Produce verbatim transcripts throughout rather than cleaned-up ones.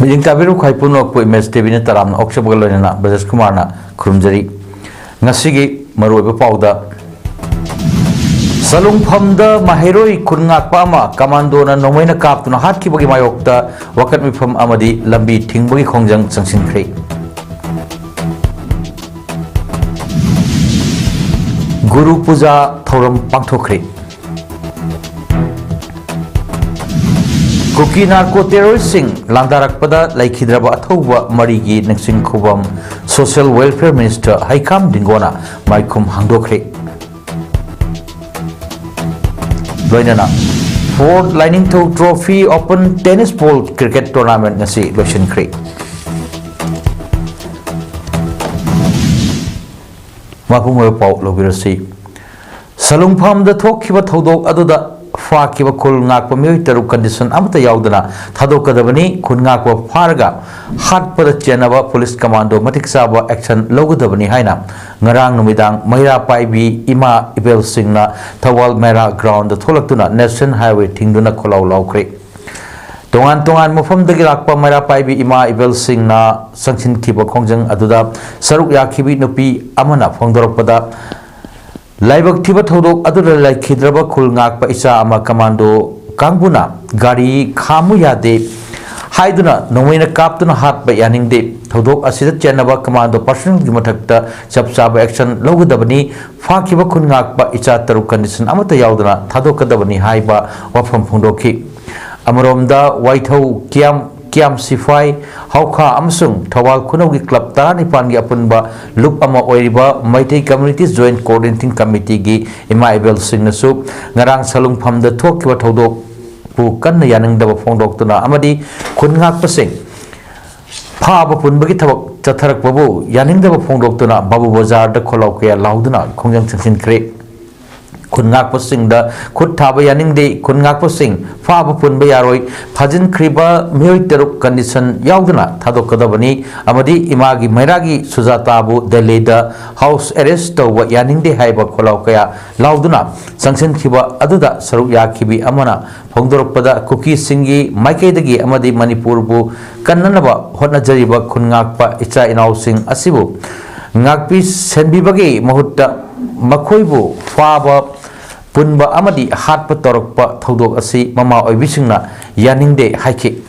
ꯃꯤꯠꯌꯦꯡ ꯇꯥꯕꯤꯔꯤꯕ ꯈ꯭ꯋꯥꯏ ꯄꯨꯝꯅꯃꯛꯄꯨ ꯏꯃꯦꯖ ꯇꯤꯚꯤꯅ ꯇꯔꯥꯝꯅ ꯑꯣꯛꯆꯕꯒ ꯂꯣꯏꯅꯅ ꯕ꯭ꯔꯖꯦꯁ ꯀꯨꯃꯥꯔꯅ ꯈꯨꯔꯨꯝꯖꯔꯤ꯫ ꯉꯁꯤꯒꯤ ꯃꯔꯨꯑꯣꯏꯕ ꯄꯥꯎꯗ, ꯁꯂꯨꯡꯐꯝꯗ ꯃꯍꯩꯔꯣꯏ ꯈꯨꯟ ꯉꯥꯛꯄ ꯑꯃ ꯀꯃꯥꯟꯗꯣꯅ ꯅꯣꯡꯃꯩꯅ ꯀꯥꯞꯇꯨꯅ ꯍꯥꯠꯈꯤꯕꯒꯤ ꯃꯥꯌꯣꯛꯇ ꯋꯥꯀꯠ ꯃꯤꯐꯝ ꯑꯃꯗꯤ ꯂꯝꯕꯤ ꯊꯤꯡꯕꯒꯤ ꯈꯣꯡꯖꯪ ꯆꯪꯁꯤꯟꯈ꯭ꯔꯦ꯫ ꯒꯨꯔꯨ ꯄꯨꯖꯥ ꯊꯧꯔꯝ ꯄꯥꯡꯊꯣꯛꯈ꯭ꯔꯦ꯫ ꯀꯨꯀꯤ ꯅꯥꯔꯀꯣ ꯇꯦꯔꯣꯔꯤꯁꯁꯤꯡ ꯂꯥꯟꯗꯥꯔꯛꯄꯗ ꯂꯩꯈꯤꯗ꯭ꯔꯕ ꯑꯊꯧꯕ ꯃꯔꯤꯒꯤ ꯅꯤꯡꯁꯤꯡ ꯈꯨꯕꯝ ꯁꯣꯁꯤꯌꯦꯜ ꯋꯦꯜꯐꯤꯌꯔ ꯃꯤꯅꯤꯁꯇꯔ ꯍꯩꯈꯥꯝ ꯗꯤꯡꯒꯣꯅ ꯃꯥꯏꯈꯨꯝ ꯍꯥꯡꯗꯣꯛꯈ꯭ꯔꯦ꯫ ꯂꯣꯏꯅꯅ ꯐꯣꯔꯠ ꯂꯥꯏꯅꯤꯡꯊꯧ ꯇ꯭ꯔꯣꯐꯤ ꯑꯣꯄꯟ ꯇꯦꯅꯤꯁ ꯕꯣꯜ ꯀ꯭ꯔꯤꯀꯦꯠ ꯇꯣꯔꯅꯥꯃꯦꯟꯠ ꯉꯁꯤ ꯂꯣꯏꯁꯤꯟꯈ꯭ꯔꯦ꯫ ꯃꯄꯨꯡ ꯑꯣꯏꯕ ꯄꯥꯎ ꯂꯧꯕꯤꯔꯁꯤ꯫ ꯁꯂꯨꯡꯐꯝꯗ ꯊꯣꯛꯈꯤꯕ ꯊꯧꯗꯣꯛ ꯑꯗꯨꯗ ꯐꯥꯈꯤꯕ ꯈꯨꯜ ꯉꯥꯛꯄ ꯃꯤꯑꯣꯏ ꯇꯔꯨꯛ ꯀꯟꯗꯤꯁꯟ ꯑꯃꯠꯇ ꯌꯥꯎꯗꯅ ꯊꯥꯗꯣꯛꯀꯗꯕꯅꯤ꯫ ꯈꯨꯟ ꯉꯥꯛꯄ ꯐꯥꯔꯒ ꯍꯥꯠꯄꯗ ꯆꯦꯟꯅꯕ ꯄꯨꯂꯤꯁ ꯀꯃꯥꯟꯗꯣ ꯃꯇꯤꯛ ꯆꯥꯕ ꯑꯦꯛꯁꯟ ꯂꯧꯒꯗꯕꯅꯤ ꯍꯥꯏꯅ ꯉꯔꯥꯡ ꯅꯨꯃꯤꯗꯥꯡ ꯃꯩꯔꯥ ꯄꯥꯏꯕꯤ ꯏꯃꯥ ꯏꯕꯦꯜꯁꯤꯡꯅ ꯊꯧꯕꯥꯜ ꯃꯩꯔꯥ ꯒ꯭ꯔꯥꯎꯟꯗ ꯊꯣꯛꯂꯛꯇꯨꯅ ꯅꯦꯁꯅꯦꯜ ꯍꯥꯏꯋꯦ ꯊꯤꯡꯗꯨꯅ ꯈꯣꯜꯂꯥꯎ ꯂꯥꯎꯈ꯭ꯔꯦ꯫ ꯇꯣꯉꯥꯟ ꯇꯣꯉꯥꯟ ꯃꯐꯝꯗꯒꯤ ꯂꯥꯛꯄ ꯃꯩꯔꯥ ꯄꯥꯏꯕꯤ ꯏꯃꯥ ꯏꯕꯦꯜꯁꯤꯡꯅ ꯆꯪꯁꯤꯟꯈꯤꯕ ꯈꯣꯡꯖꯪ ꯑꯗꯨꯗ ꯁꯔꯨꯛ ꯌꯥꯈꯤꯕꯤ ꯅꯨꯄꯤ ꯑꯃꯅ ꯐꯣꯡꯗꯣꯔꯛꯄꯗ, ꯂꯥꯏꯕꯛ ꯊꯤꯕ ꯊꯧꯗꯣꯛ ꯑꯗꯨꯗ ꯂꯩꯈꯤꯗ꯭ꯔꯕ ꯈꯨꯜ ꯉꯥꯛꯄ ꯏꯆꯥ ꯑꯃ ꯀꯃꯥꯟꯗꯣ ꯀꯥꯡꯕꯨꯅ ꯒꯥꯔꯤ ꯈꯥꯝꯃꯨ ꯌꯥꯗꯦ ꯍꯥꯏꯗꯨꯅ ꯅꯣꯡꯃꯩꯅ ꯀꯥꯞꯇꯨꯅ ꯍꯥꯠꯄ ꯌꯥꯅꯤꯡꯗꯦ꯫ ꯊꯧꯗꯣꯛ ꯑꯁꯤꯗ ꯆꯦꯟꯅꯕ ꯀꯃꯥꯟꯗꯣ ꯄꯥꯔꯁꯅꯦꯜꯒꯤ ꯃꯊꯛꯇ ꯆꯞ ꯆꯥꯕ ꯑꯦꯛꯁꯟ ꯂꯧꯒꯗꯕꯅꯤ꯫ ꯐꯥꯈꯤꯕ ꯈꯨꯟ ꯉꯥꯛꯄ ꯏꯆꯥ ꯇꯔꯨꯛ ꯀꯟꯗꯤꯁꯟ ꯑꯃꯠꯇ ꯌꯥꯎꯗꯅ ꯊꯥꯗꯣꯛꯀꯗꯕꯅꯤ ꯍꯥꯏꯕ ꯋꯥꯐꯝ ꯐꯣꯡꯗꯣꯛꯈꯤ꯫ ꯑꯃꯔꯣꯝꯗ ꯋꯥꯏꯊꯧ ꯀꯤꯌꯥꯝ, ꯀꯤꯌꯥꯝ ꯁꯤꯐꯥꯏ, ꯍꯥꯎꯈꯥ ꯑꯃꯁꯨꯡ ꯊꯧꯕꯥꯜ ꯈꯨꯅꯧꯒꯤ ꯀ꯭ꯂꯕ ꯇꯔꯥꯅꯤꯄꯥꯟꯒꯤ ꯑꯄꯨꯟꯕ ꯂꯨꯞ ꯑꯃ ꯑꯣꯏꯔꯤꯕ ꯃꯩꯇꯩ ꯀꯝꯃ꯭ꯌꯨꯅꯤꯇꯤ ꯖꯣꯏꯟꯠ ꯀꯣꯑꯣꯔꯗꯤꯅꯦꯇꯤꯡ ꯀꯃꯤꯇꯤꯒꯤ ꯏꯃꯥ ꯏꯕꯦꯜꯁꯤꯡꯅꯁꯨ ꯉꯔꯥꯡ ꯁꯂꯨꯡꯐꯝꯗ ꯊꯣꯛꯈꯤꯕ ꯊꯧꯗꯣꯛꯄꯨ ꯀꯟꯅ ꯌꯥꯅꯤꯡꯗꯕ ꯐꯣꯡꯗꯣꯛꯇꯨꯅ ꯑꯃꯗꯤ ꯈꯨꯟ ꯉꯥꯛꯄꯁꯤꯡ ꯐꯥꯕ ꯄꯨꯟꯕꯒꯤ ꯊꯕꯛ ꯆꯠꯊꯔꯛꯄꯕꯨ ꯌꯥꯅꯤꯡꯗꯕ ꯐꯣꯡꯗꯣꯛꯇꯨꯅ ꯕꯥꯕꯨ ꯕꯖꯥꯔꯗ ꯈꯣꯜꯂꯥꯎ ꯀꯌꯥ ꯂꯥꯎꯗꯨꯅ ꯈꯣꯡꯖꯪ ꯆꯪꯁꯤꯟꯈ꯭ꯔꯦ꯫ ꯈꯨꯟ ꯉꯥꯛꯄꯁꯤꯡꯗ ꯈꯨꯠ ꯊꯥꯕ ꯌꯥꯅꯤꯡꯗꯦ, ꯈꯨꯟ ꯉꯥꯛꯄꯁꯤꯡ ꯐꯥꯕ ꯄꯨꯟꯕ ꯌꯥꯔꯣꯏ, ꯐꯥꯖꯤꯟꯈ꯭ꯔꯤꯕ ꯃꯤꯑꯣꯏ ꯇꯔꯨꯛ ꯀꯟꯗꯤꯁꯟ ꯌꯥꯎꯗꯅ ꯊꯥꯗꯣꯛꯀꯗꯕꯅꯤ ꯑꯃꯗꯤ ꯏꯃꯥꯒꯤ ꯃꯩꯔꯥꯒꯤ ꯁꯨꯖꯥꯇꯥꯕꯨ ꯗꯦꯜꯂꯤꯗ ꯍꯥꯎꯁ ꯑꯦꯔꯦꯁ ꯇꯧꯕ ꯌꯥꯅꯤꯡꯗꯦ ꯍꯥꯏꯕ ꯈꯣꯜꯂꯥꯎ ꯀꯌꯥ ꯂꯥꯎꯗꯨꯅ ꯆꯪꯁꯤꯟꯈꯤꯕ ꯑꯗꯨꯗ ꯁꯔꯨꯛ ꯌꯥꯈꯤꯕꯤ ꯑꯃꯅ ꯐꯣꯡꯗꯣꯔꯛꯄꯗ, ꯀꯨꯀꯤꯁꯤꯡꯒꯤ ꯃꯥꯏꯀꯩꯗꯒꯤ ꯑꯃꯗꯤ ꯃꯅꯤꯄꯨꯔꯕꯨ ꯀꯟꯅꯅꯕ ꯍꯣꯠꯅꯖꯔꯤꯕ ꯈꯨꯟ ꯉꯥꯛꯄ ꯏꯆꯥ ꯏꯅꯥꯎꯁꯤꯡ ꯑꯁꯤꯕꯨ ꯉꯥꯛꯄꯤ ꯁꯦꯟꯕꯤꯕꯒꯤ ꯃꯍꯨꯠꯇ ꯃꯈꯣꯏꯕꯨ ꯐꯥꯕ, ꯄꯨꯟꯕ ꯑꯃꯗꯤ ꯍꯥꯠꯄ ꯇꯧꯔꯛꯄ ꯊꯧꯗꯣꯛ ꯑꯁꯤ ꯃꯃꯥ ꯑꯣꯏꯕꯤꯁꯤꯡꯅ ꯌꯥꯅꯤꯡꯗꯦ ꯍꯥꯏꯈꯤ꯫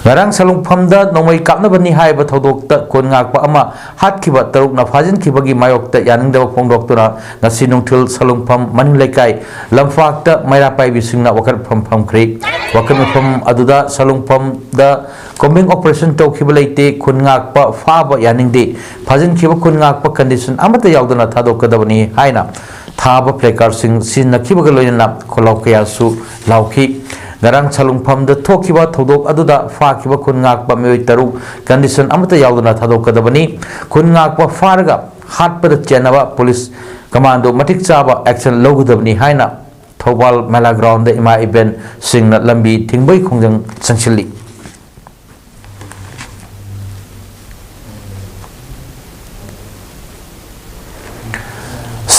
ꯉꯔꯥꯡ ꯁꯂꯨꯡꯐꯝꯗ ꯅꯣꯡꯃꯩ ꯀꯥꯞꯅꯕꯅꯤ ꯍꯥꯏꯕ ꯊꯧꯗꯣꯛꯇ ꯈꯨꯟ ꯉꯥꯛꯄ ꯑꯃ ꯍꯥꯠꯈꯤꯕ ꯇꯔꯨꯛꯅ ꯐꯥꯖꯤꯟꯈꯤꯕꯒꯤ ꯃꯥꯌꯣꯛꯇ ꯌꯥꯅꯤꯡꯗꯕ ꯐꯣꯡꯗꯣꯛꯇꯨꯅ ꯉꯁꯤ ꯅꯨꯡꯊꯤꯜ ꯁꯂꯨꯡꯐꯝ ꯃꯅꯤꯡ ꯂꯩꯀꯥꯏ ꯂꯝꯄꯥꯛꯇ ꯃꯩꯔꯥ ꯄꯥꯏꯕꯤꯁꯤꯡꯅ ꯋꯥꯀꯠꯐꯝ ꯐꯝꯈ꯭ꯔꯦ꯫ ꯋꯥꯀꯠ ꯃꯐꯝ ꯑꯗꯨꯗ ꯁꯂꯨꯡꯐꯝꯗ ꯀꯣꯝꯕꯤꯡ ꯑꯣꯄꯔꯦꯁꯟ ꯇꯧꯈꯤꯕ ꯂꯩꯇꯦ, ꯈꯨꯟ ꯉꯥꯛꯄ ꯐꯥꯕ ꯌꯥꯅꯤꯡꯗꯦ, ꯐꯥꯖꯤꯟꯈꯤꯕ ꯈꯨꯟ ꯉꯥꯛꯄ ꯀꯟꯗꯤꯁꯟ ꯑꯃꯠꯇ ꯌꯥꯎꯗꯅ ꯊꯥꯗꯣꯛꯀꯗꯕꯅꯤ ꯍꯥꯏꯅ ꯊꯥꯕ ꯄ꯭ꯂꯦꯀꯥꯔꯗꯁꯤꯡ ꯁꯤꯖꯤꯟꯅꯈꯤꯕꯒ ꯂꯣꯏꯅꯅ ꯈꯣꯜꯂꯥꯎ ꯀꯌꯥꯁꯨ ꯂꯥꯎꯈꯤ꯫ ꯉꯔꯥꯡ ꯁꯂꯨꯡꯐꯝꯗ ꯊꯣꯛꯈꯤꯕ ꯊꯧꯗꯣꯛ ꯑꯗꯨꯗ ꯐꯥꯈꯤꯕ ꯈꯨꯟ ꯉꯥꯛꯄ ꯃꯤꯑꯣꯏ ꯇꯔꯨꯛ ꯀꯟꯗꯤꯁꯟ ꯑꯃꯠꯇ ꯌꯥꯎꯗꯅ ꯊꯥꯗꯣꯛꯀꯗꯕꯅꯤ꯫ ꯈꯨꯟ ꯉꯥꯛꯄ ꯐꯥꯔꯒ ꯍꯥꯠꯄꯗ ꯆꯦꯟꯅꯕ ꯄꯨꯂꯤꯁ ꯀꯃꯥꯟꯗꯣ ꯃꯇꯤꯛ ꯆꯥꯕ ꯑꯦꯛꯁꯟ ꯂꯧꯒꯗꯕꯅꯤ ꯍꯥꯏꯅ ꯊꯧꯕꯥꯜ ꯃꯦꯂꯥ ꯒ꯭ꯔꯥꯎꯟꯗ ꯏꯃꯥ ꯏꯕꯦꯟꯁꯤꯡꯅ ꯂꯝꯕꯤ ꯊꯤꯡꯕꯒꯤ ꯈꯣꯡꯖꯪ ꯆꯪꯁꯤꯜꯂꯤ꯫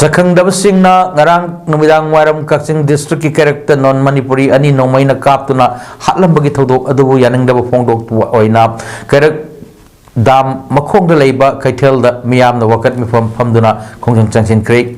ꯁꯛꯈꯪꯗꯕꯁꯤꯡꯅ ꯉꯔꯥꯡ ꯅꯨꯃꯤꯗꯥꯡ ꯋꯥꯏꯔꯝ ꯀꯛꯆꯤꯡ ꯗꯤꯁꯇ꯭ꯔꯤꯛꯀꯤ ꯀꯩꯔꯛꯇ ꯅꯣꯟ ꯃꯅꯤꯄꯨꯔꯤ ꯑꯅꯤ ꯅꯣꯡꯃꯩꯅ ꯀꯥꯞꯇꯨꯅ ꯍꯥꯠꯂꯝꯕꯒꯤ ꯊꯧꯗꯣꯛ ꯑꯗꯨꯕꯨ ꯌꯥꯅꯤꯡꯗꯕ ꯐꯣꯡꯗꯣꯛꯄ ꯑꯣꯏꯅ ꯀꯩꯔꯛ ꯗꯥꯝ ꯃꯈꯣꯡꯗ ꯂꯩꯕ ꯀꯩꯊꯦꯜꯗ ꯃꯤꯌꯥꯝꯅ ꯋꯥꯀꯠ ꯃꯤꯐꯝ ꯐꯝꯗꯨꯅ ꯈꯣꯡꯖꯪ ꯆꯪꯁꯤꯟꯈ꯭ꯔꯦ꯫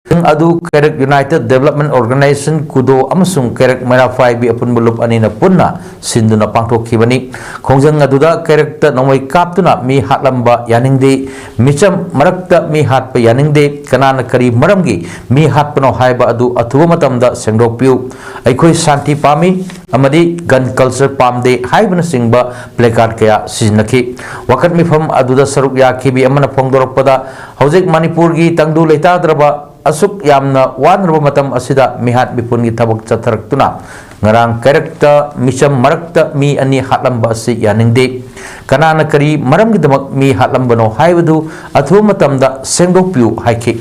ꯑꯗꯨ ꯀꯩꯔꯛ ꯌꯨꯅꯥꯏꯇꯦꯗ ꯗꯦꯕꯂꯞꯃꯦꯟ ꯑꯣꯔꯒꯅꯥꯏꯖꯦꯁꯟ, ꯀꯨꯗꯣ, ꯑꯃꯁꯨꯡ ꯀꯩꯔꯛ ꯃꯩꯔꯥ ꯄꯥꯏꯕꯤ ꯑꯄꯨꯟꯕ ꯂꯨꯞ ꯑꯅꯤꯅ ꯄꯨꯟꯅ ꯁꯤꯟꯗꯨꯅ ꯄꯥꯡꯊꯣꯛꯈꯤꯕꯅꯤ꯫ ꯈꯣꯡꯖꯪ ꯑꯗꯨꯗ ꯀꯩꯔꯛꯇ ꯅꯣꯡꯃꯩ ꯀꯥꯞꯇꯨꯅ ꯃꯤ ꯍꯥꯠꯂꯝꯕ ꯌꯥꯅꯤꯡꯗꯦ, ꯃꯤꯆꯝ ꯃꯔꯛꯇ ꯃꯤ ꯍꯥꯠꯄ ꯌꯥꯅꯤꯡꯗꯦ, ꯀꯅꯥꯅ ꯀꯔꯤ ꯃꯔꯝꯒꯤ ꯃꯤ ꯍꯥꯠꯄꯅꯣ ꯍꯥꯏꯕ ꯑꯗꯨ ꯑꯊꯨꯕ ꯃꯇꯝꯗ ꯁꯦꯡꯗꯣꯛꯄꯤꯌꯨ, ꯑꯩꯈꯣꯏ ꯁꯥꯟꯇꯤ ꯄꯥꯝꯃꯤ ꯑꯃꯗꯤ ꯒꯟ ꯀꯜꯆꯔ ꯄꯥꯝꯗꯦ ꯍꯥꯏꯕꯅꯆꯤꯡꯕ ꯄ꯭ꯂꯦꯀꯥꯔꯗ ꯀꯌꯥ ꯁꯤꯖꯤꯟꯅꯈꯤ꯫ ꯋꯥꯀꯠ ꯃꯤꯐꯝ ꯑꯗꯨꯗ ꯁꯔꯨꯛ ꯌꯥꯈꯤꯕꯤ ꯑꯃꯅ ꯐꯣꯡꯗꯣꯔꯛꯄꯗ, ꯍꯧꯖꯤꯛ ꯃꯅꯤꯄꯨꯔꯒꯤ ꯇꯪꯗꯨ ꯂꯩꯇꯥꯗ꯭ꯔꯕ ꯑꯁꯨꯛ ꯌꯥꯝꯅ ꯋꯥꯅꯔꯕ ꯃꯇꯝ ꯑꯁꯤꯗ ꯃꯤꯍꯥꯠ ꯃꯤꯄꯨꯟꯒꯤ ꯊꯕꯛ ꯆꯠꯊꯔꯛꯇꯨꯅ ꯉꯔꯥꯡ ꯀꯩꯔꯛꯇ ꯃꯤꯆꯝ ꯃꯔꯛꯇ ꯃꯤ ꯑꯅꯤ ꯍꯥꯠꯂꯝꯕ ꯑꯁꯤ ꯌꯥꯅꯤꯡꯗꯦ꯫ ꯀꯅꯥꯅ ꯀꯔꯤ ꯃꯔꯝꯒꯤꯗꯃꯛ ꯃꯤ ꯍꯥꯠꯂꯝꯕꯅꯣ ꯍꯥꯏꯕꯗꯨ ꯑꯊꯨꯕ ꯃꯇꯝꯗ ꯁꯦꯡꯗꯣꯛꯄꯤꯌꯨ ꯍꯥꯏꯈꯤ꯫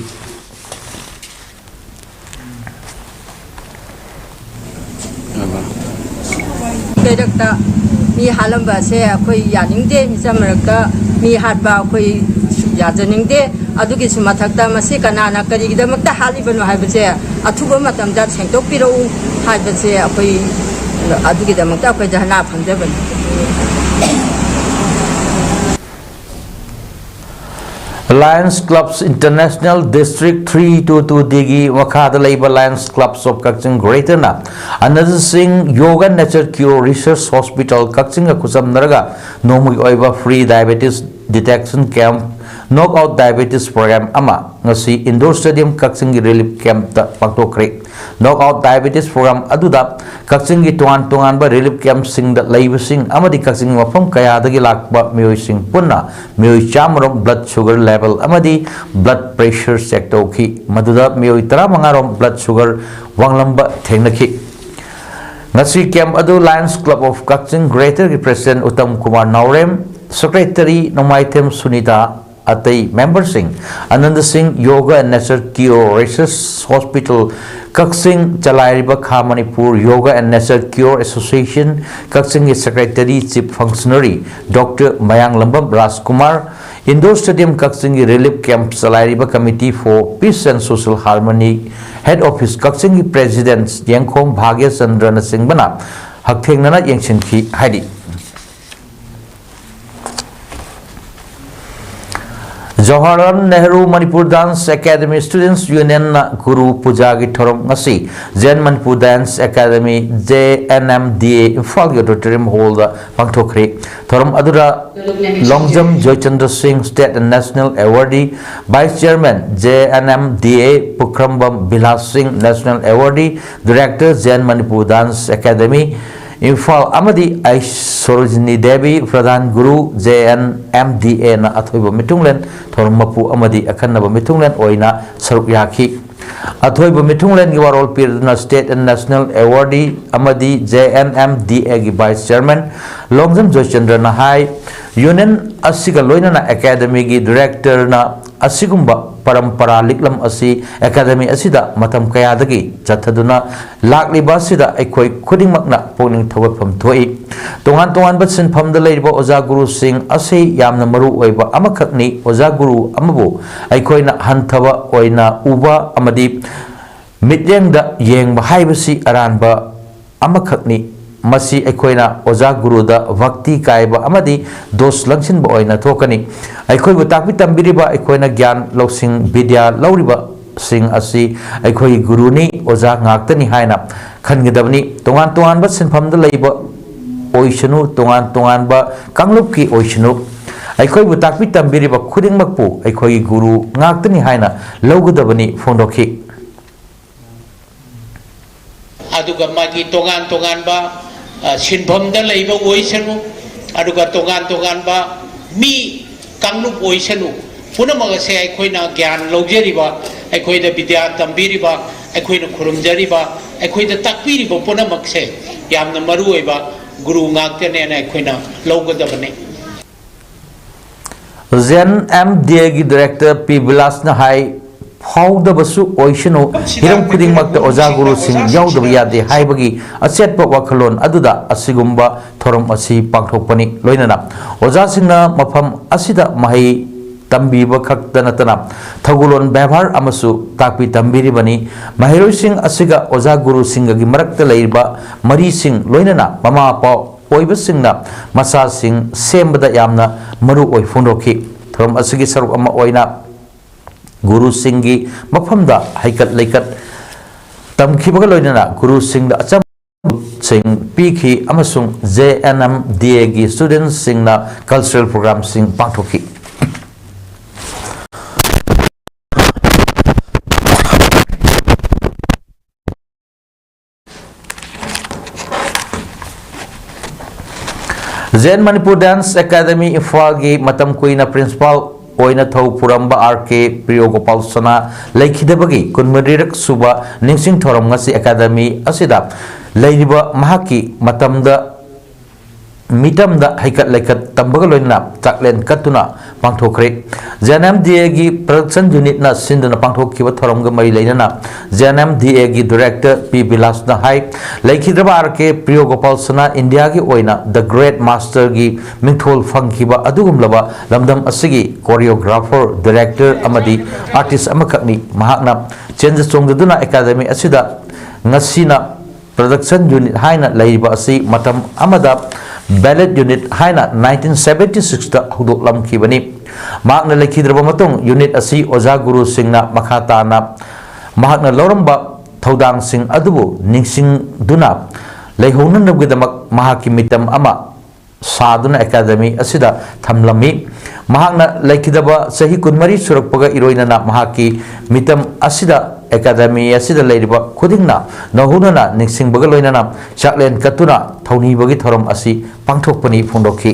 ꯀꯩꯔꯛꯇ ꯃꯤ ꯍꯥꯠꯂꯝꯕ ꯑꯁꯦ ꯑꯩꯈꯣꯏ ꯌꯥꯅꯤꯡꯗꯦ꯫ ꯃꯤꯆꯝ ꯃꯔꯛꯇ ꯃꯤ ꯍꯥꯠꯄ ꯑꯩꯈꯣꯏ ꯌꯥꯖꯅꯤꯡꯗꯦ꯫ ꯑꯗꯨꯒꯤꯁꯨ ꯃꯊꯛꯇ ꯃꯁꯤ ꯀꯅꯥꯅ ꯀꯔꯤꯒꯤꯗꯃꯛꯇ ꯍꯥꯠꯂꯤꯕꯅꯣ ꯍꯥꯏꯕꯁꯦ ꯑꯊꯨꯕ ꯃꯇꯝꯗ ꯁꯦꯡꯗꯣꯛꯄꯤꯔꯛꯎ ꯍꯥꯏꯕꯁꯦ ꯑꯩꯈꯣꯏ ꯑꯗꯨꯒꯤꯗꯃꯛꯇ ꯑꯩꯈꯣꯏ ꯙꯔꯅꯥ ꯐꯝꯖꯕꯅꯤ꯫ Lions Clubs International District three two two D ꯒꯤ ꯃꯈꯥꯗ ꯂꯩꯕ Lions Clubs of Kakching Greater ꯅ ꯑꯅꯟꯗ ꯁꯤꯡ Yoga Nature Cure Research Hospital ꯀꯛꯆꯤꯡꯒ ꯈꯨꯠꯁꯝꯅꯔꯒ ꯅꯣꯡꯃꯒꯤ ꯑꯣꯏꯕ free diabetes detection camp, Knock Out Diabetes Program ꯑꯃ ꯉꯁꯤ Indoor Stadium ꯀꯛꯆꯤꯡꯒꯤ relief camp ꯇ ꯄꯥꯡꯊꯣꯛꯈ꯭ꯔꯦ꯫ Knock Out Diabetes Program ꯑꯗꯨꯗ ꯀꯛꯆꯤꯡꯒꯤ ꯇꯣꯉꯥꯟ ꯇꯣꯉꯥꯟꯕ relief camp ꯁꯤꯡꯗ ꯂꯩꯕꯁꯤꯡ ꯑꯃꯗꯤ ꯀꯛꯆꯤꯡꯒꯤ ꯃꯐꯝ ꯀꯌꯥꯗꯒꯤ ꯂꯥꯛꯄ ꯃꯤꯑꯣꯏꯁꯤꯡ ꯄꯨꯟꯅ ꯃꯤꯑꯣꯏ ꯆꯥꯝꯃꯔꯣꯝ blood sugar level ꯑꯃꯗꯤ blood pressure check ꯇꯧꯈꯤ꯫ ꯃꯗꯨꯗ ꯃꯤꯑꯣꯏ ꯇꯔꯥꯃꯉꯥꯔꯣꯝ blood sugar ꯋꯥꯡꯂꯝꯕ ꯊꯦꯡꯅꯈꯤ꯫ ꯉꯁꯤ camp ꯑꯗꯨ Lions Club of Kakching Greater ꯒꯤ President ꯎꯠꯇꯝ ꯀꯨꯃꯥꯔ ꯅꯥꯎꯔꯦꯝ, Secretary ꯅꯣꯡꯃꯥꯏꯊꯦꯝ ꯁꯨꯅꯤꯇꯥ, ꯑꯇꯩ member ꯁꯤꯡ ꯑꯅꯟꯗ ꯁꯤꯡ Yoga and Nature Cure Research Hospital ꯀꯛꯆꯤꯡ, ꯆꯂꯥꯏꯔꯤꯕ ꯈꯥ Manipur Yoga and Nature Cure Association ꯀꯛꯆꯤꯡꯒꯤ Secretary Chief Functionary Doctor ꯃꯌꯥꯡꯂꯝꯕꯝ ꯔꯥꯖꯀꯨꯃꯥꯔ, Indoor Stadium ꯀꯛꯆꯤꯡꯒꯤ relief camp ꯆꯂꯥꯏꯔꯤꯕ Committee for Peace and Social Harmony Head Office ꯀꯛꯆꯤꯡꯒꯤ President ꯌꯦꯡꯈꯣꯝ ꯚꯥꯒ꯭ꯌꯆꯟꯗ꯭ꯔꯅꯆꯤꯡꯕꯅ ꯍꯛꯊꯦꯡꯅꯅ ꯌꯦꯡꯁꯤꯟꯈꯤ ꯍꯥꯏꯔꯤ꯫ Jawaharlal Nehru Manipur Dance Academy Students Union ꯅ ꯒꯨꯔꯨ ꯄꯨꯖꯥꯒꯤ ꯊꯧꯔꯝ ꯉꯁꯤ Zen Manipur Dance Academy, J N M D A, ꯏꯝꯐꯥꯜꯒꯤ auditorium hall ꯗ ꯄꯥꯡꯊꯣꯛꯈ꯭ꯔꯦ꯫ ꯊꯧꯔꯝ ꯑꯗꯨꯗ ꯂꯣꯡꯖꯝ ꯖꯣꯏꯆꯟꯗ꯭ꯔ ꯁꯤꯡ, State and National Awardee, Vice Chairman, J N M D A, ꯄꯨꯈ꯭ꯔꯝꯕꯝ Bilas Singh, National Awardee, Director, Zen Manipur Dance Academy, Imphal, ꯑꯃꯗꯤ ꯑꯩ ꯁꯣꯔꯣꯖꯤꯅꯤ ꯗꯦꯕꯤ, ꯄ꯭ꯔꯙꯥꯟ ꯒꯨꯔꯨ, J N M D A ꯅ ꯑꯊꯣꯏꯕ ꯃꯤꯊꯨꯡꯂꯦꯟ, ꯊꯧꯔꯝ ꯃꯄꯨ ꯑꯃꯗꯤ ꯑꯈꯟꯅꯕ ꯃꯤꯊꯨꯡꯂꯦꯟ ꯑꯣꯏꯅ ꯁꯔꯨꯛ ꯌꯥꯈꯤ꯫ ꯑꯊꯣꯏꯕ ꯃꯤꯊꯨꯡꯂꯦꯟꯒꯤ ꯋꯥꯔꯣꯜ ꯄꯤꯔꯗꯨꯅ State and National Awardee ꯑꯃꯗꯤ J N M D Aꯒꯤ Vice Chairman Longjam ꯖꯣꯏꯆꯟꯗ꯭ꯔꯅ ꯍꯥꯏ, Union ꯑꯁꯤꯒ ꯂꯣꯏꯅꯅ Academyꯒꯤ Directorꯅ ꯑꯁꯤꯒꯨꯝꯕ ꯄꯔꯝꯄꯔꯥ ꯂꯤꯛꯂꯝ ꯑꯁꯤ Academy ꯑꯁꯤꯗ ꯃꯇꯝ ꯀꯌꯥꯗꯒꯤ ꯆꯠꯊꯗꯨꯅ ꯂꯥꯛꯂꯤꯕ ꯑꯁꯤꯗ ꯑꯩꯈꯣꯏ ꯈꯨꯗꯤꯡꯃꯛꯅ ꯄꯨꯛꯅꯤꯡ ꯊꯧꯒꯠꯐꯝ ꯊꯣꯛꯏ꯫ ꯇꯣꯉꯥꯟ ꯇꯣꯉꯥꯟꯕ ꯁꯤꯟꯐꯝꯗ ꯂꯩꯔꯤꯕ ꯑꯣꯖꯥ ꯒꯨꯔꯨꯁꯤꯡ ꯑꯁꯤ ꯌꯥꯝꯅ ꯃꯔꯨ ꯑꯣꯏꯕ ꯑꯃꯈꯛꯅꯤ꯫ ꯑꯣꯖꯥ ꯒꯨꯔꯨ ꯑꯃꯕꯨ ꯑꯩꯈꯣꯏꯅ ꯍꯟꯊꯕ ꯑꯣꯏꯅ ꯎꯕ ꯑꯃꯗꯤ ꯃꯤꯠꯌꯦꯡꯗ ꯌꯦꯡꯕ ꯍꯥꯏꯕꯁꯤ ꯑꯔꯥꯟꯕ ꯑꯃꯈꯛꯅꯤ꯫ ꯃꯁꯤ ꯑꯩꯈꯣꯏꯅ ꯑꯣꯖꯥ ꯒꯨꯔꯨꯗ ꯚꯛꯇꯤ ꯀꯥꯏꯕ ꯑꯃꯗꯤ ꯗꯣꯁ ꯂꯪꯁꯤꯟꯕ ꯑꯣꯏꯅ ꯊꯣꯛꯀꯅꯤ꯫ ꯑꯩꯈꯣꯏꯕꯨ ꯇꯥꯛꯄꯤ ꯇꯝꯕꯤꯔꯤꯕ, ꯑꯩꯈꯣꯏꯅ ꯒ꯭ꯌꯥꯟ ꯂꯧꯁꯤꯡ ꯕꯤꯗ꯭ꯌꯥ ꯂꯧꯔꯤꯕꯁꯤꯡ ꯑꯁꯤ ꯑꯩꯈꯣꯏꯒꯤ ꯒꯨꯔꯨꯅꯤ, ꯑꯣꯖꯥ ꯉꯥꯛꯇꯅꯤ ꯍꯥꯏꯅ ꯈꯟꯒꯗꯕꯅꯤ꯫ ꯇꯣꯉꯥꯟ ꯇꯣꯉꯥꯟꯕ ꯁꯤꯟꯐꯝꯗ ꯂꯩꯕ ꯑꯣꯏꯁꯅꯨ, ꯇꯣꯉꯥꯟ ꯇꯣꯉꯥꯟꯕ ꯀꯥꯡꯂꯨꯞꯀꯤ ꯑꯣꯏꯁꯅꯨ, ꯑꯩꯈꯣꯏꯕꯨ ꯇꯥꯛꯄꯤ ꯇꯝꯕꯤꯔꯤꯕ ꯈꯨꯗꯤꯡꯃꯛꯄꯨ ꯑꯩꯈꯣꯏꯒꯤ ꯒꯨꯔꯨ ꯉꯥꯛꯇꯅꯤ ꯍꯥꯏꯅ ꯂꯧꯒꯗꯕꯅꯤ ꯐꯣꯡꯗꯣꯛꯈꯤ꯫ ꯑꯗꯨꯒ ꯃꯥꯒꯤ ꯇꯣꯉꯥꯟ ꯇꯣꯉꯥꯟꯕ, ꯑ, ꯁꯤꯟꯐꯝꯗ ꯂꯩꯕ ꯑꯣꯏꯁꯅꯨ, ꯑꯗꯨꯒ ꯇꯣꯉꯥꯟ ꯇꯣꯉꯥꯟꯕ ꯃꯤ ꯀꯥꯡꯂꯨꯞ ꯑꯣꯏꯁꯅꯨ, ꯄꯨꯝꯅꯃꯛ ꯑꯁꯦ ꯑꯩꯈꯣꯏꯅ ꯒ꯭ꯌꯥꯟ ꯂꯧꯖꯔꯤꯕ, ꯑꯩꯈꯣꯏꯗ ꯕꯤꯗ꯭ꯌꯥ ꯇꯝꯕꯤꯔꯤꯕ, ꯑꯩꯈꯣꯏꯅ ꯈꯨꯔꯨꯝꯖꯔꯤꯕ, ꯑꯩꯈꯣꯏꯗ ꯇꯥꯛꯄꯤꯔꯤꯕ ꯄꯨꯝꯅꯃꯛꯁꯦ ꯌꯥꯝꯅ ꯃꯔꯨ ꯑꯣꯏꯕ ꯒꯨꯔꯨ ꯉꯥꯛꯇꯅꯦꯅ ꯑꯩꯈꯣꯏꯅ ꯂꯧꯒꯗꯕꯅꯤ꯫ J N M D Aꯒꯤ Director P ꯕꯤꯂꯥꯁꯅ ꯍꯥꯏ, ꯐꯥꯎꯗꯕꯁꯨ ꯑꯣꯏꯁꯅꯨ, ꯍꯤꯔꯝ ꯈꯨꯗꯤꯡꯃꯛꯇ ꯑꯣꯖꯥ ꯒꯨꯔꯨꯁꯤꯡ ꯌꯥꯎꯗꯕ ꯌꯥꯗꯦ ꯍꯥꯏꯕꯒꯤ ꯑꯆꯦꯠꯄ ꯋꯥꯈꯜꯂꯣꯟ ꯑꯗꯨꯗ ꯑꯁꯤꯒꯨꯝꯕ ꯊꯧꯔꯝ ꯑꯁꯤ ꯄꯥꯡꯊꯣꯛꯄꯅꯤ꯫ ꯂꯣꯏꯅꯅ ꯑꯣꯖꯥꯁꯤꯡꯅ ꯃꯐꯝ ꯑꯁꯤꯗ ꯃꯍꯩ ꯇꯝꯕꯤꯕ ꯈꯛꯇ ꯅꯠꯇꯅ ꯊꯧꯒꯜꯂꯣꯟ ꯕꯦꯕꯥꯔ ꯑꯃꯁꯨ ꯇꯥꯛꯄꯤ ꯇꯝꯕꯤꯔꯤꯕꯅꯤ꯫ ꯃꯍꯩꯔꯣꯏꯁꯤꯡ ꯑꯁꯤꯒ ꯑꯣꯖꯥ ꯒꯨꯔꯨꯁꯤꯡꯒꯒꯤ ꯃꯔꯛꯇ ꯂꯩꯔꯤꯕ ꯃꯔꯤꯁꯤꯡ, ꯂꯣꯏꯅꯅ ꯃꯃꯥ ꯃꯄꯥ ꯑꯣꯏꯕꯁꯤꯡꯅ ꯃꯆꯥꯁꯤꯡ ꯁꯦꯝꯕꯗ ꯌꯥꯝꯅ ꯃꯔꯨ ꯑꯣꯏ ꯐꯣꯡꯗꯣꯛꯈꯤ꯫ ꯊꯧꯔꯝ ꯑꯁꯤꯒꯤ ꯁꯔꯨꯛ ꯑꯃ ꯑꯣꯏꯅ ꯒꯨꯔꯨꯁꯤꯡꯒꯤ ꯃꯐꯝꯗ ꯍꯩꯀꯠ ꯂꯩꯀꯠ ꯇꯝꯈꯤꯕꯒ ꯂꯣꯏꯅꯅ ꯒꯨꯔꯨꯁꯤꯡꯗ ꯑꯆꯝꯕ ꯁꯤꯡ ꯄꯤꯈꯤ ꯑꯃꯁꯨꯡ J N M D Aꯒꯤ studentꯁꯤꯡꯅ cultural programꯁꯤꯡ ꯄꯥꯡꯊꯣꯛꯈꯤ꯫ Zen Manipur Dance Academy ꯏꯝꯐꯥꯜꯒꯤ ꯃꯇꯝ ꯀꯨꯏꯅ principal ꯑꯣꯏꯅ ꯊꯧ ꯄꯨꯔꯝꯕ ꯑꯥꯔ ꯀꯦ ꯄ꯭ꯔꯤꯌꯣ ꯒꯣꯄꯥꯜ ꯁꯅꯥ ꯂꯩꯈꯤꯗꯕꯒꯤ ꯀꯨꯟꯃꯔꯤꯔꯛ ꯁꯨꯕ ꯅꯤꯡꯁꯤꯡ ꯊꯧꯔꯝ ꯉꯁꯤ ꯑꯦꯀꯥꯗꯃꯤ ꯑꯁꯤꯗ ꯂꯩꯔꯤꯕ ꯃꯍꯥꯛꯀꯤ ꯃꯇꯝꯗ ꯃꯤꯇꯝꯗ ꯍꯩꯀꯠ ꯂꯩꯀꯠ ꯇꯝꯕꯒ ꯂꯣꯏꯅꯅ ꯆꯥꯛꯂꯦꯟ ꯀꯠꯇꯨꯅ ꯄꯥꯡꯊꯣꯛꯈ꯭ꯔꯦ꯫ ꯖꯦ ꯑꯦꯟ ꯑꯦꯝ ꯗꯤ ꯑꯦꯒꯤ production unitꯅ ꯁꯤꯟꯗꯨꯅ ꯄꯥꯡꯊꯣꯛꯈꯤꯕ ꯊꯧꯔꯝꯒ ꯃꯔꯤ ꯂꯩꯅꯅ ꯖꯦ ꯑꯦꯟ ꯑꯦꯝ ꯗꯤ ꯑꯦꯒꯤ director ꯄꯤ ꯕꯤꯂꯥꯁꯅ ꯍꯥꯏ, ꯂꯩꯈꯤꯗ꯭ꯔꯕ ꯑꯥꯔ ꯀꯦ ꯄ꯭ꯔꯤꯌꯣ ꯒꯣꯄꯥꯜ ꯁꯅꯥ ꯏꯟꯗꯤꯌꯥꯒꯤ ꯑꯣꯏꯅ The Great Masterꯒꯤ ꯃꯤꯡꯊꯣꯜ ꯐꯪꯈꯤꯕ ꯑꯗꯨꯒꯨꯝꯂꯕ ꯂꯝꯗꯝ ꯑꯁꯤꯒꯤ choreographer, director ꯑꯃꯗꯤ artist ꯑꯃꯈꯛꯅꯤ꯫ ꯃꯍꯥꯛꯅ ꯆꯦꯟꯖ ꯆꯣꯡꯖꯗꯨꯅ ꯑꯦꯀꯥꯗꯃꯤ ꯑꯁꯤꯗ ꯉꯁꯤꯅ production unit ꯍꯥꯏꯅ ꯂꯩꯔꯤꯕ ꯑꯁꯤ ꯃꯇꯝ ꯑꯃꯗ ballet unit ꯍꯥꯏꯅ nineteen seventy sixꯇ ꯍꯧꯗꯣꯛꯂꯝꯈꯤꯕꯅꯤ꯫ ꯃꯍꯥꯛꯅ ꯂꯩꯈꯤꯗ꯭ꯔꯕ ꯃꯇꯨꯡ unit ꯑꯁꯤ ꯑꯣꯖꯥ ꯒꯨꯔꯨꯁꯤꯡꯅ ꯃꯈꯥ ꯇꯥꯅ ꯃꯍꯥꯛꯅ ꯂꯧꯔꯝꯕ ꯊꯧꯗꯥꯡꯁꯤꯡ ꯑꯗꯨꯕꯨ ꯅꯤꯡꯁꯤꯡꯗꯨꯅ ꯂꯩꯍꯧꯅꯅꯕꯒꯤꯗꯃꯛ ꯃꯍꯥꯛꯀꯤ ꯃꯤꯇꯝ ꯑꯃ ꯁꯥꯗꯨꯅ ꯑꯦꯀꯥꯗꯃꯤ ꯑꯁꯤꯗ ꯊꯝꯂꯝꯃꯤ꯫ ꯃꯍꯥꯛꯅ ꯂꯩꯈꯤꯗꯕ ꯆꯍꯤ ꯀꯨꯟꯃꯔꯤ ꯁꯨꯔꯛꯄꯒ ꯏꯔꯣꯏꯅꯅ ꯃꯍꯥꯛꯀꯤ ꯃꯤꯇꯝ ꯑꯁꯤꯗ ꯑꯦꯀꯥꯗꯃꯤ ꯑꯁꯤꯗ ꯂꯩꯔꯤꯕ ꯈꯨꯗꯤꯡꯅ ꯅꯧꯍꯧꯅꯅ ꯅꯤꯡꯁꯤꯡꯕꯒ ꯂꯣꯏꯅꯅ ꯆꯥꯛꯂꯦꯟ ꯀꯠꯇꯨꯅ ꯊꯧꯅꯤꯕꯒꯤ ꯊꯧꯔꯝ ꯑꯁꯤ ꯄꯥꯡꯊꯣꯛꯄꯅꯤ ꯐꯣꯡꯗꯣꯛꯈꯤ꯫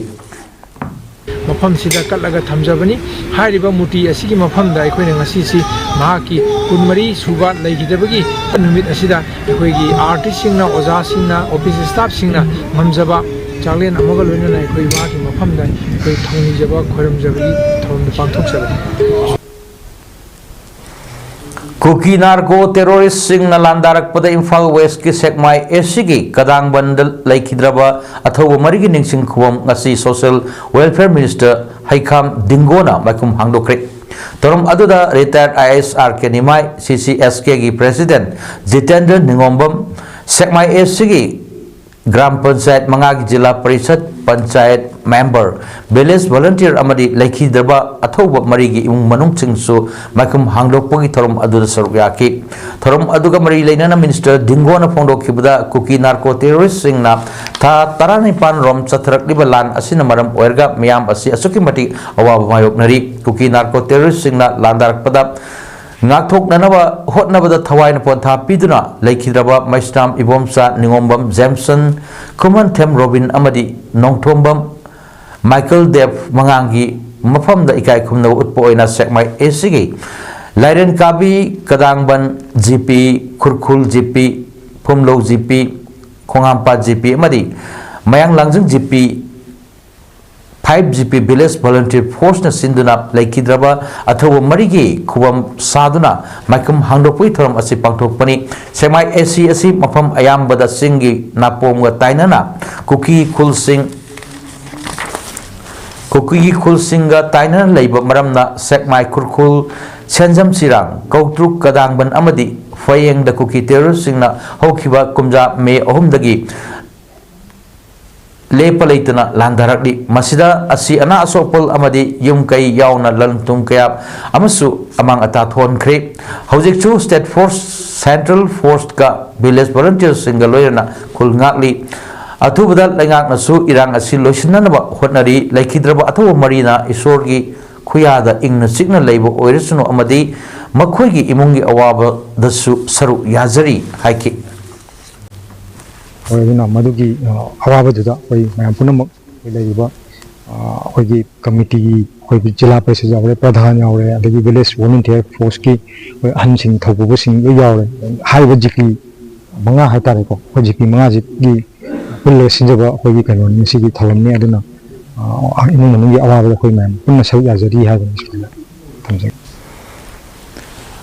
ꯃꯐꯝꯁꯤꯗ ꯀꯠꯂꯒ ꯊꯝꯖꯕꯅꯤ꯫ ꯍꯥꯏꯔꯤꯕ ꯃꯨꯔꯇꯤ ꯑꯁꯤꯒꯤ ꯃꯐꯝꯗ ꯑꯩꯈꯣꯏꯅ ꯉꯁꯤꯁꯤ ꯃꯍꯥꯛꯀꯤ ꯀꯨꯟꯃꯔꯤ ꯁꯨꯕ ꯂꯩꯈꯤꯗꯕꯒꯤ ꯅꯨꯃꯤꯠ ꯑꯁꯤꯗ ꯑꯩꯈꯣꯏꯒꯤ artistꯁꯤꯡꯅ, ꯑꯣꯖꯥꯁꯤꯡꯅ, office staffꯁꯤꯡꯅ ꯉꯝꯖꯕ ꯆꯥꯛꯂꯦꯟ ꯑꯃꯒ ꯂꯣꯏꯅꯅ ꯑꯩꯈꯣꯏ ꯃꯍꯥꯛꯀꯤ ꯃꯐꯝꯗ ꯑꯩꯈꯣꯏ ꯊꯧꯅꯤꯖꯕ ꯈꯣꯏꯔꯝꯖꯕꯒꯤ ꯊꯧꯔꯝꯗꯨ ꯄꯥꯡꯊꯣꯛꯆꯕꯅꯤ꯫ ꯀꯨꯀꯤ ꯅꯥꯔꯀꯣ ꯇꯦꯔꯣꯔꯤꯁꯁꯤꯡꯅ ꯂꯥꯟꯗꯥꯔꯛꯄꯗ ꯏꯝꯐꯥꯜ ꯋꯦꯁꯀꯤ ꯁꯦꯛꯃꯥꯏ ꯑꯦꯁꯤꯒꯤ ꯀꯗꯥꯡꯕꯟꯗ ꯂꯩꯈꯤꯗ꯭ꯔꯕ ꯑꯊꯧꯕ ꯃꯔꯤꯒꯤ ꯅꯤꯡꯁꯤꯡ ꯈꯨꯕꯝ ꯉꯁꯤ Social Welfare Minister ꯍꯩꯈꯥꯝ ꯗꯤꯡꯒꯣꯅ ꯃꯥꯏꯈꯨꯝ ꯍꯥꯡꯗꯣꯛꯈ꯭ꯔꯦ꯫ ꯊꯧꯔꯝ ꯑꯗꯨꯗ retired I A S R K Nimai, C C S Kꯒꯤ President ꯖꯤꯇꯦꯟꯗ꯭ꯔ ꯅꯤꯉꯣꯝꯕꯝ, ꯁꯦꯛꯃꯥꯏ ꯑꯦꯁꯤꯒꯤ ꯒ꯭ꯔꯥꯝ ꯄꯟꯆꯥꯌꯠ ꯃꯉꯥꯒꯤ zila parishad, panchayat member, village volunteer ꯑꯃꯗꯤ ꯂꯩꯈꯤꯗ꯭ꯔꯕ ꯑꯊꯧꯕ ꯃꯔꯤꯒꯤ ꯏꯃꯨꯡ ꯃꯅꯨꯡꯁꯤꯡꯁꯨ ꯃꯥꯏꯈꯨꯝ ꯍꯥꯡꯗꯣꯛꯄꯒꯤ ꯊꯧꯔꯝ ꯑꯗꯨꯗ ꯁꯔꯨꯛ ꯌꯥꯈꯤ꯫ ꯊꯧꯔꯝ ꯑꯗꯨꯒ ꯃꯔꯤ ꯂꯩꯅꯅ Minister ꯗꯤꯡꯒꯣꯅ ꯐꯣꯡꯗꯣꯛꯈꯤꯕꯗ ꯀꯨꯀꯤ ꯅꯥꯔꯀꯣ ꯇꯦꯔꯣꯔꯤꯁꯁꯤꯡꯅ ꯊꯥ ꯇꯔꯥꯅꯤꯄꯥꯟ ꯔꯣꯝ ꯆꯠꯊꯔꯛꯂꯤꯕ ꯂꯥꯟ ꯑꯁꯤꯅ ꯃꯔꯝ ꯑꯣꯏꯔꯒ ꯃꯤꯌꯥꯝ ꯑꯁꯤ ꯑꯁꯨꯛꯀꯤ ꯃꯇꯤꯛ ꯑꯋꯥꯕ ꯃꯥꯌꯣꯛꯅꯔꯤ꯫ ꯀꯨꯀꯤ ꯅꯥꯔꯀꯣ ꯇꯦꯔꯣꯔꯤꯁꯁꯤꯡꯅ ꯂꯥꯟꯗꯥꯔꯛꯄꯗ ꯉꯥꯛꯊꯣꯛꯅꯅꯕ ꯍꯣꯠꯅꯕꯗ ꯊꯋꯥꯏꯅ ꯄꯣꯟꯊꯥ ꯄꯤꯗꯨꯅ ꯂꯩꯈꯤꯗ꯭ꯔꯕ ꯃꯩꯁꯅꯥꯝ ꯏꯕꯣꯝꯆꯥ, ꯅꯤꯉꯣꯝꯕꯝ ꯖꯦꯝꯁꯟ, ꯈꯨꯃꯟꯊꯦꯝ ꯔꯣꯕꯤꯟ ꯑꯃꯗꯤ ꯅꯣꯡꯊꯣꯝꯕꯝ ꯃꯥꯏꯀꯜ ꯗꯦꯕ ꯃꯉꯥꯡꯒꯤ ꯃꯐꯝꯗ ꯏꯀꯥꯏ ꯈꯨꯝꯅꯕ ꯎꯠꯄ ꯑꯣꯏꯅ ꯁꯦꯛꯃꯥꯏ ꯑꯦꯁꯤꯒꯤ Lairen Kabi, Kadangband G P, Khurkhul G P, Phumlou G P, Khonghampat G P ꯑꯃꯗꯤ Mayang Langjing G P, five G P village volunteer ꯐꯣꯔꯁꯅ ꯁꯤꯟꯗꯨꯅ ꯂꯩꯈꯤꯗ꯭ꯔꯕ ꯑꯊꯧꯕ ꯃꯔꯤꯒꯤ ꯈꯨꯕꯝ ꯁꯥꯗꯨꯅ ꯃꯥꯏꯈꯨꯝ ꯍꯥꯡꯗꯣꯛꯄꯒꯤ ꯊꯧꯔꯝ ꯑꯁꯤ ꯄꯥꯡꯊꯣꯛꯄꯅꯤ꯫ ꯁꯦꯛꯃꯥꯏ ꯑꯦꯁꯤ ꯑꯁꯤ ꯃꯐꯝ ꯑꯌꯥꯝꯕꯗ ꯆꯤꯡꯒꯤ ꯅꯥꯄꯣꯝꯒ ꯇꯥꯏꯅꯅ ꯀꯨꯀꯤ ꯈꯨꯜꯁꯤꯡ, ꯀꯨꯀꯤꯒꯤ ꯈꯨꯜꯁꯤꯡꯒ ꯇꯥꯏꯅꯅ ꯂꯩꯕ ꯃꯔꯝꯅ ꯁꯦꯛꯃꯥꯏ, ꯈꯨꯔꯈꯨꯜ, ꯁꯦꯟꯖꯝ ꯆꯤꯔꯥꯡ, ꯀꯧꯇ꯭ꯔꯨꯛ, ꯀꯗꯥꯡꯕꯟ ꯑꯃꯗꯤ ꯐꯌꯦꯡꯗ ꯀꯨꯀꯤ ꯇꯦꯔꯣꯔꯤꯁꯁꯤꯡꯅ ꯍꯧꯈꯤꯕ ꯀꯨꯝꯖꯥ ꯃꯦ ꯑꯍꯨꯝꯗꯒꯤ ꯂꯦꯞꯄ ꯂꯩꯇꯅ ꯂꯥꯟꯗꯥꯔꯛꯂꯤ꯫ ꯃꯁꯤꯗ ꯑꯁꯤ ꯑꯅꯥ ꯑꯁꯣꯛꯄ ꯑꯃꯗꯤ ꯌꯨꯝ ꯀꯩ ꯌꯥꯎꯅ ꯂꯟ ꯊꯨꯝ ꯀꯌꯥ ꯑꯃꯁꯨ ꯑꯃꯥꯡ ꯑꯇꯥ ꯊꯣꯛꯍꯟꯈ꯭ꯔꯦ꯫ ꯍꯧꯖꯤꯛꯁꯨ ꯁ꯭ꯇꯦꯠ ꯐꯣꯔꯁ, ꯁꯦꯟꯇ꯭ꯔꯦꯜ ꯐꯣꯔꯁꯀ ꯚꯤꯂꯦꯖ ꯚꯣꯂꯨꯟꯇꯤꯌꯔꯁꯤꯡꯒ ꯂꯣꯏꯅꯅ ꯈꯨꯜ ꯉꯥꯛꯂꯤ꯫ ꯑꯊꯨꯕꯗ ꯂꯩꯉꯥꯛꯅꯁꯨ ꯏꯔꯥꯡ ꯑꯁꯤ ꯂꯣꯏꯁꯤꯟꯅꯅꯕ ꯍꯣꯠꯅꯔꯤ꯫ ꯂꯩꯈꯤꯗ꯭ꯔꯕ ꯑꯊꯧꯕ ꯃꯔꯤꯅ ꯏꯁꯣꯔꯒꯤ ꯈꯨꯌꯥꯗ ꯏꯪꯅ ꯆꯤꯛꯅ ꯂꯩꯕ ꯑꯣꯏꯔꯁꯅꯨ ꯑꯃꯗꯤ ꯃꯈꯣꯏꯒꯤ ꯏꯃꯨꯡꯒꯤ ꯑꯋꯥꯕꯗꯁꯨ ꯁꯔꯨꯛ ꯌꯥꯖꯔꯤ ꯍꯥꯏꯈꯤ꯫ ꯍꯣꯏ, ꯑꯗꯨꯅ ꯃꯗꯨꯒꯤ ꯑ, ꯑꯋꯥꯕꯗꯨꯗ ꯑꯩꯈꯣꯏ ꯃꯌꯥꯝ ꯄꯨꯝꯅꯃꯛ ꯑꯩꯈꯣꯏ ꯂꯩꯔꯤꯕ ꯑ, ꯑꯩꯈꯣꯏꯒꯤ ꯀꯃꯤꯇꯤꯒꯤ ꯑꯩꯈꯣꯏ ꯖꯤꯂꯥ ꯄꯔꯤꯁꯗ ꯌꯥꯎꯔꯦ, ꯄ꯭ꯔꯙꯥꯟ ꯌꯥꯎꯔꯦ, ꯑꯗꯒꯤ ꯚꯤꯂꯦꯖ ꯚꯣꯂꯨꯟꯇꯤꯌꯔ ꯐꯣꯔꯁꯀꯤ ꯑꯩꯈꯣꯏ ꯑꯍꯟꯁꯤꯡ, ꯊꯧꯄꯨꯕꯁꯤꯡ ꯂꯣꯏ ꯌꯥꯎꯔꯦ꯫ ꯍꯥꯏꯔꯤꯕ ꯖꯤꯄꯤ ꯃꯉꯥ ꯍꯥꯏꯇꯥꯔꯦꯀꯣ, ꯑꯩꯈꯣꯏ ꯖꯤꯄꯤ ꯃꯉꯥꯁꯤꯒꯤ ꯄꯨꯜꯂꯒ ꯁꯤꯟꯖꯕ ꯑꯩꯈꯣꯏꯒꯤ ꯀꯩꯅꯣꯅꯤ, ꯉꯁꯤꯒꯤ ꯊꯧꯔꯝꯅꯤ꯫ ꯑꯗꯨꯅ ꯑ, ꯏꯃꯨꯡ ꯃꯅꯨꯡꯒꯤ ꯑꯋꯥꯕꯗ ꯑꯩꯈꯣꯏ ꯃꯌꯥꯝ ꯄꯨꯟꯅ ꯁꯔꯨꯛ ꯌꯥꯖꯔꯤ ꯍꯥꯏꯕꯅꯤ꯫ ꯁꯤꯗ ꯊꯝꯖꯒꯦ꯫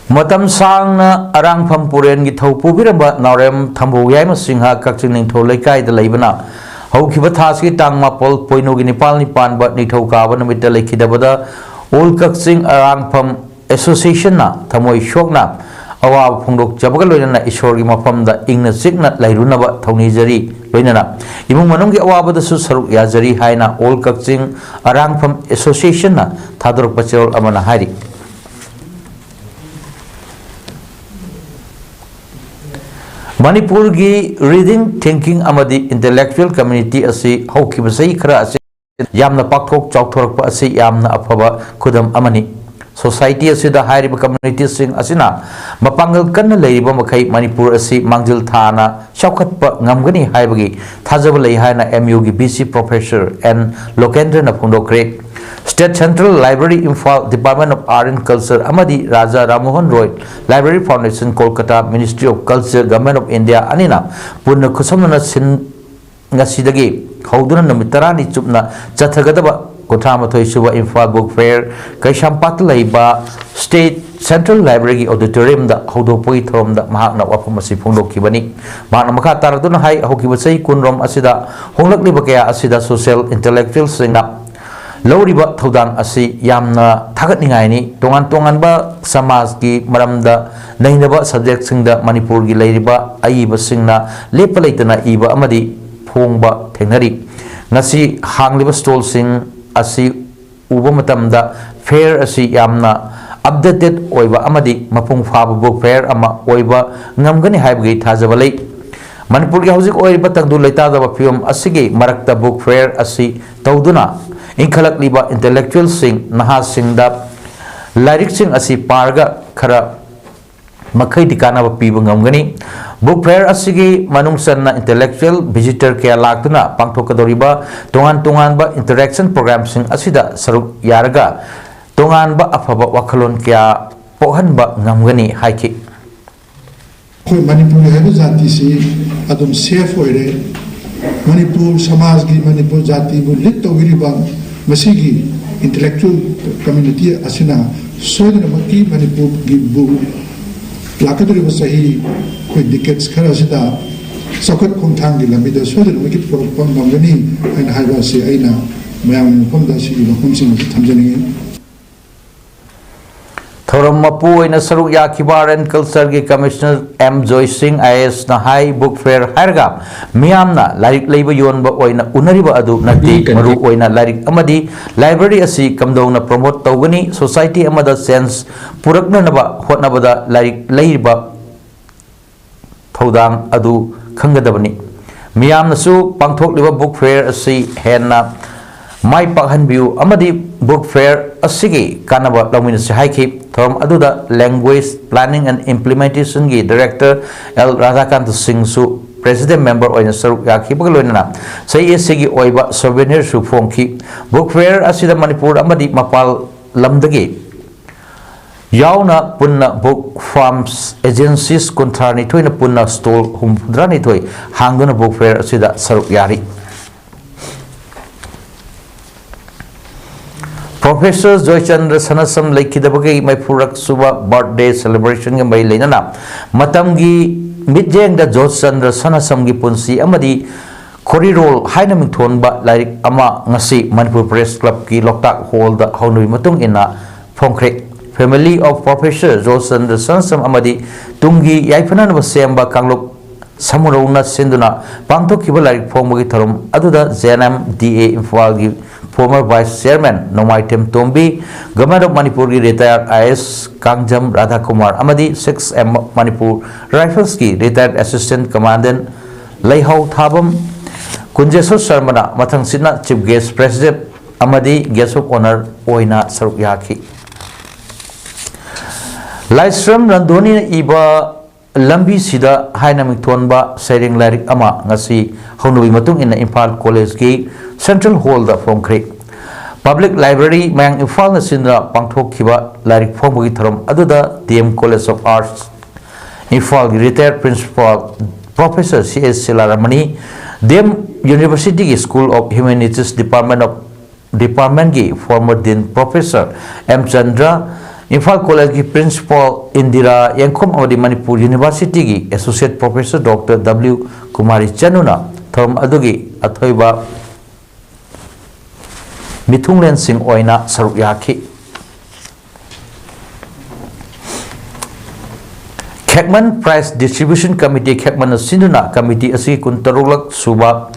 ꯃꯇꯝ ꯁꯥꯡꯅ ꯑꯔꯥꯡꯐꯝ ꯄꯨꯔꯦꯟꯒꯤ ꯊꯧ ꯄꯨꯕꯤꯔꯝꯕ ꯅꯥꯎꯔꯦꯝ ꯊꯝꯕꯧ ꯌꯥꯏꯃ ꯁꯤꯡꯍ ꯀꯛꯆꯤꯡ ꯅꯤꯡꯊꯧ ꯂꯩꯀꯥꯏꯗ ꯂꯩꯕꯅ ꯍꯧꯈꯤꯕ ꯊꯥ ꯑꯁꯤꯒꯤ ꯇꯥꯡ ꯃꯥꯄꯜ ꯄꯣꯏꯅꯨꯒꯤ ꯅꯤꯄꯥꯜꯅꯤ ꯄꯥꯟꯕ ꯅꯤꯡꯊꯧꯀꯥꯕ ꯅꯨꯃꯤꯠꯇ ꯂꯩꯈꯤꯗꯕꯗ ꯑꯣꯜ ꯀꯛꯆꯤꯡ ꯑꯔꯥꯡꯐꯝ ꯑꯦꯁꯣꯁꯤꯌꯦꯁꯟꯅ ꯊꯃꯣꯏ ꯁꯣꯛꯅ ꯑꯋꯥꯕ ꯐꯣꯡꯗꯣꯛꯆꯕꯒ ꯂꯣꯏꯅꯅ ꯏꯁꯣꯔꯒꯤ ꯃꯐꯝꯗ ꯏꯪꯅ ꯆꯤꯛꯅ ꯂꯩꯔꯨꯅꯕ ꯊꯧꯅꯤꯖꯔꯤ꯫ ꯂꯣꯏꯅꯅ ꯏꯃꯨꯡ ꯃꯅꯨꯡꯒꯤ ꯑꯋꯥꯕꯗꯁꯨ ꯁꯔꯨꯛ ꯌꯥꯖꯔꯤ ꯍꯥꯏꯅ ꯑꯣꯜ ꯀꯛꯆꯤꯡ ꯑꯔꯥꯡꯐꯝ ꯑꯦꯁꯣꯁꯤꯌꯦꯁꯟꯅ ꯊꯥꯗꯣꯔꯛꯄ ꯆꯦꯔꯣꯜ ꯑꯃꯅ ꯍꯥꯏꯔꯤ꯫ ꯃꯅꯤꯄꯨꯔꯒꯤ ꯔꯤꯗꯤꯡ, ꯊꯤꯡꯀꯤꯡ ꯑꯃꯗꯤ ꯏꯟꯇꯦꯂꯦꯛꯆꯨꯋꯦꯜ ꯀꯝꯃ꯭ꯌꯨꯅꯤꯇꯤ ꯑꯁꯤ ꯍꯧꯈꯤꯕ ꯆꯍꯤ ꯈꯔ ꯑꯁꯤ ꯌꯥꯝꯅ ꯄꯥꯛꯊꯣꯛ ꯆꯥꯎꯊꯣꯔꯛꯄ ꯑꯁꯤ ꯌꯥꯝꯅ ꯑꯐꯕ ꯈꯨꯗꯝ ꯑꯃꯅꯤ꯫ ꯁꯣꯁꯥꯏꯇꯤ ꯑꯁꯤꯗ ꯍꯥꯏꯔꯤꯕ ꯀꯝꯃ꯭ꯌꯨꯅꯤꯇꯤꯁꯤꯡ ꯑꯁꯤꯅ ꯃꯄꯥꯡꯒꯜ ꯀꯟꯅ ꯂꯩꯔꯤꯕ ꯃꯈꯩ ꯃꯅꯤꯄꯨꯔ ꯑꯁꯤ ꯃꯥꯡꯖꯤꯜ ꯊꯥꯅ ꯆꯥꯎꯈꯠꯄ ꯉꯝꯒꯅꯤ ꯍꯥꯏꯕꯒꯤ ꯊꯥꯖꯕ ꯂꯩ ꯍꯥꯏꯅ ꯑꯦꯝ ꯌꯨꯒꯤ ꯚꯤ ꯁꯤ ꯄ꯭ꯔꯣꯐꯦꯁꯔ ꯑꯦꯟ ꯂꯣꯀꯦꯟꯗ꯭ꯔꯅ ꯐꯣꯡꯗꯣꯛꯈ꯭ꯔꯦ꯫ State Central Library Imphal, Department of Art and Culture ꯑꯃꯗꯤ Raja Ram Mohan Roy Library Foundation Kolkata, Ministry of Culture, Government of India ꯑꯅꯤꯅ ꯄꯨꯟꯅ ꯈꯨꯠꯁꯝꯅꯅ ꯁꯤꯟ ꯉꯁꯤꯗꯒꯤ ꯍꯧꯗꯨꯅ ꯅꯨꯃꯤꯠ ꯇꯔꯥꯅꯤ ꯆꯨꯞꯅ ꯆꯠꯊꯒꯗꯕ ꯀꯨꯟꯊ꯭ꯔꯥ ꯃꯥꯊꯣꯏ ꯁꯨꯕ ꯏꯝꯐꯥꯜ ꯕꯨꯛ ꯐꯦꯌꯔ ꯀꯩꯁꯥꯝꯄꯥꯠꯇ ꯂꯩꯕ ꯁ꯭ꯇꯦꯠ ꯁꯦꯟꯇ꯭ꯔꯦꯜ ꯂꯥꯏꯕ꯭ꯔꯦꯔꯤꯒꯤ ꯑꯣꯗꯤꯇꯣꯔꯤꯌꯝꯗ ꯍꯧꯗꯣꯛꯄꯒꯤ ꯊꯧꯔꯝꯗ ꯃꯍꯥꯛꯅ ꯋꯥꯐꯝ ꯑꯁꯤ ꯐꯣꯡꯗꯣꯛꯈꯤꯕꯅꯤ꯫ ꯃꯍꯥꯛꯅ ꯃꯈꯥ ꯇꯥꯔꯗꯨꯅ ꯍꯥꯏ, ꯍꯧꯈꯤꯕ ꯆꯍꯤ ꯀꯨꯟꯔꯣꯝ ꯑꯁꯤꯗ ꯍꯣꯡꯂꯛꯂꯤꯕ ꯀꯌꯥ ꯑꯁꯤꯗ ꯁꯣꯁꯤꯌꯦꯜ ꯏꯟꯇꯦꯂꯦꯛꯆꯨꯋꯦꯜꯁꯤꯡꯅ ꯂꯧꯔꯤꯕ ꯊꯧꯗꯥꯡ ꯑꯁꯤ ꯌꯥꯝꯅ ꯊꯥꯒꯠꯅꯤꯡꯉꯥꯏꯅꯤ꯫ ꯇꯣꯉꯥꯟ ꯇꯣꯉꯥꯟꯕ ꯁꯃꯥꯖꯀꯤ ꯃꯔꯝꯗ ꯅꯩꯅꯕ ꯁꯕꯖꯦꯛꯁꯤꯡꯗ ꯃꯅꯤꯄꯨꯔꯒꯤ ꯂꯩꯔꯤꯕ ꯑꯏꯕꯁꯤꯡꯅ ꯂꯦꯞꯄ ꯂꯩꯇꯅ ꯏꯕ ꯑꯃꯗꯤ ꯐꯣꯡꯕ ꯊꯦꯡꯅꯔꯤ꯫ ꯉꯁꯤ ꯍꯥꯡꯂꯤꯕ ꯁ꯭ꯇꯣꯜꯁꯤꯡ ꯑꯁꯤ ꯎꯕ ꯃꯇꯝꯗ ꯐꯦꯌꯔ ꯑꯁꯤ ꯌꯥꯝꯅ ꯑꯞꯗꯦꯇꯦꯠ ꯑꯣꯏꯕ ꯑꯃꯗꯤ ꯃꯄꯨꯡ ꯐꯥꯕ ꯕꯨꯛ ꯐꯦꯌꯔ ꯑꯃ ꯑꯣꯏꯕ ꯉꯝꯒꯅꯤ ꯍꯥꯏꯕꯒꯤ ꯊꯥꯖꯕ ꯂꯩ꯫ ꯃꯅꯤꯄꯨꯔꯒꯤ ꯍꯧꯖꯤꯛ ꯑꯣꯏꯔꯤꯕ ꯇꯪꯗꯨ ꯂꯩꯇꯥꯗꯕ ꯐꯤꯕꯝ ꯑꯁꯤꯒꯤ ꯃꯔꯛꯇ ꯕꯨꯛ ꯐꯦꯌꯔ ꯑꯁꯤ ꯇꯧꯗꯨꯅ ꯏꯟꯈꯠꯂꯛꯂꯤꯕ ꯏꯟꯇꯦꯂꯦꯛꯆꯨꯋꯦꯜꯁꯤꯡ, ꯅꯍꯥꯁꯤꯡꯗ ꯂꯥꯏꯔꯤꯛꯁꯤꯡ ꯑꯁꯤ ꯄꯥꯔꯒ ꯈꯔ ꯃꯈꯩꯗꯤ ꯀꯥꯟꯅꯕ ꯄꯤꯕ ꯉꯝꯒꯅꯤ꯫ ꯕꯨꯛ ꯐꯦꯌꯔ ꯑꯁꯤꯒꯤ ꯃꯅꯨꯡ ꯆꯟꯅ ꯏꯟꯇꯦꯂꯦꯛꯆꯨꯋꯦꯜ ꯚꯤꯖꯤꯇꯔ ꯀꯌꯥ ꯂꯥꯛꯇꯨꯅ ꯄꯥꯡꯊꯣꯛꯀꯗꯧꯔꯤꯕ ꯇꯣꯉꯥꯟ ꯇꯣꯉꯥꯟꯕ ꯏꯟꯇꯔꯦꯛꯁꯟ ꯄ꯭ꯔꯣꯒ꯭ꯔꯥꯝꯁꯤꯡ ꯑꯁꯤꯗ ꯁꯔꯨꯛ ꯌꯥꯔꯒ ꯇꯣꯉꯥꯟꯕ ꯑꯐꯕ ꯋꯥꯈꯜꯂꯣꯟ ꯀꯌꯥ ꯄꯣꯛꯍꯟꯕ ꯉꯝꯒꯅꯤ ꯍꯥꯏꯈꯤ꯫ ꯑꯩꯈꯣꯏ ꯃꯅꯤꯄꯨꯔꯤ ꯍꯥꯏꯕ ꯖꯥꯇꯤꯁꯤ ꯑꯗꯨꯝ ꯁꯦꯐ ꯑꯣꯏꯔꯦ꯫ ꯃꯅꯤꯄꯨꯔ ꯁꯃꯥꯖꯒꯤ, ꯃꯅꯤꯄꯨꯔ ꯖꯥꯇꯤꯕꯨ ꯂꯤꯗ ꯇꯧꯕꯤꯔꯤꯕ ꯃꯁꯤꯒꯤ ꯏꯟꯇꯦꯂꯦꯛꯆꯨꯋꯦꯜ ꯀꯝꯃ꯭ꯌꯨꯅꯤꯇꯤ ꯑꯁꯤꯅ ꯁꯣꯏꯗꯅꯃꯛꯀꯤ ꯃꯅꯤꯄꯨꯔꯒꯤꯕꯨ ꯂꯥꯛꯀꯗꯧꯔꯤꯕ ꯆꯍꯤ, ꯑꯩꯈꯣꯏ ꯗꯤꯀꯦꯠꯁ ꯈꯔ ꯑꯁꯤꯗ ꯆꯥꯎꯈꯠ ꯈꯣꯡꯊꯥꯡꯒꯤ ꯂꯝꯕꯤꯗ ꯁꯣꯏꯗꯅꯃꯛꯀꯤ ꯄꯨꯔꯛꯄ ꯉꯝꯒꯅꯤ ꯍꯥꯏꯅ ꯍꯥꯏꯕ ꯑꯁꯤ ꯑꯩꯅ ꯃꯌꯥꯝꯒꯤ ꯃꯐꯝꯗ ꯁꯤꯒꯤ ꯋꯥꯐꯝꯁꯤꯡ ꯑꯁꯤ ꯊꯝꯖꯅꯤꯡꯏ꯫ ꯊꯧꯔꯝ ꯃꯄꯨ ꯑꯣꯏꯅ ꯁꯔꯨꯛ ꯌꯥꯈꯤꯕ Art and Culture ꯒꯤ Commissioner M ꯖꯣꯏ ꯁꯤꯡ IAS ꯅ ꯍꯥꯏ, ꯕꯨꯛ ꯐꯦꯌꯔ ꯍꯥꯏꯔꯒ ꯃꯤꯌꯥꯝꯅ ꯂꯥꯏꯔꯤꯛ ꯂꯩꯕ ꯌꯣꯟꯕ ꯑꯣꯏꯅ ꯎꯅꯔꯤꯕ ꯑꯗꯨ ꯅꯠꯇꯦ, ꯃꯔꯨ ꯑꯣꯏꯅ ꯂꯥꯏꯔꯤꯛ ꯑꯃꯗꯤ ꯂꯥꯏꯕ꯭ꯔꯦꯔꯤ ꯑꯁꯤ ꯀꯝꯗꯧꯅ ꯄ꯭ꯔꯣꯃꯣꯠ ꯇꯧꯒꯅꯤ, ꯁꯣꯁꯥꯏꯇꯤ ꯑꯃꯗ ꯆꯦꯟꯖ ꯄꯨꯔꯛꯅꯅꯕ ꯍꯣꯠꯅꯕꯗ ꯂꯥꯏꯔꯤꯛ ꯂꯩꯔꯤꯕ ꯊꯧꯗꯥꯡ ꯑꯗꯨ ꯈꯪꯒꯗꯕꯅꯤ꯫ ꯃꯤꯌꯥꯝꯅꯁꯨ ꯄꯥꯡꯊꯣꯛꯂꯤꯕ ꯕꯨꯛ ꯐꯦꯌꯔ ꯑꯁꯤ ꯍꯦꯟꯅ ꯃꯥꯏ ꯄꯥꯛꯍꯟꯕꯤꯌꯨ ꯑꯃꯗꯤ ꯕꯨꯛ ꯐꯦꯌꯔ ꯑꯁꯤꯒꯤ ꯀꯥꯟꯅꯕ ꯂꯧꯃꯤꯟꯅꯁꯤ ꯍꯥꯏꯈꯤ꯫ ꯊꯧꯔꯝ ꯑꯗꯨꯗ Language Planning and Implementation ꯒꯤ Director L ꯔꯥꯙꯥꯀꯥꯟꯇ ꯁꯤꯡꯁꯨ President member ꯑꯣꯏꯅ ꯁꯔꯨꯛ ꯌꯥꯈꯤꯕꯒ ꯂꯣꯏꯅꯅ ꯆꯍꯤ ꯑꯁꯤꯒꯤ ꯑꯣꯏꯕ souvenirꯁꯨ ꯐꯣꯡꯈꯤ꯫ Book fair ꯑꯁꯤꯗ ꯃꯅꯤꯄꯨꯔ ꯑꯃꯗꯤ ꯃꯄꯥꯟ ꯂꯝꯗꯒꯤ ꯌꯥꯎꯅ ꯄꯨꯟꯅ book firms, agencies ꯀꯨꯟꯊ꯭ꯔꯥ ꯅꯤꯊꯣꯏꯅ ꯄꯨꯟꯅ stall ꯍꯨꯝꯐꯨꯇꯔꯥ ꯅꯤꯊꯣꯏ ꯍꯥꯡꯗꯨꯅ book fair ꯑꯁꯤꯗ ꯁꯔꯨꯛ ꯌꯥꯔꯤ꯫ Professor ꯖꯣꯏꯆꯟꯗ꯭ꯔ ꯁꯅꯥꯁꯝ ꯂꯩꯈꯤꯗꯕꯒꯤ ꯃꯔꯤꯐꯨꯔꯛ ꯁꯨꯕ birthday celebrationꯒ ꯃꯔꯤ ꯂꯩꯅꯅ ꯃꯇꯝꯒꯤ ꯃꯤꯠꯌꯦꯡꯗ ꯖꯣꯏꯆꯟꯗ꯭ꯔ ꯁꯅꯥꯁꯝꯒꯤ ꯄꯨꯟꯁꯤ ꯑꯃꯗꯤ ꯈꯣꯔꯤꯔꯣꯜ ꯍꯥꯏꯅ ꯃꯤꯡꯊꯣꯟꯕ ꯂꯥꯏꯔꯤꯛ ꯑꯃ ꯉꯁꯤ ꯃꯅꯤꯄꯨꯔ Press Clubꯀꯤ ꯂꯣꯛꯇꯥꯛ hallꯗ ꯍꯧꯅꯕꯤ ꯃꯇꯨꯡ ꯏꯟꯅ ꯐꯣꯡꯈ꯭ꯔꯦ꯫ Family of Professor ꯖꯣꯏꯆꯟꯗ꯭ꯔ ꯁꯅꯥꯁꯝ ꯑꯃꯗꯤ ꯇꯨꯡꯒꯤ ꯌꯥꯏꯐꯅꯅꯕ ꯁꯦꯝꯕ ꯀꯥꯡꯂꯨꯞ ꯁꯃꯨꯔꯧꯅ ꯁꯤꯟꯗꯨꯅ ꯄꯥꯡꯊꯣꯛꯈꯤꯕ ꯂꯥꯏꯔꯤꯛ ꯐꯣꯡꯕꯒꯤ ꯊꯧꯔꯝ ꯑꯗꯨꯗ J N M D A ꯏꯝꯐꯥꯜꯒꯤ former vice chairman Nongmaithem Tombi, Government of ꯃꯅꯤꯄꯨꯔꯒꯤ retired I A S Kangjam ꯔꯥꯙꯥꯀꯨꯃꯥꯔ ꯑꯃꯗꯤ six M Manipur Riflesꯀꯤ retired assistant commandant ꯂꯩꯍꯧ ꯊꯥꯕꯝ ꯀꯨꯟꯖꯦꯁꯣꯔ ꯁꯔꯃꯅ ꯃꯊꯪꯁꯤꯠꯅ chief guest, president ꯑꯃꯗꯤ guest of honour ꯑꯣꯏꯅ ꯁꯔꯨꯛ ꯌꯥꯈꯤ꯫ ꯂꯥꯏꯁ꯭ꯔꯝ ꯔꯟꯙꯣꯅꯤꯅ ꯏꯕ ꯂꯝꯕꯤꯁꯤꯗ ꯍꯥꯏꯅ ꯃꯤꯡꯊꯣꯟꯕ ꯁꯩꯔꯦꯡ ꯂꯥꯏꯔꯤꯛ ꯑꯃ ꯉꯁꯤ ꯍꯧꯅꯕꯤ ꯃꯇꯨꯡ ꯏꯟꯅ ꯏꯝꯐꯥꯜ ꯀꯣꯂꯦꯖꯀꯤ central hallꯗ ꯐꯣꯡꯈ꯭ꯔꯦ꯫ Public Library ꯃꯌꯥꯡ ꯏꯝꯐꯥꯜꯅ ꯁꯤꯟꯗꯨꯅ ꯄꯥꯡꯊꯣꯛꯈꯤꯕ ꯂꯥꯏꯔꯤꯛ ꯐꯣꯡꯕꯒꯤ ꯊꯧꯔꯝ ꯑꯗꯨꯗ D M College of Arts ꯏꯝꯐꯥꯜꯒꯤ retired principal Professor C H ꯁꯤꯂꯥꯔꯥꯃꯅꯤ, D M Universityꯒꯤ School of Humanities Department of Departmentꯀꯤ former Dean Professor M Chandra, Imphal ꯀꯣꯂꯦꯖꯀꯤ Principal ꯏꯟꯗꯤꯔꯥ ꯌꯦꯡꯈꯣꯝ ꯑꯃꯗꯤ Manipur Universityꯒꯤ Associate Professor Doctor W Kumari ꯆꯅꯨꯅ ꯊꯧꯔꯝ ꯑꯗꯨꯒꯤ ꯑꯊꯣꯏꯕ ꯃꯤꯊꯨꯡꯂꯦꯟꯁꯤꯡ ꯑꯣꯏꯅ ꯁꯔꯨꯛ ꯌꯥꯈꯤ꯫ ꯈꯦꯛꯃꯟ Prize Distribution Committee, ꯈꯦꯛꯃꯟꯅ ꯁꯤꯟꯗꯨꯅ committee ꯑꯁꯤꯒꯤ ꯀꯨꯟꯇꯔꯨꯛꯂꯛ ꯁꯨꯕ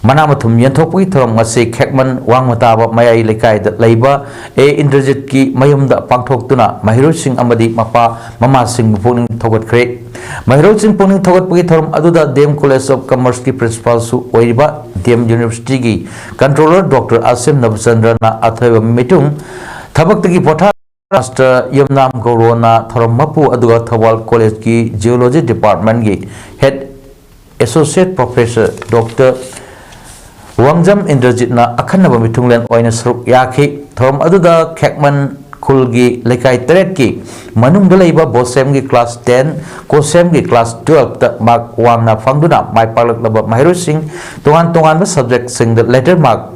ꯃꯅꯥ ꯃꯊꯨꯝ ꯌꯦꯟꯊꯣꯛꯄꯒꯤ ꯊꯧꯔꯝ ꯉꯁꯤ ꯈꯦꯛꯃꯟ ꯋꯥꯡꯃ ꯇꯥꯕ ꯃꯌꯥꯏ ꯂꯩꯀꯥꯏꯗ ꯂꯩꯕ ꯑꯦ ꯏꯟꯗ꯭ꯔꯖꯤꯠꯀꯤ ꯃꯌꯨꯝꯗ ꯄꯥꯡꯊꯣꯛꯇꯨꯅ ꯃꯍꯩꯔꯣꯏꯁꯤꯡ ꯑꯃꯗꯤ ꯃꯄꯥ ꯃꯃꯥꯁꯤꯡꯕꯨ ꯄꯨꯛꯅꯤꯡ ꯊꯧꯒꯠꯈ꯭ꯔꯦ꯫ ꯃꯍꯩꯔꯣꯏꯁꯤꯡ ꯄꯨꯛꯅꯤꯡ ꯊꯧꯒꯠꯄꯒꯤ ꯊꯧꯔꯝ ꯑꯗꯨꯗ D M College of Commerceꯀꯤ Principalꯁꯨ ꯑꯣꯏꯔꯤꯕ D M Universityꯒꯤ Controller Doctor ꯑꯁꯤꯝ ꯅꯕꯆꯟꯗ꯭ꯔꯅ ꯑꯊꯣꯏꯕ ꯃꯤꯇꯨꯡ, ꯊꯕꯛꯇꯒꯤ ꯄꯣꯊꯥ Master ꯌꯨꯝꯅꯥꯝ ꯒꯧꯔꯣꯅ ꯊꯧꯔꯝ ꯃꯄꯨ ꯑꯗꯨꯒ ꯊꯧꯕꯥꯜ ꯀꯣꯂꯦꯖꯀꯤ Geology Departmentꯀꯤ Head Associate Professor Doctor ꯋꯥꯡꯖꯝ ꯏꯟꯗ꯭ꯔꯖꯤꯠꯅ ꯑꯈꯟꯅꯕ ꯃꯤꯊꯨꯡꯂꯦꯟ ꯑꯣꯏꯅ ꯁꯔꯨꯛ ꯌꯥꯈꯤ꯫ ꯊꯧꯔꯝ ꯑꯗꯨꯗ ꯈꯦꯛꯃꯟ ꯈꯨꯜꯒꯤ ꯂꯩꯀꯥꯏ ꯇꯔꯦꯠꯀꯤ ꯃꯅꯨꯡꯗ ꯂꯩꯕ ꯕꯣꯁꯦꯝꯒꯤ class ten, ꯀꯣꯁꯦꯝꯒꯤ class twelve ꯇ mark ꯋꯥꯡꯅ ꯐꯪꯗꯨꯅ ꯃꯥꯏ ꯄꯥꯛꯂꯛꯂꯕ ꯃꯍꯩꯔꯣꯏꯁꯤꯡ, ꯇꯣꯉꯥꯟ ꯇꯣꯉꯥꯟꯕ subject ꯁꯤꯡꯗ letter mark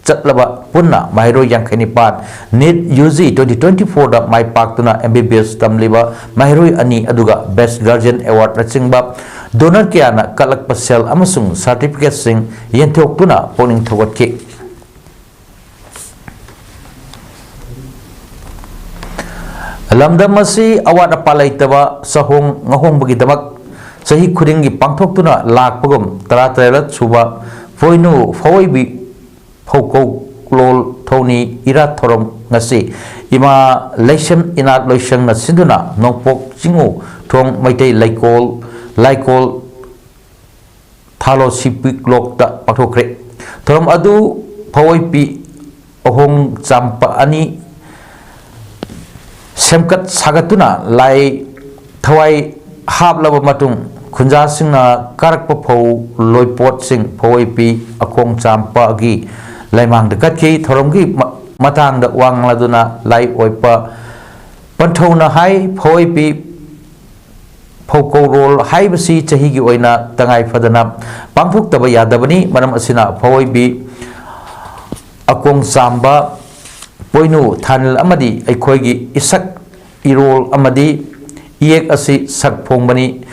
ꯆꯠꯂꯕ ꯄꯨꯟꯅ ꯃꯍꯩꯔꯣꯏ ꯌꯥꯡꯈꯩ ꯅꯤꯄꯥꯟ, NEET UG twenty twenty four ꯗ ꯃꯥꯏ ꯄꯥꯛꯇꯨꯅ MBBS ꯇꯝꯂꯤꯕ ꯃꯍꯩꯔꯣꯏ ꯑꯅꯤ, ꯑꯗꯨꯒ Best Guardian Award ꯅꯆꯤꯡꯕ donor ꯀꯌꯥꯅ ꯀꯠꯂꯛꯄ ꯁꯦꯜ ꯑꯃꯁꯨꯡ certificate ꯁꯤꯡ ꯌꯦꯟꯊꯣꯛꯇꯨꯅ ꯄꯨꯛꯅꯤꯡ ꯊꯧꯒꯠꯈꯤ꯫ ꯂꯝꯗꯝ ꯑꯁꯤ ꯑꯋꯥꯠ ꯑꯄꯥ ꯂꯩꯇꯕ ꯆꯍꯣꯡ ꯉꯍꯣꯡꯕꯒꯤꯗꯃꯛ ꯆꯍꯤ ꯈꯨꯗꯤꯡꯒꯤ ꯄꯥꯡꯊꯣꯛꯇꯨꯅ ꯂꯥꯛꯄꯒꯨꯝ, ꯇꯔꯥꯇꯔꯦꯠ ꯁꯨꯕ ꯄꯣꯏꯅꯨ ꯐꯋꯣꯏꯕꯤ ꯐꯧꯀꯧꯂꯣꯜ ꯊꯧꯅꯤ ꯏꯔꯥꯠ ꯊꯧꯔꯝ ꯉꯁꯤ ꯏꯃꯥ ꯂꯩꯁꯦꯝ ꯏꯅꯥꯠ ꯂꯣꯏꯁꯪꯅ ꯁꯤꯟꯗꯨꯅ ꯅꯣꯡꯄꯣꯛ ꯆꯤꯡꯉꯨ ꯊꯣꯡ ꯃꯩꯇꯩ ꯂꯩꯀꯣꯜ, ꯂꯥꯏꯀꯣꯜ ꯊꯥꯂꯣ ꯁꯤꯄꯤꯛꯂꯣꯛꯇ ꯄꯥꯡꯊꯣꯛꯈ꯭ꯔꯦ꯫ ꯊꯧꯔꯝ ꯑꯗꯨ ꯐꯋꯣꯏꯄꯤ ꯑꯍꯣꯡ ꯆꯥꯝꯄ ꯑꯅꯤ ꯁꯦꯝꯒꯠ ꯁꯥꯒꯠꯇꯨꯅ ꯂꯥꯏ ꯊꯋꯥꯏ ꯍꯥꯞꯂꯕ ꯃꯇꯨꯡ, ꯈꯨꯟꯖꯥꯁꯤꯡꯅ ꯀꯥꯔꯛꯄ ꯐꯧ ꯂꯣꯏꯄꯣꯠꯁꯤꯡ ꯐꯋꯣꯏꯄꯤ ꯑꯈꯣꯡ ꯆꯥꯝꯄꯒꯤ ꯂꯩꯃꯥꯡꯗ ꯀꯠꯈꯤ꯫ ꯊꯧꯔꯝꯒꯤ ꯃ-, ꯃꯇꯥꯡꯗ ꯋꯥ ꯉꯥꯡꯂꯗꯨꯅ ꯂꯥꯏ ꯑꯣꯏꯄ ꯄꯟꯊꯧꯅ ꯍꯥꯏ, ꯐꯋꯣꯏꯄꯤ ꯐꯧꯀꯧꯔꯣꯜ ꯍꯥꯏꯕꯁꯤ ꯆꯍꯤꯒꯤ ꯑꯣꯏꯅ ꯇꯉꯥꯏ ꯐꯗꯅ ꯄꯥꯡꯊꯣꯛꯇꯕ ꯌꯥꯗꯕꯅꯤ꯫ ꯃꯔꯝ ꯑꯁꯤꯅ ꯐꯋꯣꯏꯕꯤ ꯑꯀꯣꯡ ꯆꯥꯝꯕ ꯄꯣꯏꯅꯨ ꯊꯥꯅꯤꯜ ꯑꯃꯗꯤ ꯑꯩꯈꯣꯏꯒꯤ ꯏꯁꯛ ꯏꯔꯣꯜ ꯑꯃꯗꯤ ꯏꯌꯦꯛ ꯑꯁꯤ ꯁꯛ ꯐꯣꯡꯕꯅꯤ꯫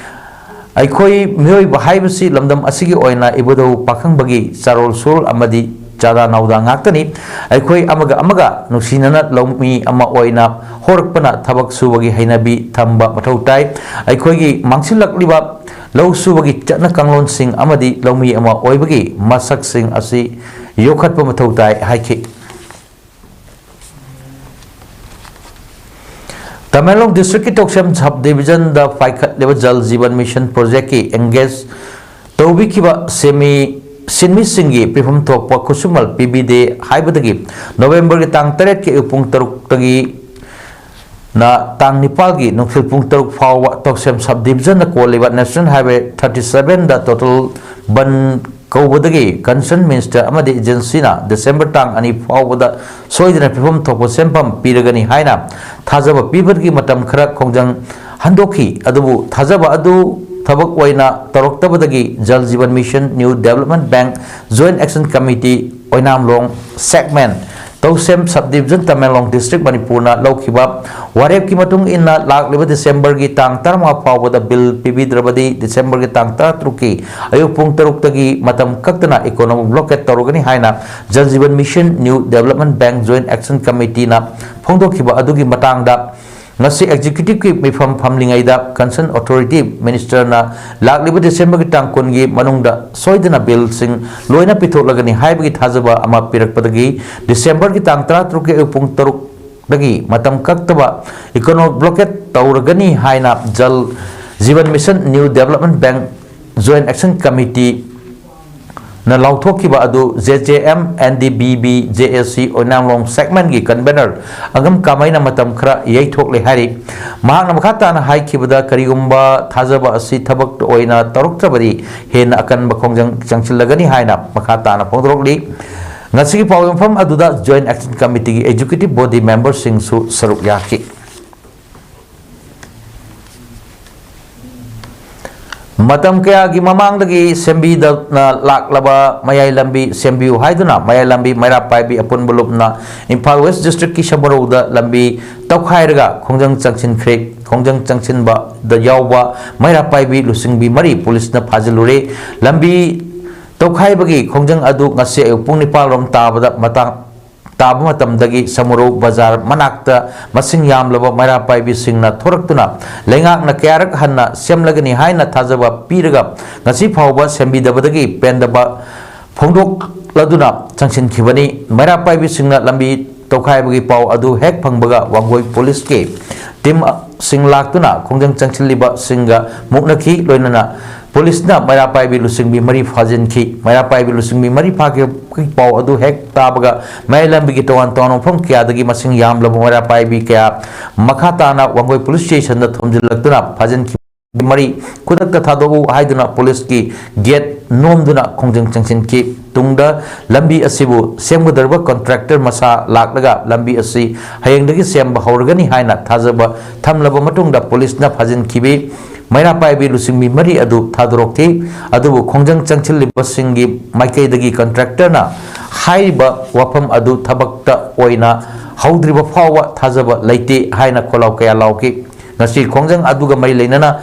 ꯑꯩꯈꯣꯏ ꯃꯤꯑꯣꯏꯕ ꯍꯥꯏꯕꯁꯤ ꯂꯝꯗꯝ ꯑꯁꯤꯒꯤ ꯑꯣꯏꯅ ꯏꯕꯨꯙꯧ ꯄꯥꯈꯪꯕꯒꯤ ꯆꯥꯔꯣꯜ ꯁꯨꯔꯣꯜ ꯑꯃꯗꯤ ꯆꯥꯗꯥ ꯅꯥꯎꯗꯥ ꯉꯥꯛꯇꯅꯤ꯫ ꯑꯩꯈꯣꯏ ꯑꯃꯒ ꯑꯃꯒ ꯅꯨꯡꯁꯤꯅꯅ ꯂꯧꯃꯤ ꯑꯃ ꯑꯣꯏꯅ ꯍꯧꯔꯛꯄꯅ ꯊꯕꯛ ꯁꯨꯕꯒꯤ ꯍꯩꯅꯕꯤ ꯊꯝꯕ ꯃꯊꯧ ꯇꯥꯏ꯫ ꯑꯩꯈꯣꯏꯒꯤ ꯃꯥꯡꯁꯤꯜꯂꯛꯂꯤꯕ ꯂꯧ ꯁꯨꯕꯒꯤ ꯆꯠꯅ ꯀꯥꯡꯂꯣꯟꯁꯤꯡ ꯑꯃꯗꯤ ꯂꯧꯃꯤ ꯑꯃ ꯑꯣꯏꯕꯒꯤ ꯃꯁꯛꯁꯤꯡ ꯑꯁꯤ ꯌꯣꯛꯈꯠꯄ ꯃꯊꯧ ꯇꯥꯏ ꯍꯥꯏꯈꯤ꯫ ꯇꯃꯦꯡꯂꯣꯡ district ꯀꯤ ꯇꯣꯛꯁꯦꯝ sub division ꯗ ꯄꯥꯏꯈꯠꯂꯤꯕ ꯖꯜ ꯖꯤꯕꯟ ꯃꯤꯁꯟ project ꯀꯤ engage ꯇꯧꯕꯤꯈꯤꯕ ꯁꯦꯃꯤ-, ꯁꯤꯟꯃꯤꯁꯤꯡꯒꯤ ꯄꯤꯐꯝ ꯊꯣꯛꯄ ꯈꯨꯠꯁꯨꯃꯜ ꯄꯤꯕꯤꯗꯦ ꯍꯥꯏꯕꯗꯒꯤ ꯅꯣꯕꯦꯝꯕꯔꯒꯤ ꯇꯥꯡ ꯇꯔꯦꯠꯀꯤ ꯑꯌꯨꯛ ꯄꯨꯡ ꯇꯔꯨꯛꯇꯒꯤ ꯅ ꯇꯥꯡ ꯅꯤꯄꯥꯜꯒꯤ ꯅꯨꯡꯊꯤꯜ ꯄꯨꯡ ꯇꯔꯨꯛ ꯐꯥꯎꯕ ꯇꯧꯁꯦꯝ sub division ꯀꯣꯜꯂꯤꯕ National Highway thirty seven ꯗ total bandh ꯀꯧꯕꯗꯒꯤ concerned minister ꯑꯃꯗꯤ agency ꯅ December ꯇꯥꯡ ꯑꯅꯤ ꯐꯥꯎꯕꯗ ꯁꯣꯏꯗꯅ ꯄꯤꯐꯝ ꯊꯣꯛꯄ ꯁꯦꯟꯐꯝ ꯄꯤꯔꯒꯅꯤ ꯍꯥꯏꯅ ꯊꯥꯖꯕ ꯄꯤꯕꯒꯤ ꯃꯇꯝ ꯈꯔ ꯈꯣꯡꯖꯪ ꯍꯟꯗꯣꯛꯈꯤ꯫ ꯑꯗꯨꯕꯨ ꯊꯥꯖꯕ ꯑꯗꯨ ꯊꯕꯛ ꯑꯣꯏꯅ ꯇꯧꯔꯛꯇꯕꯗꯒꯤ Jal Jeevan Mission New Development Bank Joint Action Committee ꯑꯣꯏꯅꯥꯝꯂꯣꯡ segment ꯇꯧꯁꯦꯝ sub division Tamenglong district ꯃꯅꯤꯄꯨꯔꯅ ꯂꯧꯈꯤꯕ ꯋꯥꯔꯦꯞꯀꯤ ꯃꯇꯨꯡ ꯏꯟꯅ ꯂꯥꯛꯂꯤꯕ December ꯒꯤ ꯇꯥꯡ ꯇꯔꯥꯃꯉꯥ ꯐꯥꯎꯕꯗ bill ꯄꯤꯕꯤꯗ꯭ꯔꯕꯗꯤ December ꯒꯤ ꯇꯥꯡ ꯇꯔꯥꯇꯔꯨꯛꯀꯤ ꯑꯌꯨꯛ ꯄꯨꯡ ꯇꯔꯨꯛꯇꯒꯤ ꯃꯇꯝ ꯀꯛꯇꯅ economic blockade ꯇꯧꯔꯒꯅꯤ ꯍꯥꯏꯅ Jal Jeevan Mission New Development Bank Joint Action Committee ꯅ ꯐꯣꯡꯗꯣꯛꯈꯤꯕ ꯑꯗꯨꯒꯤ ꯃꯇꯥꯡꯗ ꯉꯁꯤ executive ꯀꯤ ꯃꯤꯐꯝ ꯐꯝꯂꯤꯉꯩꯗ concerned authority minister ꯅ ꯂꯥꯛꯂꯤꯕ December ꯒꯤ ꯇꯥꯡ ꯀꯨꯟꯒꯤ ꯃꯅꯨꯡꯗ ꯁꯣꯏꯗꯅ bill ꯁꯤꯡ ꯂꯣꯏꯅ ꯄꯤꯊꯣꯛꯂꯒꯅꯤ ꯍꯥꯏꯕꯒꯤ ꯊꯥꯖꯕ ꯑꯃ ꯄꯤꯔꯛꯄꯗꯒꯤ December ꯒꯤ ꯇꯥꯡ ꯇꯔꯥꯇꯔꯨꯛꯀꯤ ꯑꯌꯨꯛ ꯄꯨꯡ ꯇꯔꯨꯛ ꯗꯒꯤ ꯃꯇꯝ ꯀꯛꯇꯕ economic blockade ꯇꯧꯔꯒꯅꯤ ꯍꯥꯏꯅ Jal Jeevan Mission New Development Bank Joint Action Committee ꯅ ꯂꯥꯎꯊꯣꯛꯈꯤꯕ ꯑꯗꯨ J J M N D B B J A C ꯑꯣꯏꯅꯥꯝꯂꯣꯡ segment ꯀꯤ convener ꯑꯉꯝ ꯀꯥꯃꯩꯅ ꯃꯇꯝ ꯈꯔ ꯌꯩꯊꯣꯛꯂꯦ ꯍꯥꯏꯔꯤ꯫ ꯃꯍꯥꯛꯅ ꯃꯈꯥ ꯇꯥꯅ ꯍꯥꯏꯈꯤꯕꯗ, ꯀꯔꯤꯒꯨꯝꯕ ꯊꯥꯖꯕ ꯑꯁꯤ ꯊꯕꯛ ꯑꯣꯏꯅ ꯇꯧꯔꯛꯇ꯭ꯔꯕꯗꯤ ꯍꯦꯟꯅ ꯑꯀꯟꯕ ꯈꯣꯡꯖꯪ ꯆꯪꯁꯤꯜꯂꯒꯅꯤ ꯍꯥꯏꯅ ꯃꯈꯥ ꯇꯥꯅ ꯐꯣꯡꯗꯣꯔꯛꯂꯤ꯫ ꯉꯁꯤꯒꯤ ꯄꯥꯎ ꯌꯣꯟꯐꯝ ꯑꯗꯨꯗ Joint Action Committee ꯒꯤ executive body member ꯁꯤꯡꯁꯨ ꯁꯔꯨꯛ ꯌꯥꯈꯤ꯫ ꯃꯇꯝ ꯀꯌꯥꯒꯤ ꯃꯃꯥꯡꯗꯒꯤ ꯁꯦꯝꯕꯤꯗꯅ ꯂꯥꯛꯂꯕ ꯃꯌꯥꯏ ꯂꯝꯕꯤ ꯁꯦꯝꯕꯤꯌꯨ ꯍꯥꯏꯗꯨꯅ ꯃꯌꯥꯏ ꯂꯝꯕꯤ ꯃꯩꯔꯥ ꯄꯥꯏꯕꯤ ꯑꯄꯨꯟꯕ ꯂꯨꯞꯅ ꯏꯝꯐꯥꯜ West district ꯀꯤ ꯁꯃꯨꯔꯧꯗ ꯂꯝꯕꯤ ꯇꯧꯈꯥꯏꯔꯒ ꯈꯣꯡꯖꯪ ꯆꯪꯁꯤꯟꯈ꯭ꯔꯦ꯫ ꯈꯣꯡꯖꯪ ꯆꯪꯁꯤꯟꯕꯗ ꯌꯥꯎꯕ ꯃꯩꯔꯥ ꯄꯥꯏꯕꯤ ꯂꯨꯆꯤꯡꯕꯤ ꯃꯔꯤ ꯄꯨꯂꯤꯁꯅ ꯐꯥꯖꯤꯜꯂꯨꯔꯦ꯫ ꯂꯝꯕꯤ ꯇꯧꯈꯥꯏꯕꯒꯤ ꯈꯣꯡꯖꯪ ꯑꯗꯨ ꯉꯁꯤ ꯑꯌꯨꯛ ꯄꯨꯡ ꯅꯤꯄꯥꯜ ꯔꯣꯝ ꯇꯥꯕꯗ ꯃꯇꯥꯡ ꯇꯥꯕ ꯃꯇꯝꯗꯒꯤ ꯁꯃꯨꯔꯧ ꯕꯖꯥꯔ ꯃꯅꯥꯛꯇ ꯃꯁꯤꯡ ꯌꯥꯝꯂꯕ ꯃꯩꯔꯥ ꯄꯥꯏꯕꯤꯁꯤꯡꯅ ꯊꯣꯔꯛꯇꯨꯅ ꯂꯩꯉꯥꯛꯅ ꯀꯌꯥꯔꯛ ꯍꯟꯅ ꯁꯦꯝꯂꯒꯅꯤ ꯍꯥꯏꯅ ꯊꯥꯖꯕ ꯄꯤꯔꯒ ꯉꯁꯤ ꯐꯥꯎꯕ ꯁꯦꯝꯕꯤꯗꯕꯗꯒꯤ ꯄꯦꯟꯗꯕ ꯐꯣꯡꯗꯣꯛꯂꯗꯨꯅ ꯆꯪꯁꯤꯟꯈꯤꯕꯅꯤ꯫ ꯃꯩꯔꯥ ꯄꯥꯏꯕꯤꯁꯤꯡꯅ ꯂꯝꯕꯤ ꯇꯧꯈꯥꯏꯕꯒꯤ ꯄꯥꯎ ꯑꯗꯨ ꯍꯦꯛ ꯐꯪꯕꯒ ꯋꯥꯡꯒꯣꯏ ꯄꯨꯂꯤꯁꯀꯤ team ꯁꯤꯡ ꯂꯥꯛꯇꯨꯅ ꯈꯣꯡꯖꯪ ꯆꯪꯁꯤꯜꯂꯤꯕꯁꯤꯡꯒ ꯃꯨꯛꯅꯈꯤ꯫ ꯂꯣꯏꯅꯅ ꯄꯨꯂꯤꯁꯅ ꯃꯩꯔꯥ ꯄꯥꯏꯕꯤ ꯂꯨꯆꯤꯡꯕꯤ ꯃꯔꯤ ꯐꯥꯖꯤꯟꯈꯤ꯫ ꯃꯩꯔꯥ ꯄꯥꯏꯕꯤ ꯂꯨꯆꯤꯡꯕꯤ ꯃꯔꯤ ꯐꯥꯈꯤꯕꯒꯤ ꯄꯥꯎ ꯑꯗꯨ ꯍꯦꯛ ꯇꯥꯕꯒ ꯃꯌꯥꯏ ꯂꯝꯕꯤꯒꯤ ꯇꯣꯉꯥꯟ ꯇꯣꯉꯥꯟꯕ ꯃꯐꯝ ꯀꯌꯥꯗꯒꯤ ꯃꯁꯤꯡ ꯌꯥꯝꯂꯕ ꯃꯩꯔꯥ ꯄꯥꯏꯕꯤ ꯀꯌꯥ ꯃꯈꯥ ꯇꯥꯅ ꯋꯥꯡꯒꯣꯏ ꯄꯨꯂꯤꯁ ꯁ꯭ꯇꯦꯁꯟꯗ ꯊꯣꯝꯖꯤꯜꯂꯛꯇꯨꯅ ꯐꯥꯖꯤꯟꯈꯤ꯫ ꯃꯔꯤ ꯈꯨꯗꯛꯇ ꯊꯥꯗꯣꯛꯎ ꯍꯥꯏꯗꯨꯅ ꯄꯨꯂꯤꯁꯀꯤ ꯒꯦꯠ ꯅꯣꯝꯗꯨꯅ ꯈꯣꯡꯖꯪ ꯆꯪꯁꯤꯟꯈꯤ꯫ ꯇꯨꯡꯗ ꯂꯝꯕꯤ ꯑꯁꯤꯕꯨ ꯁꯦꯝꯒꯗꯧꯔꯤꯕ ꯀꯟꯇ꯭ꯔꯦꯛꯇꯔ ꯃꯁꯥ ꯂꯥꯛꯂꯒ ꯂꯝꯕꯤ ꯑꯁꯤ ꯍꯌꯦꯡꯗꯒꯤ ꯁꯦꯝꯕ ꯍꯧꯔꯒꯅꯤ ꯍꯥꯏꯅ ꯊꯥꯖꯕ ꯊꯝꯂꯕ ꯃꯇꯨꯡꯗ ꯄꯨꯂꯤꯁꯅ ꯐꯥꯖꯤꯟꯈꯤꯕꯤ ꯃꯩꯔꯥ ꯄꯥꯏꯕꯤ ꯂꯨꯆꯤꯡꯕꯤ ꯃꯔꯤ ꯑꯗꯨ ꯊꯥꯗꯣꯔꯛꯈꯤ꯫ ꯑꯗꯨꯕꯨ ꯈꯣꯡꯖꯪ ꯆꯪꯁꯤꯜꯂꯤꯕꯁꯤꯡꯒꯤ ꯃꯥꯏꯀꯩꯗꯒꯤ ꯀꯟꯇ꯭ꯔꯦꯛꯇꯔꯅ ꯍꯥꯏꯔꯤꯕ ꯋꯥꯐꯝ ꯑꯗꯨ ꯊꯕꯛꯇ ꯑꯣꯏꯅ ꯍꯧꯗ꯭ꯔꯤꯕ ꯐꯥꯎꯕ ꯊꯥꯖꯕ ꯂꯩꯇꯦ ꯍꯥꯏꯅ ꯈꯣꯜꯂꯥꯎ ꯀꯌꯥ ꯂꯥꯎꯈꯤ꯫ ꯉꯁꯤ ꯈꯣꯡꯖꯪ ꯑꯗꯨꯒ ꯃꯔꯤ ꯂꯩꯅꯅ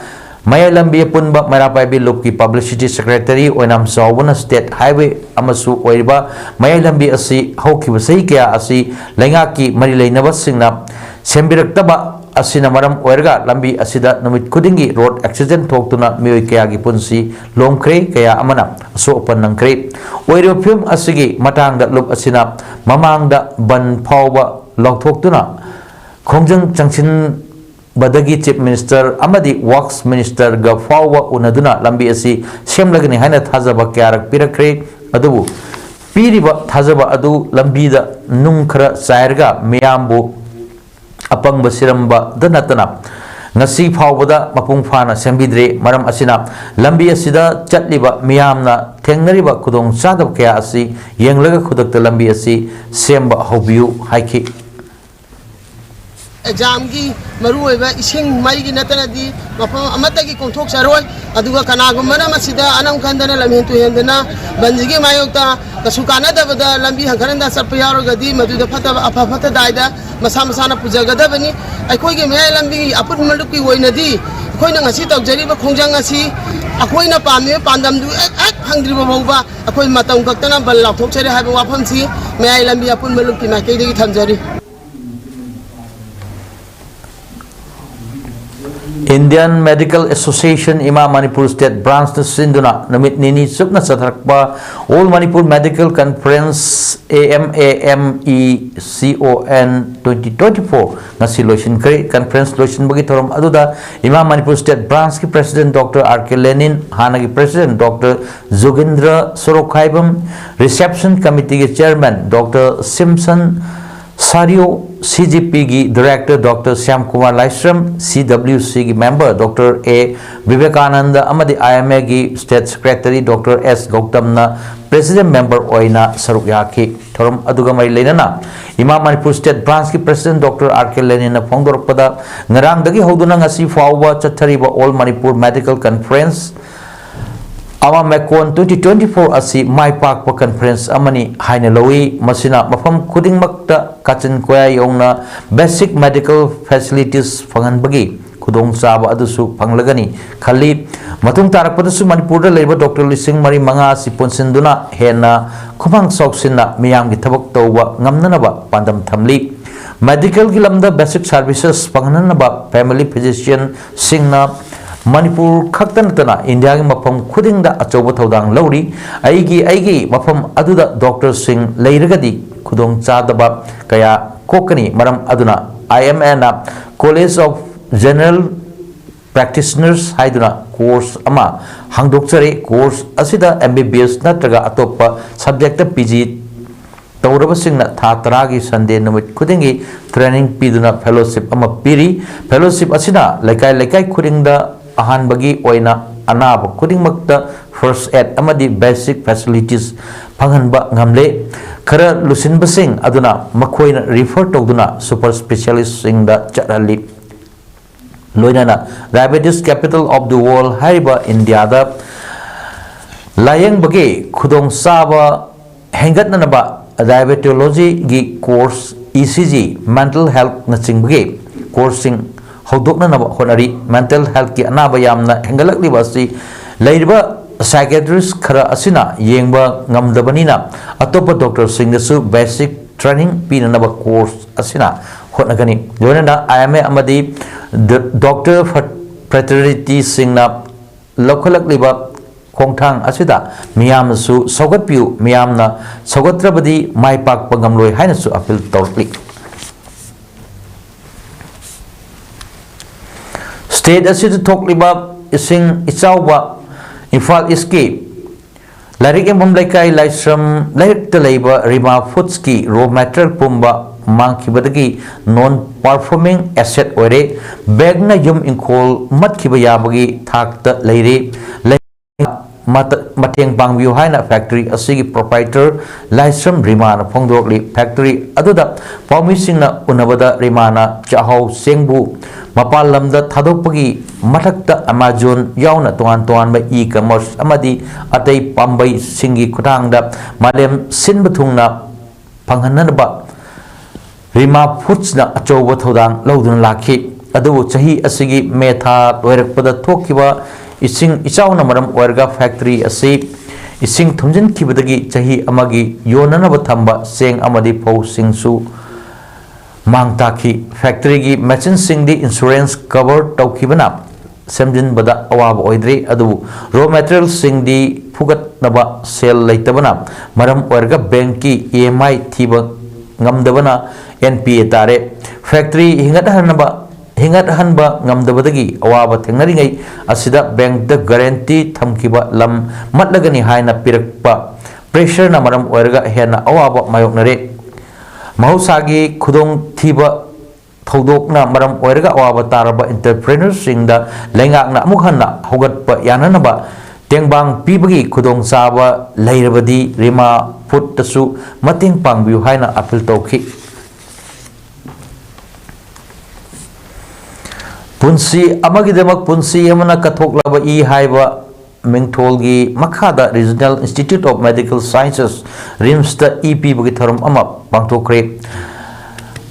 ꯃꯌꯥꯏ ꯂꯝꯕꯤ ꯑꯄꯨꯟꯕ ꯃꯩꯔꯥ ꯄꯥꯏꯕꯤ ꯂꯨꯞꯀꯤ ꯄꯕ꯭ꯂꯤꯁꯤꯇꯤ ꯁꯦꯀ꯭ꯔꯦꯇꯔꯤ ꯑꯣꯏꯅꯥꯝ ꯆꯥꯎꯕꯅ ꯁ꯭ꯇꯦꯠ ꯍꯥꯏꯋꯦ ꯑꯃꯁꯨ ꯑꯣꯏꯔꯤꯕ ꯃꯌꯥꯏ ꯂꯝꯕꯤ ꯑꯁꯤ ꯍꯧꯈꯤꯕ ꯆꯍꯤ ꯀꯌꯥ ꯑꯁꯤ ꯂꯩꯉꯥꯛꯀꯤ ꯃꯔꯤ ꯂꯩꯅꯕꯁꯤꯡꯅ ꯁꯦꯝꯕꯤꯔꯛꯇꯕ ꯑꯁꯤꯅ ꯃꯔꯝ ꯑꯣꯏꯔꯒ ꯂꯝꯕꯤ ꯑꯁꯤꯗ ꯅꯨꯃꯤꯠ ꯈꯨꯗꯤꯡꯒꯤ ꯔꯣꯗ ꯑꯦꯛꯁꯤꯗꯦꯟ ꯊꯣꯛꯇꯨꯅ ꯃꯤꯑꯣꯏ ꯀꯌꯥꯒꯤ ꯄꯨꯟꯁꯤ ꯂꯣꯝꯈ꯭ꯔꯦ, ꯀꯌꯥ ꯑꯃꯅ ꯑꯁꯣꯛ ꯑꯄꯟ ꯅꯪꯈ꯭ꯔꯦ꯫ ꯑꯣꯏꯔꯤꯕ ꯐꯤꯕꯝ ꯑꯁꯤꯒꯤ ꯃꯇꯥꯡꯗ ꯂꯨꯞ ꯑꯁꯤꯅ ꯃꯃꯥꯡꯗ ꯕꯟ ꯐꯥꯎꯕ ꯂꯥꯎꯊꯣꯛꯇꯨꯅ ꯈꯣꯡꯖꯪ ꯆꯪꯁꯤꯟꯕꯗꯒꯤ ꯆꯤꯐ ꯃꯤꯅꯤꯁꯇꯔ ꯑꯃꯗꯤ ꯋꯥꯔꯛꯁ ꯃꯤꯅꯤꯁꯇꯔꯒ ꯐꯥꯎꯕ ꯎꯅꯗꯨꯅ ꯂꯝꯕꯤ ꯑꯁꯤ ꯁꯦꯝꯂꯒꯅꯤ ꯍꯥꯏꯅ ꯊꯥꯖꯕ ꯀꯌꯥꯔꯛ ꯄꯤꯔꯛꯈ꯭ꯔꯦ꯫ ꯑꯗꯨꯕꯨ ꯄꯤꯔꯤꯕ ꯊꯥꯖꯕ ꯑꯗꯨ ꯂꯝꯕꯤꯗ ꯅꯨꯡ ꯈꯔ ꯆꯥꯏꯔꯒ ꯃꯤꯌꯥꯝꯕꯨ ꯑꯄꯪꯕ ꯁꯤꯔꯝꯕꯗ ꯅꯠꯇꯅ ꯉꯁꯤ ꯐꯥꯎꯕꯗ ꯃꯄꯨꯡ ꯐꯥꯅ ꯁꯦꯝꯕꯤꯗ꯭ꯔꯤ꯫ ꯃꯔꯝ ꯑꯁꯤꯅ ꯂꯝꯕꯤ ꯑꯁꯤꯗ ꯆꯠꯂꯤꯕ ꯃꯤꯌꯥꯝꯅ ꯊꯦꯡꯅꯔꯤꯕ ꯈꯨꯗꯣꯡꯆꯥꯗꯕ ꯀꯌꯥ ꯑꯁꯤ ꯌꯦꯡꯂꯒ ꯈꯨꯗꯛꯇ ꯂꯝꯕꯤ ꯑꯁꯤ ꯁꯦꯝꯕ ꯍꯧꯕꯤꯌꯨ ꯍꯥꯏꯈꯤ꯫ ꯑꯦꯛꯖꯥꯝꯒꯤ ꯃꯔꯨꯑꯣꯏꯕ ꯏꯁꯤꯡ ꯃꯩꯒꯤ ꯅꯠꯇꯅꯗꯤ ꯃꯐꯝ ꯑꯃꯠꯇꯒꯤ ꯀꯣꯝꯊꯣꯛꯆꯔꯣꯏ꯫ ꯑꯗꯨꯒ ꯀꯅꯥꯒꯨꯝꯕꯅ ꯃꯁꯤꯗ ꯑꯅꯝ ꯈꯟꯗꯅ ꯂꯝꯍꯦꯟ ꯇꯨꯍꯦꯟꯗꯅ ꯕꯟꯁꯤꯒꯤ ꯃꯥꯌꯣꯛꯇ ꯀꯩꯁꯨ ꯀꯥꯟꯅꯗꯕꯗ ꯂꯝꯕꯤ ꯍꯟꯒꯠ ꯍꯟꯗ ꯆꯠꯄ ꯌꯥꯎꯔꯒꯗꯤ ꯃꯗꯨꯗ ꯐꯠꯇꯕ ꯑꯐ ꯐꯠꯇ ꯗꯥꯏꯗ ꯃꯁꯥ ꯃꯁꯥꯅ ꯄꯨꯖꯒꯗꯕꯅꯤ꯫ ꯑꯩꯈꯣꯏꯒꯤ ꯃꯌꯥꯏ ꯂꯝꯕꯤ ꯑꯄꯨꯟꯕ ꯂꯨꯞꯀꯤ ꯑꯣꯏꯅꯗꯤ ꯑꯩꯈꯣꯏꯅ ꯉꯁꯤ ꯇꯧꯖꯔꯤꯕ ꯈꯣꯡꯖꯪ ꯑꯁꯤ ꯑꯩꯈꯣꯏꯅ ꯄꯥꯝꯃꯤꯕ ꯄꯥꯟꯗꯝꯗꯨ ꯍꯦꯛ ꯍꯦꯛ ꯐꯪꯗ꯭ꯔꯤꯕ ꯐꯥꯎꯕ ꯑꯩꯈꯣꯏ ꯃꯇꯝ ꯈꯛꯇꯅ ꯕꯟ ꯂꯥꯎꯊꯣꯛꯆꯔꯤ ꯍꯥꯏꯕ ꯋꯥꯐꯝꯁꯤ ꯃꯌꯥꯏ ꯂꯝꯕꯤ ꯑꯄꯨꯟꯕ ꯂꯨꯞꯀꯤ ꯃꯥꯏꯀꯩꯗꯒꯤ ꯊꯝꯖꯔꯤ꯫ Indian Medical Association ꯏꯃꯥ ꯃꯅꯤꯄꯨꯔ State Branchꯅ ꯁꯤꯟꯗꯨꯅ ꯅꯨꯃꯤꯠ ꯅꯤꯅꯤ ꯆꯨꯞꯅ ꯆꯠꯊꯔꯛꯄ All Manipur Medical Conference, A M A M E C O N twenty twenty-four ꯉꯁꯤ ꯂꯣꯏꯁꯤꯟꯈ꯭ꯔꯦ꯫ Conference ꯂꯣꯏꯁꯤꯟꯕꯒꯤ ꯊꯧꯔꯝ ꯑꯗꯨꯗ ꯏꯃꯥ Manipur State Branchꯀꯤ President Doctor R K Lenin, ꯍꯥꯟꯅꯒꯤ President Doctor Jogendra Sorokhaibam, Reception Committeeꯒꯤ Chairman Doctor Simpson Sario, C G Pꯒꯤ Director Doctor Shyam Kumar Laishram, C W Cꯒꯤ member Doctor A Vivekananda ꯑꯃꯗꯤ I M Aꯒꯤ State Secretary Doctor S Gautamꯅ President member ꯑꯣꯏꯅ ꯁꯔꯨꯛ ꯌꯥꯈꯤ꯫ ꯊꯧꯔꯝ ꯑꯗꯨꯒ ꯃꯔꯤ ꯂꯩꯅꯅ ꯏꯃꯥ Manipur State Branchꯀꯤ President Doctor R K Leninꯅ ꯐꯣꯡꯗꯣꯔꯛꯄꯗ, ꯉꯔꯥꯡꯗꯒꯤ ꯍꯧꯗꯨꯅ ꯉꯁꯤ ꯐꯥꯎꯕ ꯆꯠꯊꯔꯤꯕ All Manipur Medical Conference ꯑꯃ ꯃꯦꯀꯣꯟ twenty twenty-four ꯑꯁꯤ ꯃꯥꯏ ꯄꯥꯛꯄ conference ꯑꯃꯅꯤ ꯍꯥꯏꯅ ꯂꯧꯏ꯫ ꯃꯁꯤꯅ ꯃꯐꯝ ꯈꯨꯗꯤꯡꯃꯛꯇ ꯀꯥꯆꯤꯟ ꯀꯣꯌꯥ ꯌꯧꯅ basic medical facilities ꯐꯪꯍꯟꯕꯒꯤ ꯈꯨꯗꯣꯡꯆꯥꯕ ꯑꯗꯨꯁꯨ ꯐꯪꯂꯒꯅꯤ ꯈꯜꯂꯤ꯫ ꯃꯇꯨꯡ ꯇꯥꯔꯛꯄꯗꯁꯨ ꯃꯅꯤꯄꯨꯔꯗ ꯂꯩꯔꯤꯕ doctor ꯂꯤꯁꯤꯡ ꯃꯔꯤ ꯃꯉꯥ ꯑꯁꯤ ꯄꯨꯟꯁꯤꯟꯗꯨꯅ ꯍꯦꯟꯅ ꯈꯨꯃꯥꯡ ꯆꯥꯎꯁꯤꯟꯅ ꯃꯤꯌꯥꯝꯒꯤ ꯊꯕꯛ ꯇꯧꯕ ꯉꯝꯅꯅꯕ ꯄꯥꯟꯗꯝ ꯊꯝꯂꯤ꯫ Medicalꯒꯤ ꯂꯝꯗ basic services ꯐꯪꯍꯟꯅꯕ family physicianꯁꯤꯡꯅ ꯃꯅꯤꯄꯨꯔ ꯈꯛꯇ ꯅꯠꯇꯅ ꯏꯟꯗꯤꯌꯥꯒꯤ ꯃꯐꯝ ꯈꯨꯗꯤꯡꯗ ꯑꯆꯧꯕ ꯊꯧꯗꯥꯡ ꯂꯧꯔꯤ꯫ ꯑꯩꯒꯤ ꯑꯩꯒꯤ ꯃꯐꯝ ꯑꯗꯨꯗ doctorꯁꯤꯡ ꯂꯩꯔꯒꯗꯤ ꯈꯨꯗꯣꯡꯆꯥꯗꯕ ꯀꯌꯥ ꯀꯣꯛꯀꯅꯤ꯫ ꯃꯔꯝ ꯑꯗꯨꯅ I M Aꯅ College of General Practitioners ꯍꯥꯏꯗꯨꯅ course ꯑꯃ ꯍꯥꯡꯗꯣꯛꯆꯔꯦ꯫ Course ꯑꯁꯤꯗ M B B S ꯅꯠꯇ꯭ꯔꯒ ꯑꯇꯣꯞꯄ subjectꯇ P G ꯇꯧꯔꯕꯁꯤꯡꯅ ꯊꯥ ꯇꯔꯥꯒꯤ Sunday ꯅꯨꯃꯤꯠ ꯈꯨꯗꯤꯡꯒꯤ training ꯄꯤꯗꯨꯅ fellowship ꯑꯃ ꯄꯤꯔꯤ꯫ Fellowship ꯑꯁꯤꯅ ꯂꯩꯀꯥꯏ ꯂꯩꯀꯥꯏ ꯈꯨꯗꯤꯡꯗ ꯑꯍꯥꯟꯕꯒꯤ ꯑꯣꯏꯅ ꯑꯅꯥꯕ ꯈꯨꯗꯤꯡꯃꯛꯇ first aid ꯑꯃꯗꯤ basic facilities ꯐꯪꯍꯟꯕ ꯉꯝꯂꯦ꯫ ꯈꯔ ꯂꯨꯁꯤꯟꯕꯁꯤꯡ ꯑꯗꯨꯅ ꯃꯈꯣꯏꯅ refer ꯇꯧꯗꯨꯅ super specialistꯁꯤꯡꯗ ꯆꯠꯍꯜꯂꯤ꯫ ꯂꯣꯏꯅꯅ Diabetes Capital of the World ꯍꯥꯏꯔꯤꯕ ꯏꯟꯗꯤꯌꯥꯗ ꯂꯥꯌꯦꯡꯕꯒꯤ ꯈꯨꯗꯣꯡꯆꯥꯕ ꯍꯦꯟꯒꯠꯅꯅꯕ diabetologyꯒꯤ course, E C G, mental healthꯅꯆꯤꯡꯕꯒꯤ courseꯁꯤꯡ ꯍꯧꯗꯣꯛꯅꯅꯕ ꯍꯣꯠꯅꯔꯤ꯫ Mental healthꯀꯤ ꯑꯅꯥꯕ ꯌꯥꯝꯅ ꯍꯦꯟꯒꯠꯂꯛꯂꯤꯕ ꯑꯁꯤ ꯂꯩꯔꯤꯕ psychiatrist ꯈꯔ ꯑꯁꯤꯅ ꯌꯦꯡꯕ ꯉꯝꯗꯕꯅꯤꯅ ꯑꯇꯣꯞꯄ doctorꯁꯤꯡꯗꯁꯨ basic training ꯄꯤꯅꯅꯕ course ꯑꯁꯤꯅ ꯍꯣꯠꯅꯒꯅꯤ꯫ ꯂꯣꯏꯅꯅ I M A ꯑꯃꯗꯤ ꯗ-, Doctor Fat-, ꯐ꯭ꯔꯦꯇꯔꯅꯤꯇꯤꯁꯤꯡꯅ ꯂꯧꯈꯠꯂꯛꯂꯤꯕ ꯈꯣꯡꯊꯥꯡ ꯑꯁꯤꯗ ꯃꯤꯌꯥꯝꯅꯁꯨ ꯁꯧꯒꯠꯄꯤꯌꯨ, ꯃꯤꯌꯥꯝꯅ ꯁꯧꯒꯠꯇ꯭ꯔꯕꯗꯤ ꯃꯥꯏ ꯄꯥꯛꯄ ꯉꯝꯂꯣꯏ ꯍꯥꯏꯅꯁꯨ ꯑꯄꯤꯜ ꯇꯧꯔꯛꯂꯤ꯫ ꯁ꯭ꯇꯦꯠ ꯑꯁꯤꯗ ꯊꯣꯛꯂꯤꯕ ꯏꯁꯤꯡ ꯏꯆꯥꯎꯕ ꯏꯝꯐꯥꯜ ꯏꯁꯀꯤ ꯂꯥꯏꯔꯤꯛ ꯌꯣꯟꯐꯝ ꯂꯩꯀꯥꯏ ꯂꯥꯏꯁ꯭ꯔꯝ ꯂꯩꯔꯛꯇ ꯂꯩꯕ ꯔꯤꯃꯥ ꯐꯨꯗꯁꯀꯤ ꯔꯣ ꯃꯦꯇꯔꯤꯌꯦꯜ ꯄꯨꯝꯕ ꯃꯥꯡꯈꯤꯕꯗꯒꯤ ꯅꯣꯟ ꯄꯔꯐꯣꯔꯃꯤꯡ ꯑꯦꯁꯦꯠ ꯑꯣꯏꯔꯦ꯫ ꯕꯦꯡꯛꯅ ꯌꯨꯝ ꯏꯪꯈꯣꯜ ꯃꯠꯈꯤꯕ ꯌꯥꯕꯒꯤ ꯊꯥꯛꯇ ꯂꯩꯔꯦ꯫ ꯂꯩ-, ꯃꯇ-, ꯃꯇꯦꯡ ꯄꯥꯡꯕꯤꯌꯨ ꯍꯥꯏꯅ ꯐꯦꯛꯇꯔꯤ ꯑꯁꯤꯒꯤ ꯄ꯭ꯔꯣꯄꯥꯏꯇꯔ ꯂꯥꯏꯁ꯭ꯔꯝ ꯔꯤꯃꯥꯅ ꯐꯣꯡꯗꯣꯔꯛꯂꯤ꯫ ꯐꯦꯛꯇꯔꯤ ꯑꯗꯨꯗ ꯄꯥꯎꯃꯤꯁꯤꯡꯅ ꯎꯅꯕꯗ ꯔꯤꯃꯥꯅ ꯆꯥꯛꯍꯥꯎ ꯆꯦꯡꯕꯨ ꯃꯄꯥꯟ ꯂꯝꯗ ꯊꯥꯗꯣꯛꯄꯒꯤ ꯃꯊꯛꯇ ꯑꯦꯃꯥꯖꯣꯟ ꯌꯥꯎꯅ ꯇꯣꯉꯥꯟ ꯇꯣꯉꯥꯟꯕ ꯏ ꯀꯃꯔꯁ ꯑꯃꯗꯤ ꯑꯇꯩ ꯄꯥꯝꯕꯩꯁꯤꯡꯒꯤ ꯈꯨꯠꯊꯥꯡꯗ ꯃꯥꯂꯦꯝ ꯁꯤꯟꯕ ꯊꯨꯡꯅ ꯐꯪꯍꯟꯅꯕ ꯔꯤꯃꯥ ꯐꯨꯗꯁꯅ ꯑꯆꯧꯕ ꯊꯧꯗꯥꯡ ꯂꯧꯗꯨꯅ ꯂꯥꯛꯈꯤ꯫ ꯑꯗꯨꯕꯨ ꯆꯍꯤ ꯑꯁꯤꯒꯤ ꯃꯦ ꯊꯥ ꯂꯣꯏꯔꯛꯄꯗ ꯊꯣꯛꯈꯤꯕ ꯏꯁꯤꯡ ꯏꯆꯥꯎꯅ ꯃꯔꯝ ꯑꯣꯏꯔꯒ ꯐꯦꯛꯇꯔꯤ ꯑꯁꯤ ꯏꯁꯤꯡ ꯊꯨꯝꯖꯤꯟꯈꯤꯕꯗꯒꯤ ꯆꯍꯤ ꯑꯃꯒꯤ ꯌꯣꯟꯅꯅꯕ ꯊꯝꯕ ꯆꯦꯡ ꯑꯃꯗꯤ ꯐꯧꯁꯤꯡꯁꯨ ꯃꯥꯡ ꯇꯥꯛꯈꯤ꯫ ꯐꯦꯛꯇꯔꯤꯒꯤ ꯃꯦꯆꯤꯟꯁꯤꯡꯗꯤ ꯏꯟꯁꯨꯔꯦꯟꯁ ꯀꯚꯔ ꯇꯧꯈꯤꯕꯅ ꯁꯦꯝꯖꯤꯟꯕꯗ ꯑꯋꯥꯕ ꯑꯣꯏꯗ꯭ꯔꯤ, ꯑꯗꯨꯕꯨ ꯔꯣ ꯃꯦꯇꯔꯤꯌꯦꯜꯁꯤꯡꯗꯤ ꯐꯨꯒꯠꯅꯕ ꯁꯦꯜ ꯂꯩꯇꯕꯅ ꯃꯔꯝ ꯑꯣꯏꯔꯒ ꯕꯦꯡꯛꯀꯤ ꯏ ꯑꯦꯝ ꯑꯥꯏ ꯊꯤꯕ ꯉꯝꯗꯕꯅ ꯑꯦꯟ ꯄꯤ ꯑꯦ ꯇꯥꯔꯦ꯫ ꯐꯦꯛꯇꯔꯤ ꯍꯤꯡꯒꯠꯍꯟꯅꯕ, ꯍꯤꯡꯒꯠꯍꯟꯕ ꯉꯝꯗꯕꯗꯒꯤ ꯑꯋꯥꯕ ꯊꯦꯡꯅꯔꯤꯉꯩ ꯑꯁꯤꯗ ꯕꯦꯡꯛꯇ ꯒꯥꯔꯦꯟꯇꯤ ꯊꯝꯈꯤꯕ ꯂꯝ ꯃꯠꯂꯒꯅꯤ ꯍꯥꯏꯅ ꯄꯤꯔꯛꯄ ꯄ꯭ꯔꯦꯁꯔꯅ ꯃꯔꯝ ꯑꯣꯏꯔꯒ ꯍꯦꯟꯅ ꯑꯋꯥꯕ ꯃꯥꯌꯣꯛꯅꯔꯦ꯫ ꯃꯍꯧꯁꯥꯒꯤ ꯈꯨꯗꯣꯡꯊꯤꯕ ꯊꯧꯗꯣꯛꯅ ꯃꯔꯝ ꯑꯣꯏꯔꯒ ꯑꯋꯥꯕ ꯇꯥꯔꯕ ꯏꯟꯇꯔꯄ꯭ꯔꯦꯅꯔꯁꯤꯡꯗ ꯂꯩꯉꯥꯛꯅ ꯑꯃꯨꯛ ꯍꯟꯅ ꯍꯧꯒꯠꯄ ꯌꯥꯅꯅꯕ ꯇꯦꯡꯕꯥꯡ ꯄꯤꯕꯒꯤ ꯈꯨꯗꯣꯡꯆꯥꯕ ꯂꯩꯔꯕꯗꯤ ꯔꯤꯃꯥ ꯐꯨꯗꯇꯁꯨ ꯃꯇꯦꯡ ꯄꯥꯡꯕꯤꯌꯨ ꯍꯥꯏꯅ ꯑꯄꯤꯜ ꯇꯧꯈꯤ꯫ ꯄꯨꯟꯁꯤ ꯑꯃꯒꯤꯗꯃꯛ ꯄꯨꯟꯁꯤ ꯑꯃꯅ ꯀꯠꯊꯣꯛꯂꯕ ꯏ ꯍꯥꯏꯕ ꯃꯤꯡꯊꯣꯜꯒꯤ ꯃꯈꯥꯗ Regional Institute of Medical Sciences, ꯔꯤꯝꯁꯇ ꯏ ꯄꯤꯕꯒꯤ ꯊꯧꯔꯝ ꯑꯃ ꯄꯥꯡꯊꯣꯛꯈ꯭ꯔꯦ꯫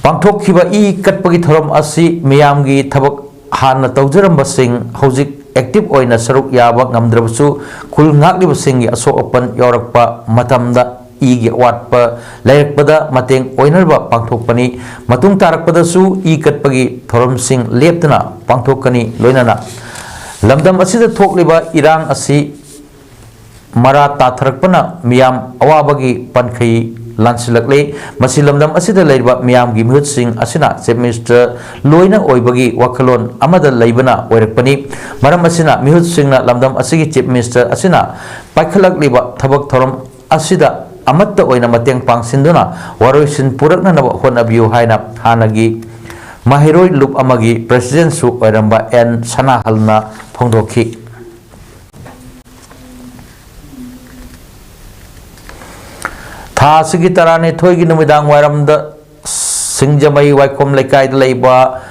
ꯄꯥꯡꯊꯣꯛꯈꯤꯕ ꯏ ꯀꯠꯄꯒꯤ ꯊꯧꯔꯝ ꯑꯁꯤ ꯃꯤꯌꯥꯝꯒꯤ ꯊꯕꯛ ꯍꯥꯟꯅ ꯇꯧꯖꯔꯝꯕꯁꯤꯡ ꯍꯧꯖꯤꯛ ꯑꯦꯛꯇꯤꯚ ꯑꯣꯏꯅ ꯁꯔꯨꯛ ꯌꯥꯕ ꯉꯝꯗ꯭ꯔꯕꯁꯨ ꯈꯨꯜ ꯉꯥꯛꯂꯤꯕꯁꯤꯡꯒꯤ ꯑꯁꯣꯛ ꯑꯄꯟ ꯌꯥꯎꯔꯛꯄ ꯃꯇꯝꯗ ꯏꯒꯤ ꯑꯋꯥꯠꯄ ꯂꯩꯔꯛꯄꯗ ꯃꯇꯦꯡ ꯑꯣꯏꯅꯅꯕ ꯄꯥꯡꯊꯣꯛꯄꯅꯤ꯫ ꯃꯇꯨꯡ ꯇꯥꯔꯛꯄꯗꯁꯨ ꯏ ꯀꯠꯄꯒꯤ ꯊꯧꯔꯝꯁꯤꯡ ꯂꯦꯞꯇꯅ ꯄꯥꯡꯊꯣꯛꯀꯅꯤ꯫ ꯂꯣꯏꯅꯅ ꯂꯝꯗꯝ ꯑꯁꯤꯗ ꯊꯣꯛꯂꯤꯕ ꯏꯔꯥꯡ ꯑꯁꯤ ꯃꯔꯥ ꯇꯥꯊꯔꯛꯄꯅ ꯃꯤꯌꯥꯝ ꯑꯋꯥꯕꯒꯤ ꯄꯟꯈꯩ ꯂꯥꯟꯁꯤꯜꯂꯛꯂꯦ꯫ ꯃꯁꯤ ꯂꯝꯗꯝ ꯑꯁꯤꯗ ꯂꯩꯔꯤꯕ ꯃꯤꯌꯥꯝꯒꯤ ꯃꯤꯍꯨꯠꯁꯤꯡ ꯑꯁꯤꯅ Chief Minister ꯂꯣꯏꯅ ꯑꯣꯏꯕꯒꯤ ꯋꯥꯈꯜꯂꯣꯟ ꯑꯃꯗ ꯂꯩꯕꯅ ꯑꯣꯏꯔꯛꯄꯅꯤ꯫ ꯃꯔꯝ ꯑꯁꯤꯅ ꯃꯤꯍꯨꯠꯁꯤꯡꯅ ꯂꯝꯗꯝ ꯑꯁꯤꯒꯤ Chief Minister ꯑꯁꯤꯅ ꯄꯥꯏꯈꯠꯂꯛꯂꯤꯕ ꯊꯕꯛ ꯊꯧꯔꯝ ꯑꯁꯤꯗ ꯑꯃꯠꯇ ꯑꯣꯏꯅ ꯃꯇꯦꯡ ꯄꯥꯡꯁꯤꯟꯗꯨꯅ ꯋꯥꯔꯣꯏꯁꯤꯟ ꯄꯨꯔꯛꯅꯅꯕ ꯍꯣꯠꯅꯕꯤꯌꯨ ꯍꯥꯏꯅ ꯍꯥꯟꯅꯒꯤ ꯃꯍꯩꯔꯣꯏ ꯂꯨꯞ ꯑꯃꯒꯤ Presidentꯁꯨ ꯑꯣꯏꯔꯝꯕ ꯑꯦꯟ ꯁꯅꯥꯍꯜꯅ ꯐꯣꯡꯗꯣꯛꯈꯤ꯫ ꯊꯥ ꯑꯁꯤꯒꯤ ꯇꯔꯥꯅꯤꯊꯣꯏꯒꯤ ꯅꯨꯃꯤꯗꯥꯡ ꯋꯥꯏꯔꯝꯗ ꯁꯤꯡꯖꯃꯩ ꯋꯥꯏꯈꯣꯝ ꯂꯩꯀꯥꯏꯗ ꯂꯩꯕ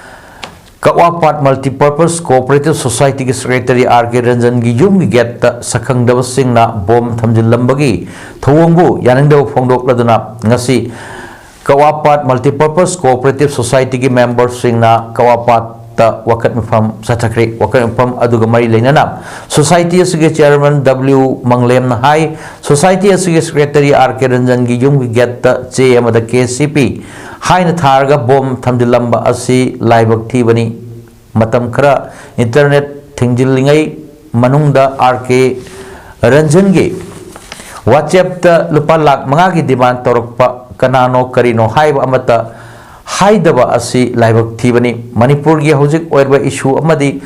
ꯀꯛꯋꯥꯄꯥꯠ Multipurpose Cooperative Societyꯒꯤ Secretary ꯑꯥꯔ ꯀꯦ ꯔꯟꯖꯟꯒꯤ ꯌꯨꯝꯒꯤ gateꯇ ꯁꯛꯈꯪꯗꯕꯁꯤꯡꯅ ꯕꯣꯝ ꯊꯝꯖꯤꯜꯂꯝꯕꯒꯤ ꯊꯧꯑꯣꯡꯕꯨ ꯌꯥꯅꯤꯡꯗꯕ ꯐꯣꯡꯗꯣꯛꯂꯗꯨꯅ ꯉꯁꯤ ꯀꯛꯋꯥꯄꯥꯠ Multipurpose Cooperative Societyꯒꯤ memberꯁꯤꯡꯅ ꯀꯛꯋꯥꯄꯥꯠꯇ ꯋꯥꯀꯠ ꯃꯤꯐꯝ ꯆꯠꯊꯈ꯭ꯔꯦ꯫ ꯋꯥꯀꯠ ꯃꯤꯐꯝ ꯑꯗꯨꯒ ꯃꯔꯤ ꯂꯩꯅꯅ society ꯑꯁꯤꯒꯤ chairman ꯗꯕ꯭ꯂꯤꯎ ꯃꯪꯂꯦꯝꯅ ꯍꯥꯏ, society ꯑꯁꯤꯒꯤ secretary ꯑꯥꯔ ꯀꯦ ꯔꯟꯖꯟꯒꯤ ꯌꯨꯝꯒꯤ gateꯇ ꯆꯦ ꯑꯃꯗ ꯀꯦ ꯁꯤ ꯄꯤ ꯍꯥꯏꯅ ꯊꯥꯔꯒ ꯕꯣꯝ ꯊꯝꯖꯤꯜꯂꯝꯕ ꯑꯁꯤ ꯂꯥꯏꯕꯛ ꯊꯤꯕꯅꯤ꯫ ꯃꯇꯝ ꯈꯔ internet ꯊꯤꯡꯖꯤꯜꯂꯤꯉꯩ ꯃꯅꯨꯡꯗ ꯑꯥꯔ ꯀꯦ ꯔꯟꯖꯟꯒꯤ WhatsAppꯇ ꯂꯨꯄꯥ ꯂꯥꯈ ꯃꯉꯥꯒꯤ demand ꯇꯧꯔꯛꯄ ꯀꯅꯥꯅꯣ ꯀꯔꯤꯅꯣ ꯍꯥꯏꯕ ꯑꯃꯠꯇ ꯍꯥꯏꯗꯕ ꯑꯁꯤ ꯂꯥꯏꯕꯛ ꯊꯤꯕꯅꯤ꯫ ꯃꯅꯤꯄꯨꯔꯒꯤ ꯍꯧꯖꯤꯛ ꯑꯣꯏꯔꯤꯕ issue ꯑꯃꯗꯤ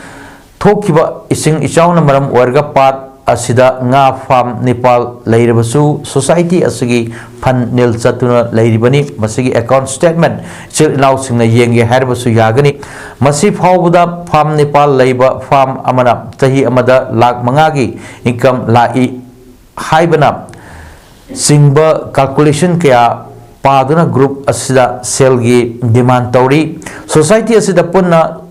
ꯊꯣꯛꯈꯤꯕ ꯏꯁꯤꯡ ꯏꯆꯥꯎꯅ ꯃꯔꯝ ꯑꯣꯏꯔꯒ ꯄꯥꯠ ꯑꯁꯤꯗ ꯉꯥ farm ꯅꯤꯄꯥꯜ ꯂꯩꯔꯕꯁꯨ society ꯑꯁꯤꯒꯤ fund nil ꯆꯠꯇꯨꯅ ꯂꯩꯔꯤꯕꯅꯤ꯫ ꯃꯁꯤꯒꯤ account statement ꯏꯆꯤꯜ ꯏꯅꯥꯎꯁꯤꯡꯅ ꯌꯦꯡꯒꯦ ꯍꯥꯏꯔꯕꯁꯨ ꯌꯥꯒꯅꯤ꯫ ꯃꯁꯤ ꯐꯥꯎꯕꯗ farm ꯅꯤꯄꯥꯜ ꯂꯩꯕ farm ꯑꯃꯅ ꯆꯍꯤ ꯑꯃꯗ ꯂꯥꯈ ꯃꯉꯥꯒꯤ income ꯂꯥꯛꯏ ꯍꯥꯏꯕꯅ ꯆꯤꯡꯕ calculation ꯀꯌꯥ ꯄꯥꯗꯨꯅ group ꯑꯁꯤꯗ ꯁꯦꯜꯒꯤ demand ꯇꯧꯔꯤ꯫ Society ꯑꯁꯤꯗ ꯄꯨꯟꯅ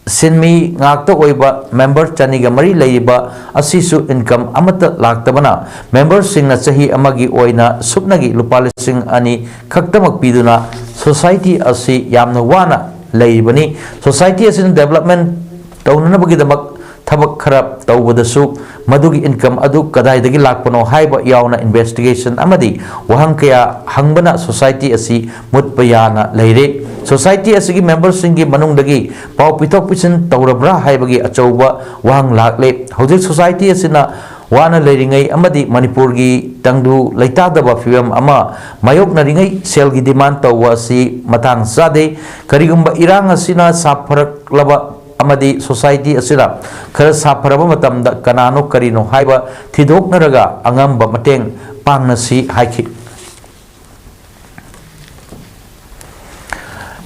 ꯁꯤꯟꯃꯤ ꯉꯥꯛꯇ ꯑꯣꯏꯕ member ꯆꯅꯤꯒ ꯃꯔꯤ ꯂꯩꯔꯤꯕ ꯑꯁꯤꯁꯨ income ꯑꯃꯠꯇ ꯂꯥꯛꯇꯕꯅ memberꯁꯤꯡꯅ ꯆꯍꯤ ꯑꯃꯒꯤ ꯑꯣꯏꯅ ꯁꯨꯞꯅꯒꯤ ꯂꯨꯄꯥ ꯂꯤꯁꯤꯡ ꯑꯅꯤ ꯈꯛꯇꯃꯛ ꯄꯤꯗꯨꯅ society ꯑꯁꯤ ꯌꯥꯝꯅ ꯋꯥꯅ ꯂꯩꯔꯤꯕꯅꯤ꯫ Society ꯑꯁꯤꯅ development ꯇꯧꯅꯅꯕꯒꯤꯗꯃꯛ ꯊꯕꯛ ꯈꯔ ꯇꯧꯕꯗꯁꯨ ꯃꯗꯨꯒꯤ income ꯑꯗꯨ ꯀꯗꯥꯏꯗꯒꯤ ꯂꯥꯛꯄꯅꯣ ꯍꯥꯏꯕ ꯌꯥꯎꯅ investigation ꯑꯃꯗꯤ ꯋꯥꯍꯪ ꯀꯌꯥ ꯍꯪꯕꯅ society ꯑꯁꯤ ꯃꯨꯠꯄ ꯌꯥꯅ ꯂꯩꯔꯦ꯫ Society ꯑꯁꯤꯒꯤ memberꯁꯤꯡꯒꯤ ꯃꯅꯨꯡꯗꯒꯤ ꯄꯥꯎ ꯄꯤꯊꯣꯛ ꯄꯤꯁꯤꯟ ꯇꯧꯔꯕ꯭ꯔꯥ ꯍꯥꯏꯕꯒꯤ ꯑꯆꯧꯕ ꯋꯥꯍꯪ ꯂꯥꯛꯂꯦ꯫ ꯍꯧꯖꯤꯛ society ꯑꯁꯤꯅ ꯋꯥꯅ ꯂꯩꯔꯤꯉꯩ ꯑꯃꯗꯤ ꯃꯅꯤꯄꯨꯔꯒꯤ ꯇꯪꯗꯨ ꯂꯩꯇꯥꯗꯕ ꯐꯤꯕꯝ ꯑꯃ ꯃꯥꯌꯣꯛꯅꯔꯤꯉꯩ ꯁꯦꯜꯒꯤ demand ꯇꯧꯕ ꯑꯁꯤ ꯃꯇꯥꯡ ꯆꯥꯗꯦ꯫ ꯀꯔꯤꯒꯨꯝꯕ ꯏꯔꯥꯡ ꯑꯁꯤꯅ ꯁꯥꯐꯔꯛꯂꯕ ꯑꯃꯗꯤ society ꯑꯁꯤꯅ ꯈꯔ ꯁꯥꯐꯔꯕ ꯃꯇꯝꯗ ꯀꯅꯥꯅꯣ ꯀꯔꯤꯅꯣ ꯍꯥꯏꯕ ꯊꯤꯗꯣꯛꯅꯔꯒ ꯑꯉꯝꯕ ꯃꯇꯦꯡ ꯄꯥꯡꯅꯁꯤ ꯍꯥꯏꯈꯤ꯫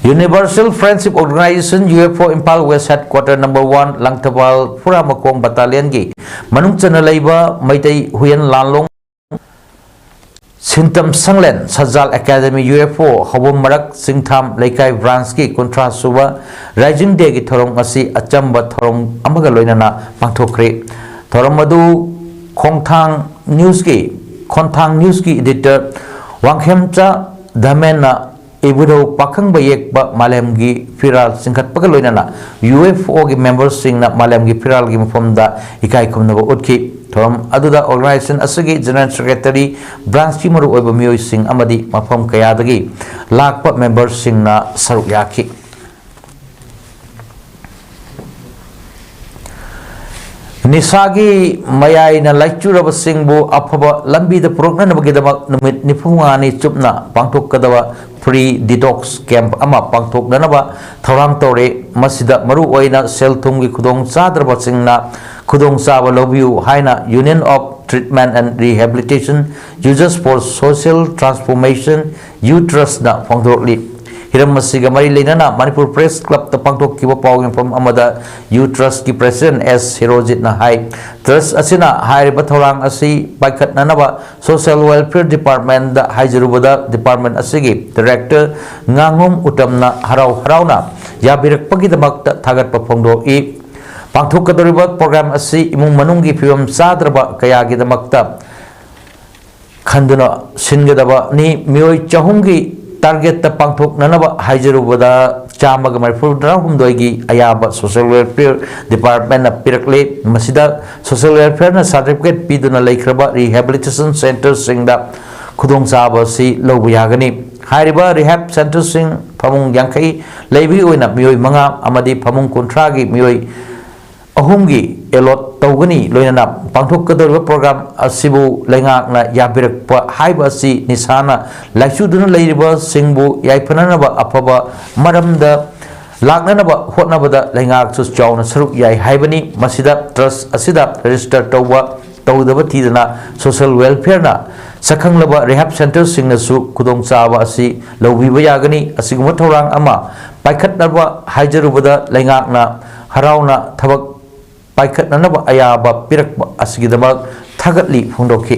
Universal Friendship Organization, UFO, Imphal West Headquarter number one, Langthabal ꯐꯨꯔꯥꯃꯈꯣꯡ battalionꯒꯤ ꯃꯅꯨꯡ ꯆꯟꯅ ꯂꯩꯕ ꯃꯩꯇꯩ ꯍꯨꯏꯌꯦꯟ ꯂꯥꯟꯂꯣꯡ ꯁꯤꯟꯇꯝ ꯁꯪꯂꯦꯟ ꯁꯖꯥꯜ academy, UFO, ꯍꯧꯕꯝ ꯃꯔꯛ ꯆꯤꯡꯊꯥꯝ ꯂꯩꯀꯥꯏ branchꯀꯤ ꯀꯨꯟꯊ꯭ꯔꯥ ꯁꯨꯕ Rising Dayꯒꯤ ꯊꯧꯔꯝ ꯑꯁꯤ ꯑꯆꯝꯕ ꯊꯧꯔꯝ ꯑꯃꯒ ꯂꯣꯏꯅꯅ ꯄꯥꯡꯊꯣꯛꯈ꯭ꯔꯦ꯫ ꯊꯧꯔꯝ ꯑꯗꯨ ꯈꯣꯡꯊꯥꯡ newsꯀꯤ, ꯈꯣꯟꯊꯥꯡ newsꯀꯤ editor ꯋꯥꯡꯈꯦꯝꯆꯥ ꯙꯃꯦꯟꯅ ꯏꯕꯨꯙꯧ ꯄꯥꯈꯪꯕ ꯌꯦꯛꯄ ꯃꯥꯂꯦꯝꯒꯤ ꯐꯤꯔꯥꯜ ꯆꯤꯡꯈꯠꯄꯒ ꯂꯣꯏꯅꯅ UFOꯒꯤ memberꯁꯤꯡꯅ ꯃꯥꯂꯦꯝꯒꯤ ꯐꯤꯔꯥꯜꯒꯤ ꯃꯐꯝꯗ ꯏꯀꯥꯏ ꯈꯨꯝꯅꯕ ꯎꯠꯈꯤ꯫ ꯊꯧꯔꯝ ꯑꯗꯨꯗ organization ꯑꯁꯤꯒꯤ general secretary, branchꯀꯤ ꯃꯔꯨꯑꯣꯏꯕ ꯃꯤꯑꯣꯏꯁꯤꯡ ꯑꯃꯗꯤ ꯃꯐꯝ ꯀꯌꯥꯗꯒꯤ ꯂꯥꯛꯄ memberꯁꯤꯡꯅ ꯁꯔꯨꯛ ꯌꯥꯈꯤ꯫ ꯅꯤꯁꯥꯒꯤ ꯃꯌꯥꯏꯅ ꯂꯥꯏꯆꯨꯔꯕꯁꯤꯡꯕꯨ ꯑꯐꯕ ꯂꯝꯕꯤꯗ ꯄꯨꯔꯛꯅꯅꯕꯒꯤꯗꯃꯛ ꯅꯨꯃꯤꯠ ꯅꯤꯐꯨ ꯃꯉꯥꯅꯤ ꯆꯨꯞꯅ ꯄꯥꯡꯊꯣꯛꯀꯗꯕ free detox camp ꯑꯃ ꯄꯥꯡꯊꯣꯛꯅꯅꯕ ꯊꯧꯔꯥꯡ ꯇꯧꯔꯦ꯫ ꯃꯁꯤꯗ ꯃꯔꯨꯑꯣꯏꯅ ꯁꯦꯜ ꯊꯨꯝꯒꯤ ꯈꯨꯗꯣꯡ ꯆꯥꯗ꯭ꯔꯕꯁꯤꯡꯅ ꯈꯨꯗꯣꯡꯆꯥꯕ ꯂꯧꯕꯤꯌꯨ ꯍꯥꯏꯅ Union of Treatment and Rehabilitation Users for Social Transformation, U ꯇ꯭ꯔꯁꯅ ꯐꯣꯡꯗꯣꯔꯛꯂꯤ꯫ ꯍꯤꯔꯝ ꯑꯁꯤꯒ ꯃꯔꯤ ꯂꯩꯅꯅ ꯃꯅꯤꯄꯨꯔ Press Clubꯇ ꯄꯥꯡꯊꯣꯛꯈꯤꯕ ꯄꯥꯎ ꯌꯦꯡꯐꯝ ꯑꯃꯗ ꯌꯨ ꯇ꯭ꯔꯁꯀꯤ president ꯑꯦꯁ ꯍꯦꯔꯣꯖꯤꯠꯅ ꯍꯥꯏ, ꯇ꯭ꯔꯁ ꯑꯁꯤꯅ ꯍꯥꯏꯔꯤꯕ ꯊꯧꯔꯥꯡ ꯑꯁꯤ ꯄꯥꯏꯈꯠꯅꯅꯕ social welfare departmentꯗ ꯍꯥꯏꯖꯔꯨꯕꯗ department ꯑꯁꯤꯒꯤ director ꯉꯥꯉꯣꯝ ꯎꯇꯝꯅ ꯍꯔꯥꯎ ꯍꯔꯥꯎꯅ ꯌꯥꯕꯤꯔꯛꯄꯒꯤꯗꯃꯛꯇ ꯊꯥꯒꯠꯄ ꯐꯣꯡꯗꯣꯛꯏ꯫ ꯄꯥꯡꯊꯣꯛꯀꯗꯧꯔꯤꯕ program ꯑꯁꯤ ꯏꯃꯨꯡ ꯃꯅꯨꯡꯒꯤ ꯐꯤꯕꯝ ꯆꯥꯗ꯭ꯔꯕ ꯀꯌꯥꯒꯤꯗꯃꯛꯇ ꯈꯟꯗꯨꯅ ꯁꯤꯟꯒꯗꯕꯅꯤ꯫ ꯃꯤꯑꯣꯏ ꯆꯍꯨꯝꯒꯤ targetꯇ ꯄꯥꯡꯊꯣꯛꯅꯅꯕ ꯍꯥꯏꯖꯔꯨꯕꯗ ꯆꯥꯝꯃꯒ ꯃꯔꯤꯐꯨ ꯇꯔꯥꯍꯨꯝꯗꯣꯏꯒꯤ ꯑꯌꯥꯕ Social Welfare Department ꯅ ꯄꯤꯔꯛꯂꯦ꯫ ꯃꯁꯤꯗ Social Welfare ꯅ certificate ꯄꯤꯗꯨꯅ ꯂꯩꯈ꯭ꯔꯕ rehabilitation centre ꯁꯤꯡꯗ ꯈꯨꯗꯣꯡꯆꯥꯕ ꯑꯁꯤ ꯂꯧꯕ ꯌꯥꯒꯅꯤ꯫ ꯍꯥꯏꯔꯤꯕ rehab centre ꯁꯤꯡ ꯐꯃꯨꯡ ꯌꯥꯡꯈꯩ ꯂꯩꯕꯒꯤ ꯑꯣꯏꯅ ꯃꯤꯑꯣꯏ ꯃꯉꯥ ꯑꯃꯗꯤ ꯐꯃꯨꯡ ꯀꯨꯟꯊ꯭ꯔꯥꯒꯤ ꯃꯤꯑꯣꯏ ꯑꯍꯨꯝꯒꯤ allot ꯇꯧꯒꯅꯤ꯫ ꯂꯣꯏꯅꯅ ꯄꯥꯡꯊꯣꯛꯀꯗꯧꯔꯤꯕ program ꯑꯁꯤꯕꯨ ꯂꯩꯉꯥꯛꯅ ꯌꯥꯕꯤꯔꯛꯄ ꯍꯥꯏꯕ ꯑꯁꯤ ꯅꯤꯁꯥꯅ ꯂꯥꯏꯆꯨꯗꯨꯅ ꯂꯩꯔꯤꯕꯁꯤꯡꯕꯨ ꯌꯥꯏꯐꯅꯅꯕ ꯑꯐꯕ ꯃꯔꯝꯗ ꯂꯥꯛꯅꯅꯕ ꯍꯣꯠꯅꯕꯗ ꯂꯩꯉꯥꯛꯁꯨ ꯆꯥꯎꯅ ꯁꯔꯨꯛ ꯌꯥꯏ ꯍꯥꯏꯕꯅꯤ꯫ ꯃꯁꯤꯗ trust ꯑꯁꯤꯗ register ꯇꯧꯕ ꯇꯧꯗꯕ ꯊꯤꯗꯅ Social Welfare ꯅ ꯁꯛꯈꯪꯂꯕ rehab centre ꯁꯤꯡꯅꯁꯨ ꯈꯨꯗꯣꯡꯆꯥꯕ ꯑꯁꯤ ꯂꯧꯕꯤꯕ ꯌꯥꯒꯅꯤ꯫ ꯑꯁꯤꯒꯨꯝꯕ ꯊꯧꯔꯥꯡ ꯑꯃ ꯄꯥꯏꯈꯠꯅꯕ ꯍꯥꯏꯖꯔꯨꯕꯗ ꯂꯩꯉꯥꯛꯅ ꯍꯔꯥꯎꯅ ꯊꯕꯛ ꯄꯥꯏꯈꯠꯅꯅꯕ ꯑꯌꯥꯕ ꯄꯤꯔꯛꯄ ꯑꯁꯤꯒꯤꯗꯃꯛ ꯊꯥꯒꯠꯂꯤ ꯐꯣꯡꯗꯣꯛꯈꯤ꯫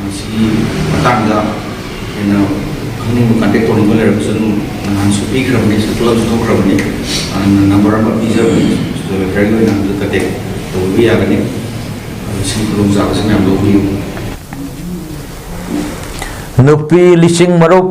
ꯃꯁꯤꯒꯤ ꯃꯇꯥꯡꯗ ꯍꯦꯟꯅ ꯈꯪꯅꯤꯡꯕ, contact ꯇꯧꯅꯤꯡꯕ ꯂꯩꯔꯒꯁꯨ ꯑꯗꯨꯝ ꯅꯍꯥꯟꯁꯨ ꯄꯤꯈ꯭ꯔꯕꯅꯤ, circular ꯁꯨ ꯊꯣꯛꯈ꯭ꯔꯕꯅꯤ, number ꯑꯃ ꯄꯤꯖꯕꯅꯤ, Social Welfare ꯒꯤ ꯑꯣꯏꯅ ꯑꯗꯨꯗ contact ꯇꯧꯕꯤꯕ ꯌꯥꯒꯅꯤ꯫ ꯁꯤꯒꯤ ꯈꯨꯗꯣꯡꯆꯥꯕꯁꯤ ꯃꯌꯥꯝ ꯂꯧꯕꯤꯌꯨ꯫ ꯅꯨꯄꯤ ꯂꯤꯁꯤꯡ ꯃꯔꯨꯛ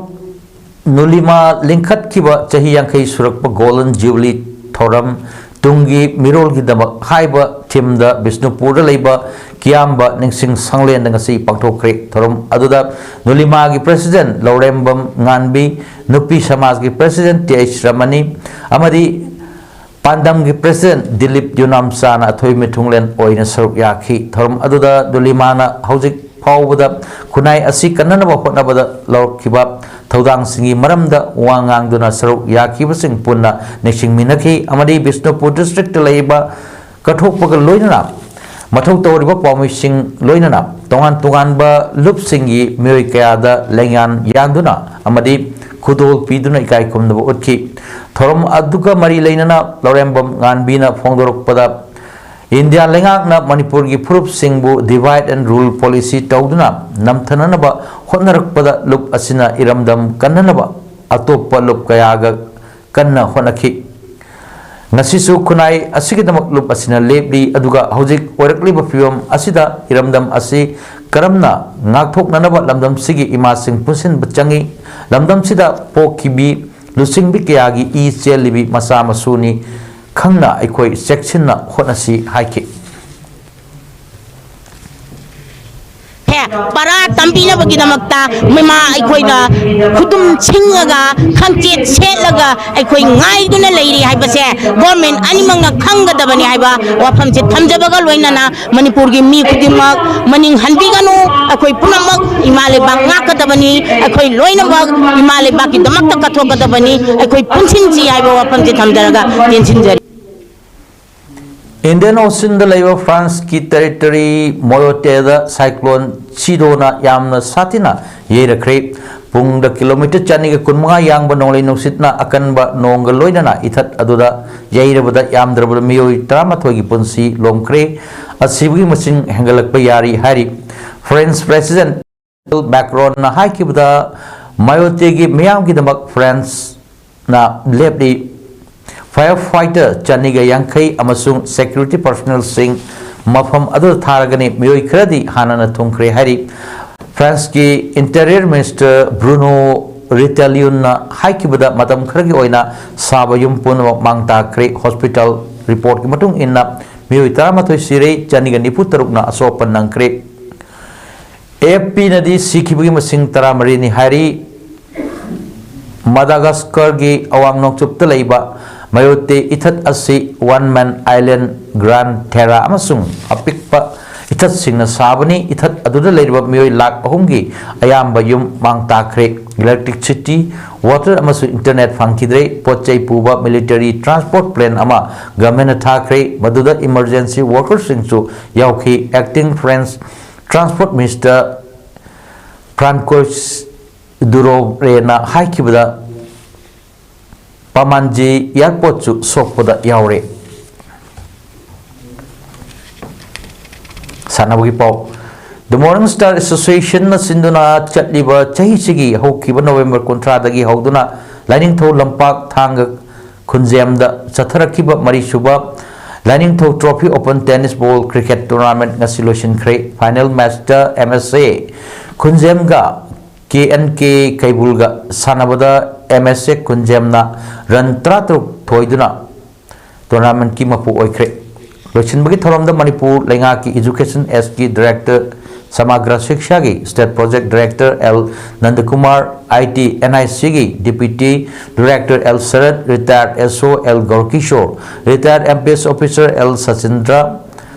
ꯅꯨꯂꯤꯃꯥ ꯂꯤꯡꯈꯠꯈꯤꯕ ꯆꯍꯤ ꯌꯥꯡꯈꯩ ꯁꯨꯔꯛꯄ Golden Jubilee ꯊꯧꯔꯝ ꯇꯨꯡꯒꯤ ꯃꯤꯔꯣꯜꯒꯤꯗꯃꯛ ꯍꯥꯏꯕ theme ꯗ ꯕꯤꯁꯅꯨꯄꯨꯔꯗ ꯂꯩꯕ ꯀꯤꯌꯥꯝꯕ ꯅꯤꯡꯁꯤꯡ ꯁꯪꯂꯦꯟꯗ ꯉꯁꯤ ꯄꯥꯡꯊꯣꯛꯈ꯭ꯔꯦ꯫ ꯊꯧꯔꯝ ꯑꯗꯨꯗ ꯅꯨꯂꯤꯃꯥꯒꯤ president ꯂꯧꯔꯦꯝꯕꯝ ꯉꯥꯟꯕꯤ, ꯅꯨꯄꯤ ꯁꯃꯥꯖꯒꯤ president ꯇꯤ ꯑꯩꯆ ꯔꯃꯅꯤ ꯑꯃꯗꯤ ꯄꯥꯟꯗꯝꯒꯤ president ꯗꯤꯂꯤꯞ ꯌꯨꯅꯥꯝꯆꯥꯅ ꯑꯊꯣꯏ ꯃꯤꯊꯨꯡꯂꯦꯟ ꯑꯣꯏꯅ ꯁꯔꯨꯛ ꯌꯥꯈꯤ꯫ ꯊꯧꯔꯝ ꯑꯗꯨꯗ ꯅꯨꯂꯤꯃꯥꯅ ꯍꯧꯖꯤꯛ ꯐꯥꯎꯕꯗ ꯈꯨꯟꯅꯥꯏ ꯑꯁꯤ ꯀꯟꯅꯅꯕ ꯍꯣꯠꯅꯕꯗ ꯂꯧꯔꯛꯈꯤꯕ ꯊꯧꯗꯥꯡꯁꯤꯡꯒꯤ ꯃꯔꯝꯗ ꯋꯥ ꯉꯥꯡꯗꯨꯅ ꯁꯔꯨꯛ ꯌꯥꯈꯤꯕꯁꯤꯡ ꯄꯨꯟꯅ ꯅꯤꯡꯁꯤꯡꯃꯤꯟꯅꯈꯤ ꯑꯃꯗꯤ ꯕꯤꯁꯅꯨꯄꯨꯔ district ꯇ ꯂꯩꯕ ꯀꯠꯊꯣꯛꯄꯒ ꯂꯣꯏꯅꯅ ꯃꯊꯧ ꯇꯧꯔꯤꯕ ꯄꯥꯎꯃꯤꯁꯤꯡ ꯂꯣꯏꯅꯅ ꯇꯣꯉꯥꯟ ꯇꯣꯉꯥꯟꯕ ꯂꯨꯞꯁꯤꯡꯒꯤ ꯃꯤꯑꯣꯏ ꯀꯌꯥꯗ ꯂꯩꯉꯥꯟ ꯌꯥꯟꯗꯨꯅ ꯑꯃꯗꯤ ꯈꯨꯗꯣꯜ ꯄꯤꯗꯨꯅ ꯏꯀꯥꯏ ꯈꯨꯝꯅꯕ ꯎꯠꯈꯤ꯫ ꯊꯧꯔꯝ ꯑꯗꯨꯒ ꯃꯔꯤ ꯂꯩꯅꯅ ꯂꯧꯔꯦꯝꯕꯝ ꯉꯥꯟꯕꯤꯅ ꯐꯣꯡꯗꯣꯔꯛꯄꯗ, ꯏꯟꯗꯤꯌꯥ ꯂꯩꯉꯥꯛꯅ ꯃꯅꯤꯄꯨꯔꯒꯤ ꯐꯨꯔꯨꯞꯁꯤꯡꯕꯨ divide and rule policy ꯇꯧꯗꯨꯅ ꯅꯝꯊꯅꯅꯕ ꯍꯣꯠꯅꯔꯛꯄꯗ ꯂꯨꯞ ꯑꯁꯤꯅ ꯏꯔꯝꯗꯝ ꯀꯟꯅꯅꯕ ꯑꯇꯣꯞꯄ ꯂꯨꯞ ꯀꯌꯥꯒ ꯀꯟꯅ ꯍꯣꯠꯅꯈꯤ꯫ ꯉꯁꯤꯁꯨ ꯈꯨꯟꯅꯥꯏ ꯑꯁꯤꯒꯤꯗꯃꯛ ꯂꯨꯞ ꯑꯁꯤꯅ ꯂꯦꯞꯂꯤ, ꯑꯗꯨꯒ ꯍꯧꯖꯤꯛ ꯑꯣꯏꯔꯛꯂꯤꯕ ꯐꯤꯕꯝ ꯑꯁꯤꯗ ꯏꯔꯝꯗꯝ ꯑꯁꯤ ꯀꯔꯝꯅ ꯉꯥꯛꯊꯣꯛꯅꯅꯕ ꯂꯝꯗꯝꯁꯤꯒꯤ ꯏꯃꯥꯁꯤꯡ ꯄꯨꯟꯁꯤꯟꯕ ꯆꯪꯏ? ꯂꯝꯗꯝꯁꯤꯗ ꯄꯣꯛꯈꯤꯕꯤ ꯂꯨꯆꯤꯡꯕꯤ ꯀꯌꯥꯒꯤ ꯏ ꯆꯦꯜꯂꯤꯕꯤ ꯃꯆꯥ ꯃꯁꯨꯅꯤ꯫ ꯈꯪꯅ ꯑꯩꯈꯣꯏ ꯆꯦꯛꯁꯤꯟꯅ ꯍꯣꯠꯅꯁꯤ ꯍꯥꯏꯈꯤ꯫ ꯄꯔꯥ ꯇꯝꯕꯤꯅꯕꯒꯤꯗꯃꯛꯇ ꯃꯃꯥ ꯑꯩꯈꯣꯏꯅ ꯈꯨꯗꯨꯝ ꯁꯤꯡꯉꯒ, ꯈꯪꯆꯦꯠ ꯁꯦꯠꯂꯒ ꯑꯩꯈꯣꯏ ꯉꯥꯏꯗꯨꯅ ꯂꯩꯔꯤ ꯍꯥꯏꯕꯁꯦ ꯒꯣꯔꯃꯦꯟ ꯑꯅꯤꯃꯛꯅ ꯈꯪꯒꯗꯕꯅꯤ ꯍꯥꯏꯕ ꯋꯥꯐꯝꯁꯦ ꯊꯝꯖꯕꯒ ꯂꯣꯏꯅꯅ, ꯃꯅꯤꯄꯨꯔꯒꯤ ꯃꯤ ꯈꯨꯗꯤꯡꯃꯛ ꯃꯅꯤꯡ ꯍꯟꯕꯤꯒꯅꯨ꯫ ꯑꯩꯈꯣꯏ ꯄꯨꯝꯅꯃꯛ ꯏꯃꯥ ꯂꯩꯕꯥꯛ ꯉꯥꯛꯀꯗꯕꯅꯤ꯫ ꯑꯩꯈꯣꯏ ꯂꯣꯏꯅꯃꯛ ꯏꯃꯥ ꯂꯩꯕꯥꯛꯀꯤꯗꯃꯛꯇ ꯀꯠꯊꯣꯛꯀꯗꯕꯅꯤ꯫ ꯑꯩꯈꯣꯏ ꯄꯨꯟꯁꯤꯟꯁꯤ ꯍꯥꯏꯕ ꯋꯥꯐꯝꯁꯦ ꯊꯝꯖꯔꯒ ꯇꯦꯟꯁꯤꯟꯖꯔꯤ꯫ ꯏꯟꯗꯤꯌꯟ ꯑꯣꯁꯤꯟꯗ ꯂꯩꯕ ꯐ꯭ꯔꯥꯟꯁꯀꯤ ꯇꯦꯔꯤꯇꯣꯔꯤ ꯃꯣꯌꯣꯇꯦꯗ ꯁꯥꯏꯀ꯭ꯂꯣꯟ ꯁꯤꯗꯣꯅ ꯌꯥꯝꯅ ꯁꯥꯊꯤꯅ ꯌꯩꯔꯛꯈ꯭ꯔꯦ꯫ ꯄꯨꯡꯗ ꯀꯤꯂꯣꯃꯤꯇꯔ ꯆꯅꯤꯒ ꯀꯨꯟꯃꯉꯥ ꯌꯥꯡꯕ ꯅꯣꯡꯂꯩ ꯅꯨꯡꯁꯤꯠꯅ ꯑꯀꯟꯕ ꯅꯣꯡꯒ ꯂꯣꯏꯅꯅ ꯏꯊꯠ ꯑꯗꯨꯗ ꯌꯩꯔꯕꯗ ꯌꯥꯝꯗ꯭ꯔꯕꯗ ꯃꯤꯑꯣꯏ ꯇꯔꯥꯃꯥꯊꯣꯏꯒꯤ ꯄꯨꯟꯁꯤ ꯂꯣꯝꯈ꯭ꯔꯦ꯫ ꯑꯁꯤꯕꯒꯤ ꯃꯁꯤꯡ ꯍꯦꯟꯒꯠꯂꯛꯄ ꯌꯥꯔꯤ ꯍꯥꯏꯔꯤ꯫ ꯐ꯭ꯔꯦꯟꯁ ꯄ꯭ꯔꯦꯁꯤꯗꯦꯟ ꯃꯦꯀ꯭ꯔꯣꯟꯅ ꯍꯥꯏꯈꯤꯕꯗ, ꯃꯥꯌꯣꯇꯦꯒꯤ ꯃꯤꯌꯥꯝꯒꯤꯗꯃꯛ ꯐ꯭ꯔꯥꯟꯁꯅ ꯂꯦꯞꯂꯤ꯫ ꯐꯥꯌꯔ ꯐꯥꯏꯇꯔ ꯆꯅꯤꯒ ꯌꯥꯡꯈꯩ ꯑꯃꯁꯨꯡ ꯁꯦꯀ꯭ꯌꯨꯔꯤꯇꯤ ꯄꯔꯁꯣꯅꯦꯜꯁꯤꯡ ꯃꯐꯝ ꯑꯗꯨꯗ ꯊꯥꯔꯒꯅꯤ꯫ ꯃꯤꯑꯣꯏ ꯈꯔꯗꯤ ꯍꯥꯟꯅꯅ ꯊꯨꯡꯈ꯭ꯔꯦ ꯍꯥꯏꯔꯤ꯫ ꯐ꯭ꯔꯥꯟꯁꯀꯤ ꯏꯟꯇꯦꯔꯤꯌꯔ ꯃꯤꯅꯤꯁꯇꯔ ꯕ꯭ꯔꯨꯅꯣ ꯔꯤꯇꯦꯂꯤꯌꯨꯟꯅ ꯍꯥꯏꯈꯤꯕꯗ, ꯃꯇꯝ ꯈꯔꯒꯤ ꯑꯣꯏꯅ ꯁꯥꯕ ꯌꯨꯝ ꯄꯨꯝꯅꯃꯛ ꯃꯥꯡ ꯇꯥꯛꯈ꯭ꯔꯦ꯫ ꯍꯣꯁꯄꯤꯇꯥꯜ ꯔꯤꯄꯣꯔꯠꯀꯤ ꯃꯇꯨꯡ ꯏꯟꯅ, ꯃꯤꯑꯣꯏ ꯇꯔꯥꯃꯥꯊꯣꯏ ꯁꯤꯔꯦ, ꯆꯅꯤꯒ ꯅꯤꯐꯨ ꯇꯔꯨꯛꯅ ꯑꯁꯣꯛ ꯑꯄꯟ ꯅꯪꯈ꯭ꯔꯦ꯫ ꯑꯦ ꯑꯦꯐ ꯄꯤꯅꯗꯤ ꯁꯤꯈꯤꯕꯒꯤ ꯃꯁꯤꯡ ꯇꯔꯥꯃꯔꯤꯅꯤ ꯍꯥꯏꯔꯤ꯫ ꯃꯗꯥꯒꯥꯁꯀꯔꯒꯤ ꯑꯋꯥꯡ ꯅꯣꯡꯆꯨꯞꯇ ꯂꯩꯕ ꯃꯌꯣꯇꯦ ꯏꯊꯠ ꯑꯁꯤ ꯋꯥꯟ ꯃꯦꯟ ꯑꯥꯏꯂꯦꯟ, ꯒ꯭ꯔꯥꯟ ꯊꯦꯔꯥ ꯑꯃꯁꯨꯡ ꯑꯄꯤꯛꯄ ꯏꯊꯠꯁꯤꯡꯅ ꯁꯥꯕꯅꯤ꯫ ꯏꯊꯠ ꯑꯗꯨꯗ ꯂꯩꯔꯤꯕ ꯃꯤꯑꯣꯏ ꯂꯥꯈ ꯑꯍꯨꯝꯒꯤ ꯑꯌꯥꯝꯕ ꯌꯨꯝ ꯃꯥꯡ ꯇꯥꯛꯈ꯭ꯔꯦ꯫ ꯏꯂꯦꯛꯇ꯭ꯔꯤꯁꯤꯇꯤ, ꯋꯥꯇꯔ ꯑꯃꯁꯨꯡ ꯏꯟꯇꯔꯅꯦꯠ ꯐꯪꯈꯤꯗ꯭ꯔꯦ꯫ ꯄꯣꯠ ꯆꯩ ꯄꯨꯕ ꯃꯤꯂꯤꯇꯔꯤ ꯇ꯭ꯔꯥꯟꯁꯄꯣꯔꯠ ꯄ꯭ꯂꯦꯟ ꯑꯃ ꯒꯚꯔꯟꯃꯦꯟꯠꯅ ꯊꯥꯈ꯭ꯔꯦ, ꯃꯗꯨꯗ ꯏꯃꯔꯖꯦꯟꯁꯤ ꯋꯥꯔꯀꯔꯁꯤꯡꯁꯨ ꯌꯥꯎꯈꯤ꯫ ꯑꯦꯛꯇꯤꯡ ꯐ꯭ꯔꯦꯟꯁ ꯇ꯭ꯔꯥꯟꯁꯄꯣꯔꯠ ꯃꯤꯅꯤꯁꯇꯔ ꯐ꯭ꯔꯥꯟꯀꯣꯏꯁ ꯗꯨꯔꯣꯔꯦꯅ ꯍꯥꯏꯈꯤꯕꯗ, ꯄꯥꯃꯥꯟꯖꯤ ꯏꯌꯥꯔꯄꯣꯔꯠꯁꯨ ꯁꯣꯛꯄꯗ ꯌꯥꯎꯔꯦ꯫ ꯁꯥꯟꯅꯕꯒꯤ ꯄꯥꯎ꯫ The Morning Star Associationꯅ ꯁꯤꯟꯗꯨꯅ ꯆꯠꯂꯤꯕ ꯆꯍꯤꯁꯤꯒꯤ ꯍꯧꯈꯤꯕ ꯅꯣꯕꯦꯝꯕꯔ ꯀꯨꯟꯊ꯭ꯔꯥꯗꯒꯤ ꯍꯧꯗꯨꯅ ꯂꯥꯏꯅꯤꯡꯊꯧ ꯂꯝꯄꯥꯛ ꯊꯥꯡꯒ ꯈꯨꯟꯖꯦꯝꯗ ꯆꯠꯊꯔꯛꯈꯤꯕ ꯃꯔꯤꯁꯨꯕ ꯂꯥꯏꯅꯤꯡꯊꯧ Trophy Open Tennis Ball Cricket Tournament ꯉꯁꯤ ꯂꯣꯏꯁꯤꯟꯈ꯭ꯔꯦ꯫ Final matchꯇ M S A ꯈꯨꯟꯖꯦꯝꯒ K N K ꯀꯩꯕꯨꯜꯒ ꯁꯥꯟꯅꯕꯗ M S A ꯈꯨꯟꯖꯦꯝꯅ run ꯇꯔꯥꯇꯔꯨꯛ ꯊꯣꯏꯗꯨꯅ tournamentꯀꯤ ꯃꯄꯨ ꯑꯣꯏꯈ꯭ꯔꯦ꯫ ꯂꯣꯏꯁꯤꯟꯕꯒꯤ ꯊꯧꯔꯝꯗ ꯃꯅꯤꯄꯨꯔ ꯂꯩꯉꯥꯛꯀꯤ Education Sꯒꯤ Director ꯁꯃꯒ꯭ꯔ ꯁꯤꯛꯁꯥꯒꯤ State Project Director L ꯅꯟꯗꯀꯨꯃꯥꯔ, I T N I Cꯒꯤ Deputy Director L shirt, retired S O L ꯒꯧꯔꯀꯤꯁꯣꯔ, retired M P S officer L ꯁꯆꯤꯟꯗ꯭ꯔ,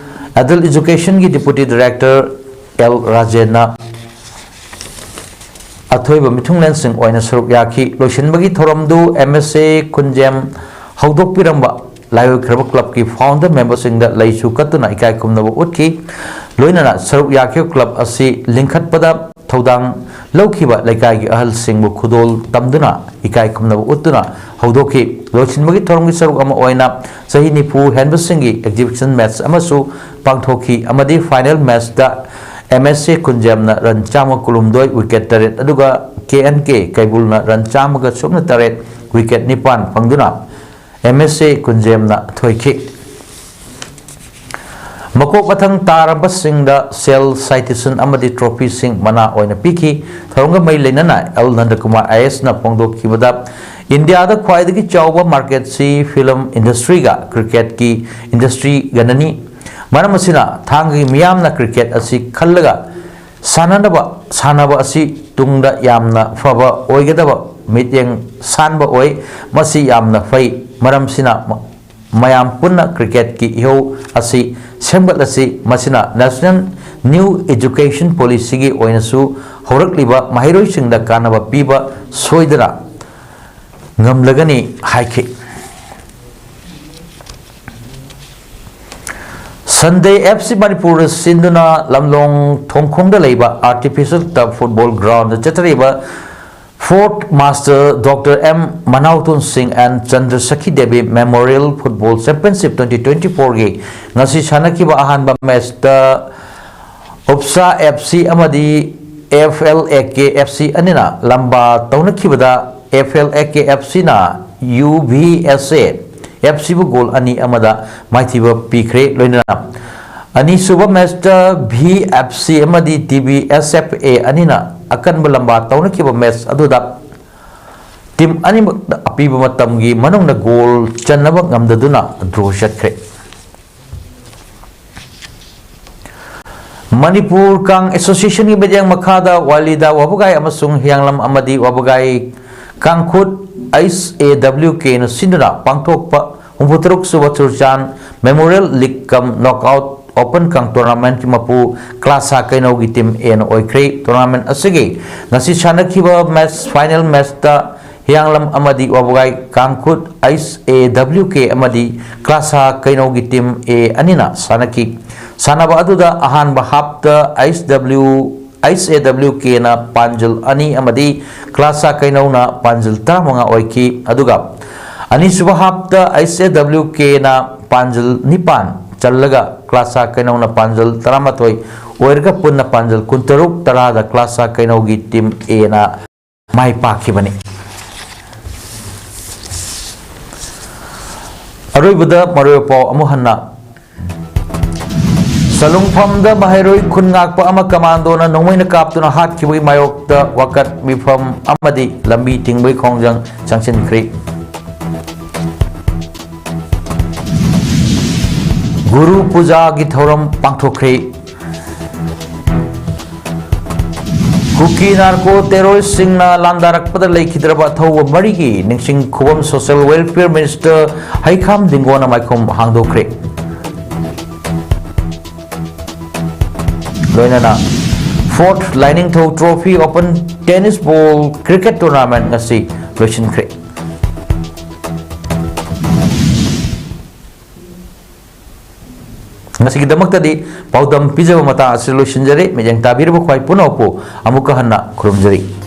Adult Educationꯒꯤ Deputy Director L ꯔꯥꯖꯦꯟꯅ ꯑꯊꯣꯏꯕ ꯃꯤꯊꯨꯡꯂꯦꯟꯁꯤꯡ ꯑꯣꯏꯅ ꯁꯔꯨꯛ ꯌꯥꯈꯤ꯫ ꯂꯣꯏꯁꯤꯟꯕꯒꯤ ꯊꯧꯔꯝꯗꯨ M S A ꯈꯨꯟꯖꯦꯝ ꯍꯧꯗꯣꯛꯄꯤꯔꯝꯕ ꯂꯥꯏꯑꯣꯏꯈ꯭ꯔꯕ clubꯀꯤ founder memberꯁꯤꯡꯗ ꯂꯩꯁꯨ ꯀꯠꯇꯨꯅ ꯏꯀꯥꯏ ꯈꯨꯝꯅꯕ ꯎꯠꯈꯤ꯫ ꯂꯣꯏꯅꯅ ꯁꯔꯨꯛ ꯌꯥꯈꯤꯕ club ꯑꯁꯤ ꯂꯤꯡꯈꯠꯄꯗ ꯊꯧꯗꯥꯡ ꯂꯧꯈꯤꯕ ꯂꯩꯀꯥꯏꯒꯤ ꯑꯍꯜꯁꯤꯡꯕꯨ ꯈꯨꯗꯣꯜ ꯇꯝꯗꯨꯅ ꯏꯀꯥꯏ ꯈꯨꯝꯅꯕ ꯎꯠꯇꯨꯅ ꯍꯧꯗꯣꯛꯈꯤ꯫ ꯂꯣꯏꯁꯤꯟꯕꯒꯤ ꯊꯧꯔꯝꯒꯤ ꯁꯔꯨꯛ ꯑꯃ ꯑꯣꯏꯅ ꯆꯍꯤ ꯅꯤꯐꯨ ꯍꯦꯟꯕꯁꯤꯡꯒꯤ exhibition match ꯑꯃꯁꯨ ꯄꯥꯡꯊꯣꯛꯈꯤ ꯑꯃꯗꯤ final matchꯇ M S A ꯈꯨꯟꯖꯦꯝꯅ run ꯆꯥꯝꯃ ꯀꯨꯟꯍꯨꯝꯗꯣꯏ, wicket ꯇꯔꯦꯠ, ꯑꯗꯨꯒ K N K ꯀꯩꯕꯨꯜꯅ run ꯆꯥꯝꯃꯒ ꯁꯨꯞꯅ ꯇꯔꯦꯠ, wicket ꯅꯤꯄꯥꯟ ꯐꯪꯗꯨꯅ M S A ꯈꯨꯟꯖꯦꯝꯅ ꯊꯣꯏꯈꯤ꯫ ꯃꯀꯣꯛ ꯃꯊꯪ ꯇꯥꯔꯕꯁꯤꯡꯗ ꯁꯦꯜ, citation ꯑꯃꯗꯤ trophyꯁꯤꯡ ꯃꯅꯥ ꯑꯣꯏꯅ ꯄꯤꯈꯤ꯫ ꯊꯧꯔꯝꯒ ꯃꯔꯤ ꯂꯩꯅꯅ L ꯅꯟꯗꯀꯨꯃꯥꯔ I A S ꯅ ꯐꯣꯡꯗꯣꯛꯈꯤꯕꯗ, ꯏꯟꯗꯤꯌꯥꯗ ꯈ꯭ꯋꯥꯏꯗꯒꯤ ꯆꯥꯎꯕ marketꯁꯤ film industryꯒ cricketꯀꯤ industryꯒꯅꯅꯤ꯫ ꯃꯔꯝ ꯑꯁꯤꯅ ꯊꯥꯡꯒꯒꯤ ꯃꯤꯌꯥꯝꯅ cricket ꯑꯁꯤ ꯈꯜꯂꯒ ꯁꯥꯟꯅꯅꯕ, ꯁꯥꯟꯅꯕ ꯑꯁꯤ ꯇꯨꯡꯗ ꯌꯥꯝꯅ ꯐꯕ ꯑꯣꯏꯒꯗꯕ ꯃꯤꯠꯌꯦꯡ ꯁꯥꯟꯕ ꯑꯣꯏ꯫ ꯃꯁꯤ ꯌꯥꯝꯅ ꯐꯩ꯫ ꯃꯔꯝꯁꯤꯅ ꯃ-, ꯃꯌꯥꯝ ꯄꯨꯟꯅ cricketꯀꯤ ꯏꯍꯧ ꯑꯁꯤ ꯁꯦꯝꯒꯠꯂꯁꯤ꯫ ꯃꯁꯤꯅ National New Education Policyꯒꯤ ꯑꯣꯏꯅꯁꯨ ꯍꯧꯔꯛꯂꯤꯕ ꯃꯍꯩꯔꯣꯏꯁꯤꯡꯗ ꯀꯥꯟꯅꯕ ꯄꯤꯕ ꯁꯣꯏꯗꯅ ꯉꯝꯂꯒꯅꯤ ꯍꯥꯏꯈꯤ꯫ Sunday F C ꯃꯅꯤꯄꯨꯔꯗ ꯁꯤꯟꯗꯨꯅ ꯂꯝꯂꯣꯡ ꯊꯣꯡꯈꯣꯡꯗ ꯂꯩꯕ artificial turf football groundꯗ ꯆꯠꯊꯔꯤꯕ Fourth Master Doctor M ꯃꯅꯥꯎꯇꯣꯟ ꯁꯤꯡ and Chandra ꯁꯈꯤ Devi Memorial Football Championship twenty twenty-fourꯒꯤ ꯉꯁꯤ ꯁꯥꯟꯅꯈꯤꯕ ꯑꯍꯥꯟꯕ matchꯇ ꯎꯞꯁꯥ F C ꯑꯃꯗꯤ F L A K F C ꯑꯅꯤꯅ ꯂꯝꯕꯥ ꯇꯧꯅꯈꯤꯕꯗ F L A K F Cꯅ U V S A F ꯁꯤꯕꯨ ꯒꯣꯜ ꯑꯅꯤ ꯑꯃꯗ ꯃꯥꯏꯊꯤꯕ ꯄꯤꯈ꯭ꯔꯦ꯫ ꯂꯣꯏꯅꯅ ꯑꯅꯤꯁꯨꯕ ꯃꯦꯠꯁꯇ ꯚꯤ ꯑꯦꯐ ꯁꯤ ꯑꯃꯗꯤ T B S F A ꯑꯅꯤꯅ ꯑꯀꯟꯕ ꯂꯝꯕꯥ ꯇꯧꯅꯈꯤꯕ ꯃꯦꯠꯁ ꯑꯗꯨꯗ ꯇꯤꯝ ꯑꯅꯤꯃꯛꯇ ꯑꯄꯤꯕ ꯃꯇꯝꯒꯤ ꯃꯅꯨꯡꯗ ꯒꯣꯜ ꯆꯟꯅꯕ ꯉꯝꯗꯗꯨꯅ ꯗ꯭ꯔꯣ ꯆꯠꯈ꯭ꯔꯦ꯫ ꯃꯅꯤꯄꯨꯔ ꯀꯥꯡ ꯑꯦꯁꯣꯁꯤꯌꯦꯁꯟꯒꯤ ꯃꯤꯠꯌꯦꯡ ꯃꯈꯥꯗ ꯋꯥꯂꯤꯗ ꯋꯥꯕꯒꯥꯏ ꯑꯃꯁꯨꯡ ꯍꯤꯌꯥꯡꯂꯝ ꯑꯃꯗꯤ ꯋꯥꯕꯒꯥꯏ ꯀꯥꯡꯈꯨꯠ ꯑꯩꯆ ꯑꯦ ꯗꯕ꯭ꯂꯤꯎ ꯀꯦꯅ ꯁꯤꯟꯗꯨꯅ ꯄꯥꯡꯊꯣꯛꯄ ꯍꯨꯝꯐꯨꯇꯔꯨꯛ ꯁꯨꯕ ꯆꯨꯔꯆꯥꯟ ꯃꯦꯃꯣꯔꯤꯌꯦꯜ ꯂꯤꯒ ꯀꯝ ꯅꯣꯛꯑꯥꯎꯠ ꯑꯣꯄꯟ ꯀꯥꯡ ꯇꯣꯔꯅꯥꯃꯦꯟꯠꯀꯤ ꯃꯄꯨ ꯀ꯭ꯂꯥꯁꯥ ꯀꯩꯅꯧꯒꯤ ꯇꯤꯝ ꯑꯦꯅ ꯑꯣꯏꯈ꯭ꯔꯦ꯫ ꯇꯣꯔꯅꯥꯃꯦꯟꯠ ꯑꯁꯤꯒꯤ ꯉꯁꯤ ꯁꯥꯟꯅꯈꯤꯕ ꯃꯦꯠꯁ, ꯐꯥꯏꯅꯦꯜ ꯃꯦꯠꯁꯇ ꯍꯤꯌꯥꯡꯂꯝ ꯑꯃꯗꯤ ꯋꯥꯕꯒꯥꯏ ꯀꯥꯡꯈꯨꯠ ꯑꯩꯆ ꯑꯦ ꯗꯕ꯭ꯂꯤꯎ ꯀꯦ ꯑꯃꯗꯤ ꯀ꯭ꯂꯥꯁꯥ ꯀꯩꯅꯧꯒꯤ ꯇꯤꯝ ꯑꯦ ꯑꯅꯤꯅ ꯁꯥꯟꯅꯈꯤ꯫ ꯁꯥꯟꯅꯕ ꯑꯗꯨꯗ ꯑꯍꯥꯟꯕ ꯍꯥꯞꯇ ꯑꯩꯆ ꯗꯕ꯭ꯂꯤꯎ, ꯑꯩꯆ ꯑꯦ ꯗꯕ꯭ꯂꯤꯎ ꯀꯦꯅ ꯄꯥꯟꯖꯜ ꯑꯅꯤ ꯑꯃꯗꯤ ꯀ꯭ꯂꯥꯁꯥ ꯀꯩꯅꯧꯅ ꯄꯥꯟꯖꯜ ꯇꯔꯥꯃꯉꯥ ꯑꯣꯏꯈꯤ꯫ ꯑꯗꯨꯒ ꯑꯅꯤꯁꯨꯕ ꯍꯥꯞꯇ ꯑꯩꯆ ꯑꯦ ꯗꯕ꯭ꯂꯤꯎ ꯀꯦꯅ ꯄꯥꯟꯖꯜ ꯅꯤꯄꯥꯟ ꯆꯜꯂꯒ ꯀ꯭ꯂꯥꯁꯥ ꯀꯩꯅꯧꯅ ꯄꯥꯟꯖꯜ ꯇꯔꯥꯃꯥꯊꯣꯏ ꯑꯣꯏꯔꯒ ꯄꯨꯟꯅ ꯄꯥꯟꯖꯜ ꯀꯨꯟꯇꯔꯨꯛ ꯇꯔꯥꯗ ꯀ꯭ꯂꯥꯁꯥ ꯀꯩꯅꯧꯒꯤ ꯇꯤꯝ ꯑꯦꯅ ꯃꯥꯏ ꯄꯥꯛꯈꯤꯕꯅꯤ꯫ ꯑꯔꯣꯏꯕꯗ ꯃꯔꯨꯑꯣꯏꯕ ꯄꯥꯎ ꯑꯃꯨꯛ ꯍꯟꯅ꯫ ꯁꯂꯨꯡꯐꯝꯗ ꯃꯍꯩꯔꯣꯏ ꯈꯨꯟ ꯉꯥꯛꯄ ꯑꯃ ꯀꯃꯥꯟꯗꯣꯅ ꯅꯣꯡꯃꯩꯅ ꯀꯥꯞꯇꯨꯅ ꯍꯥꯠꯈꯤꯕꯒꯤ ꯃꯥꯌꯣꯛꯇ ꯋꯥꯀꯠ ꯃꯤꯐꯝ ꯑꯃꯗꯤ ꯂꯝꯕꯤ ꯊꯤꯡꯕꯒꯤ ꯈꯣꯡꯖꯪ ꯆꯪꯁꯤꯟꯈ꯭ꯔꯦ꯫ ꯒꯨꯔꯨ ꯄꯨꯖꯥꯒꯤ ꯊꯧꯔꯝ ꯄꯥꯡꯊꯣꯛꯈ꯭ꯔꯦ꯫ ꯀꯨꯀꯤ ꯅꯥꯔꯀꯣ ꯇꯦꯔꯣꯔꯤꯁꯁꯤꯡꯅ ꯂꯥꯟꯗꯥꯔꯛꯄꯗ ꯂꯩꯈꯤꯗ꯭ꯔꯕ ꯑꯊꯧꯕ ꯃꯔꯤꯒꯤ ꯅꯤꯡꯁꯤꯡ ꯈꯨꯕꯝ ꯁꯣꯁꯤꯌꯦꯜ ꯋꯦꯜꯐꯤꯌꯔ ꯃꯤꯅꯤꯁꯇꯔ ꯍꯩꯈꯥꯝ ꯗꯤꯡꯒꯣꯅ ꯃꯥꯏꯈꯨꯝ ꯍꯥꯡꯗꯣꯛꯈ꯭ꯔꯦ꯫ ꯂꯣꯏꯅꯅ ꯐꯣꯔꯠ ꯂꯥꯏꯅꯤꯡꯊꯧ ꯇ꯭ꯔꯣꯐꯤ ꯑꯣꯄꯟ ꯇꯦꯅꯤꯁ ꯕꯣꯜ ꯀ꯭ꯔꯤꯀꯦꯠ ꯇꯣꯔꯅꯥꯃꯦꯟꯠ ꯉꯁꯤ ꯂꯣꯏꯁꯤꯟꯈ꯭ꯔꯦ꯫ ꯉꯁꯤꯒꯤꯗꯃꯛꯇꯗꯤ ꯄꯥꯎꯗꯝ ꯄꯤꯖꯕ ꯃꯇꯥꯡ ꯑꯁꯤꯗ ꯂꯣꯏꯁꯤꯟꯖꯔꯦ꯫ ꯃꯤꯠꯌꯦꯡ ꯇꯥꯕꯤꯔꯤꯕ ꯈ꯭ꯋꯥꯏ ꯄꯨꯝꯅꯃꯛꯄꯨ ꯑꯃꯨꯛꯀ ꯍꯟꯅ ꯈꯨꯔꯨꯝꯖꯔꯤ꯫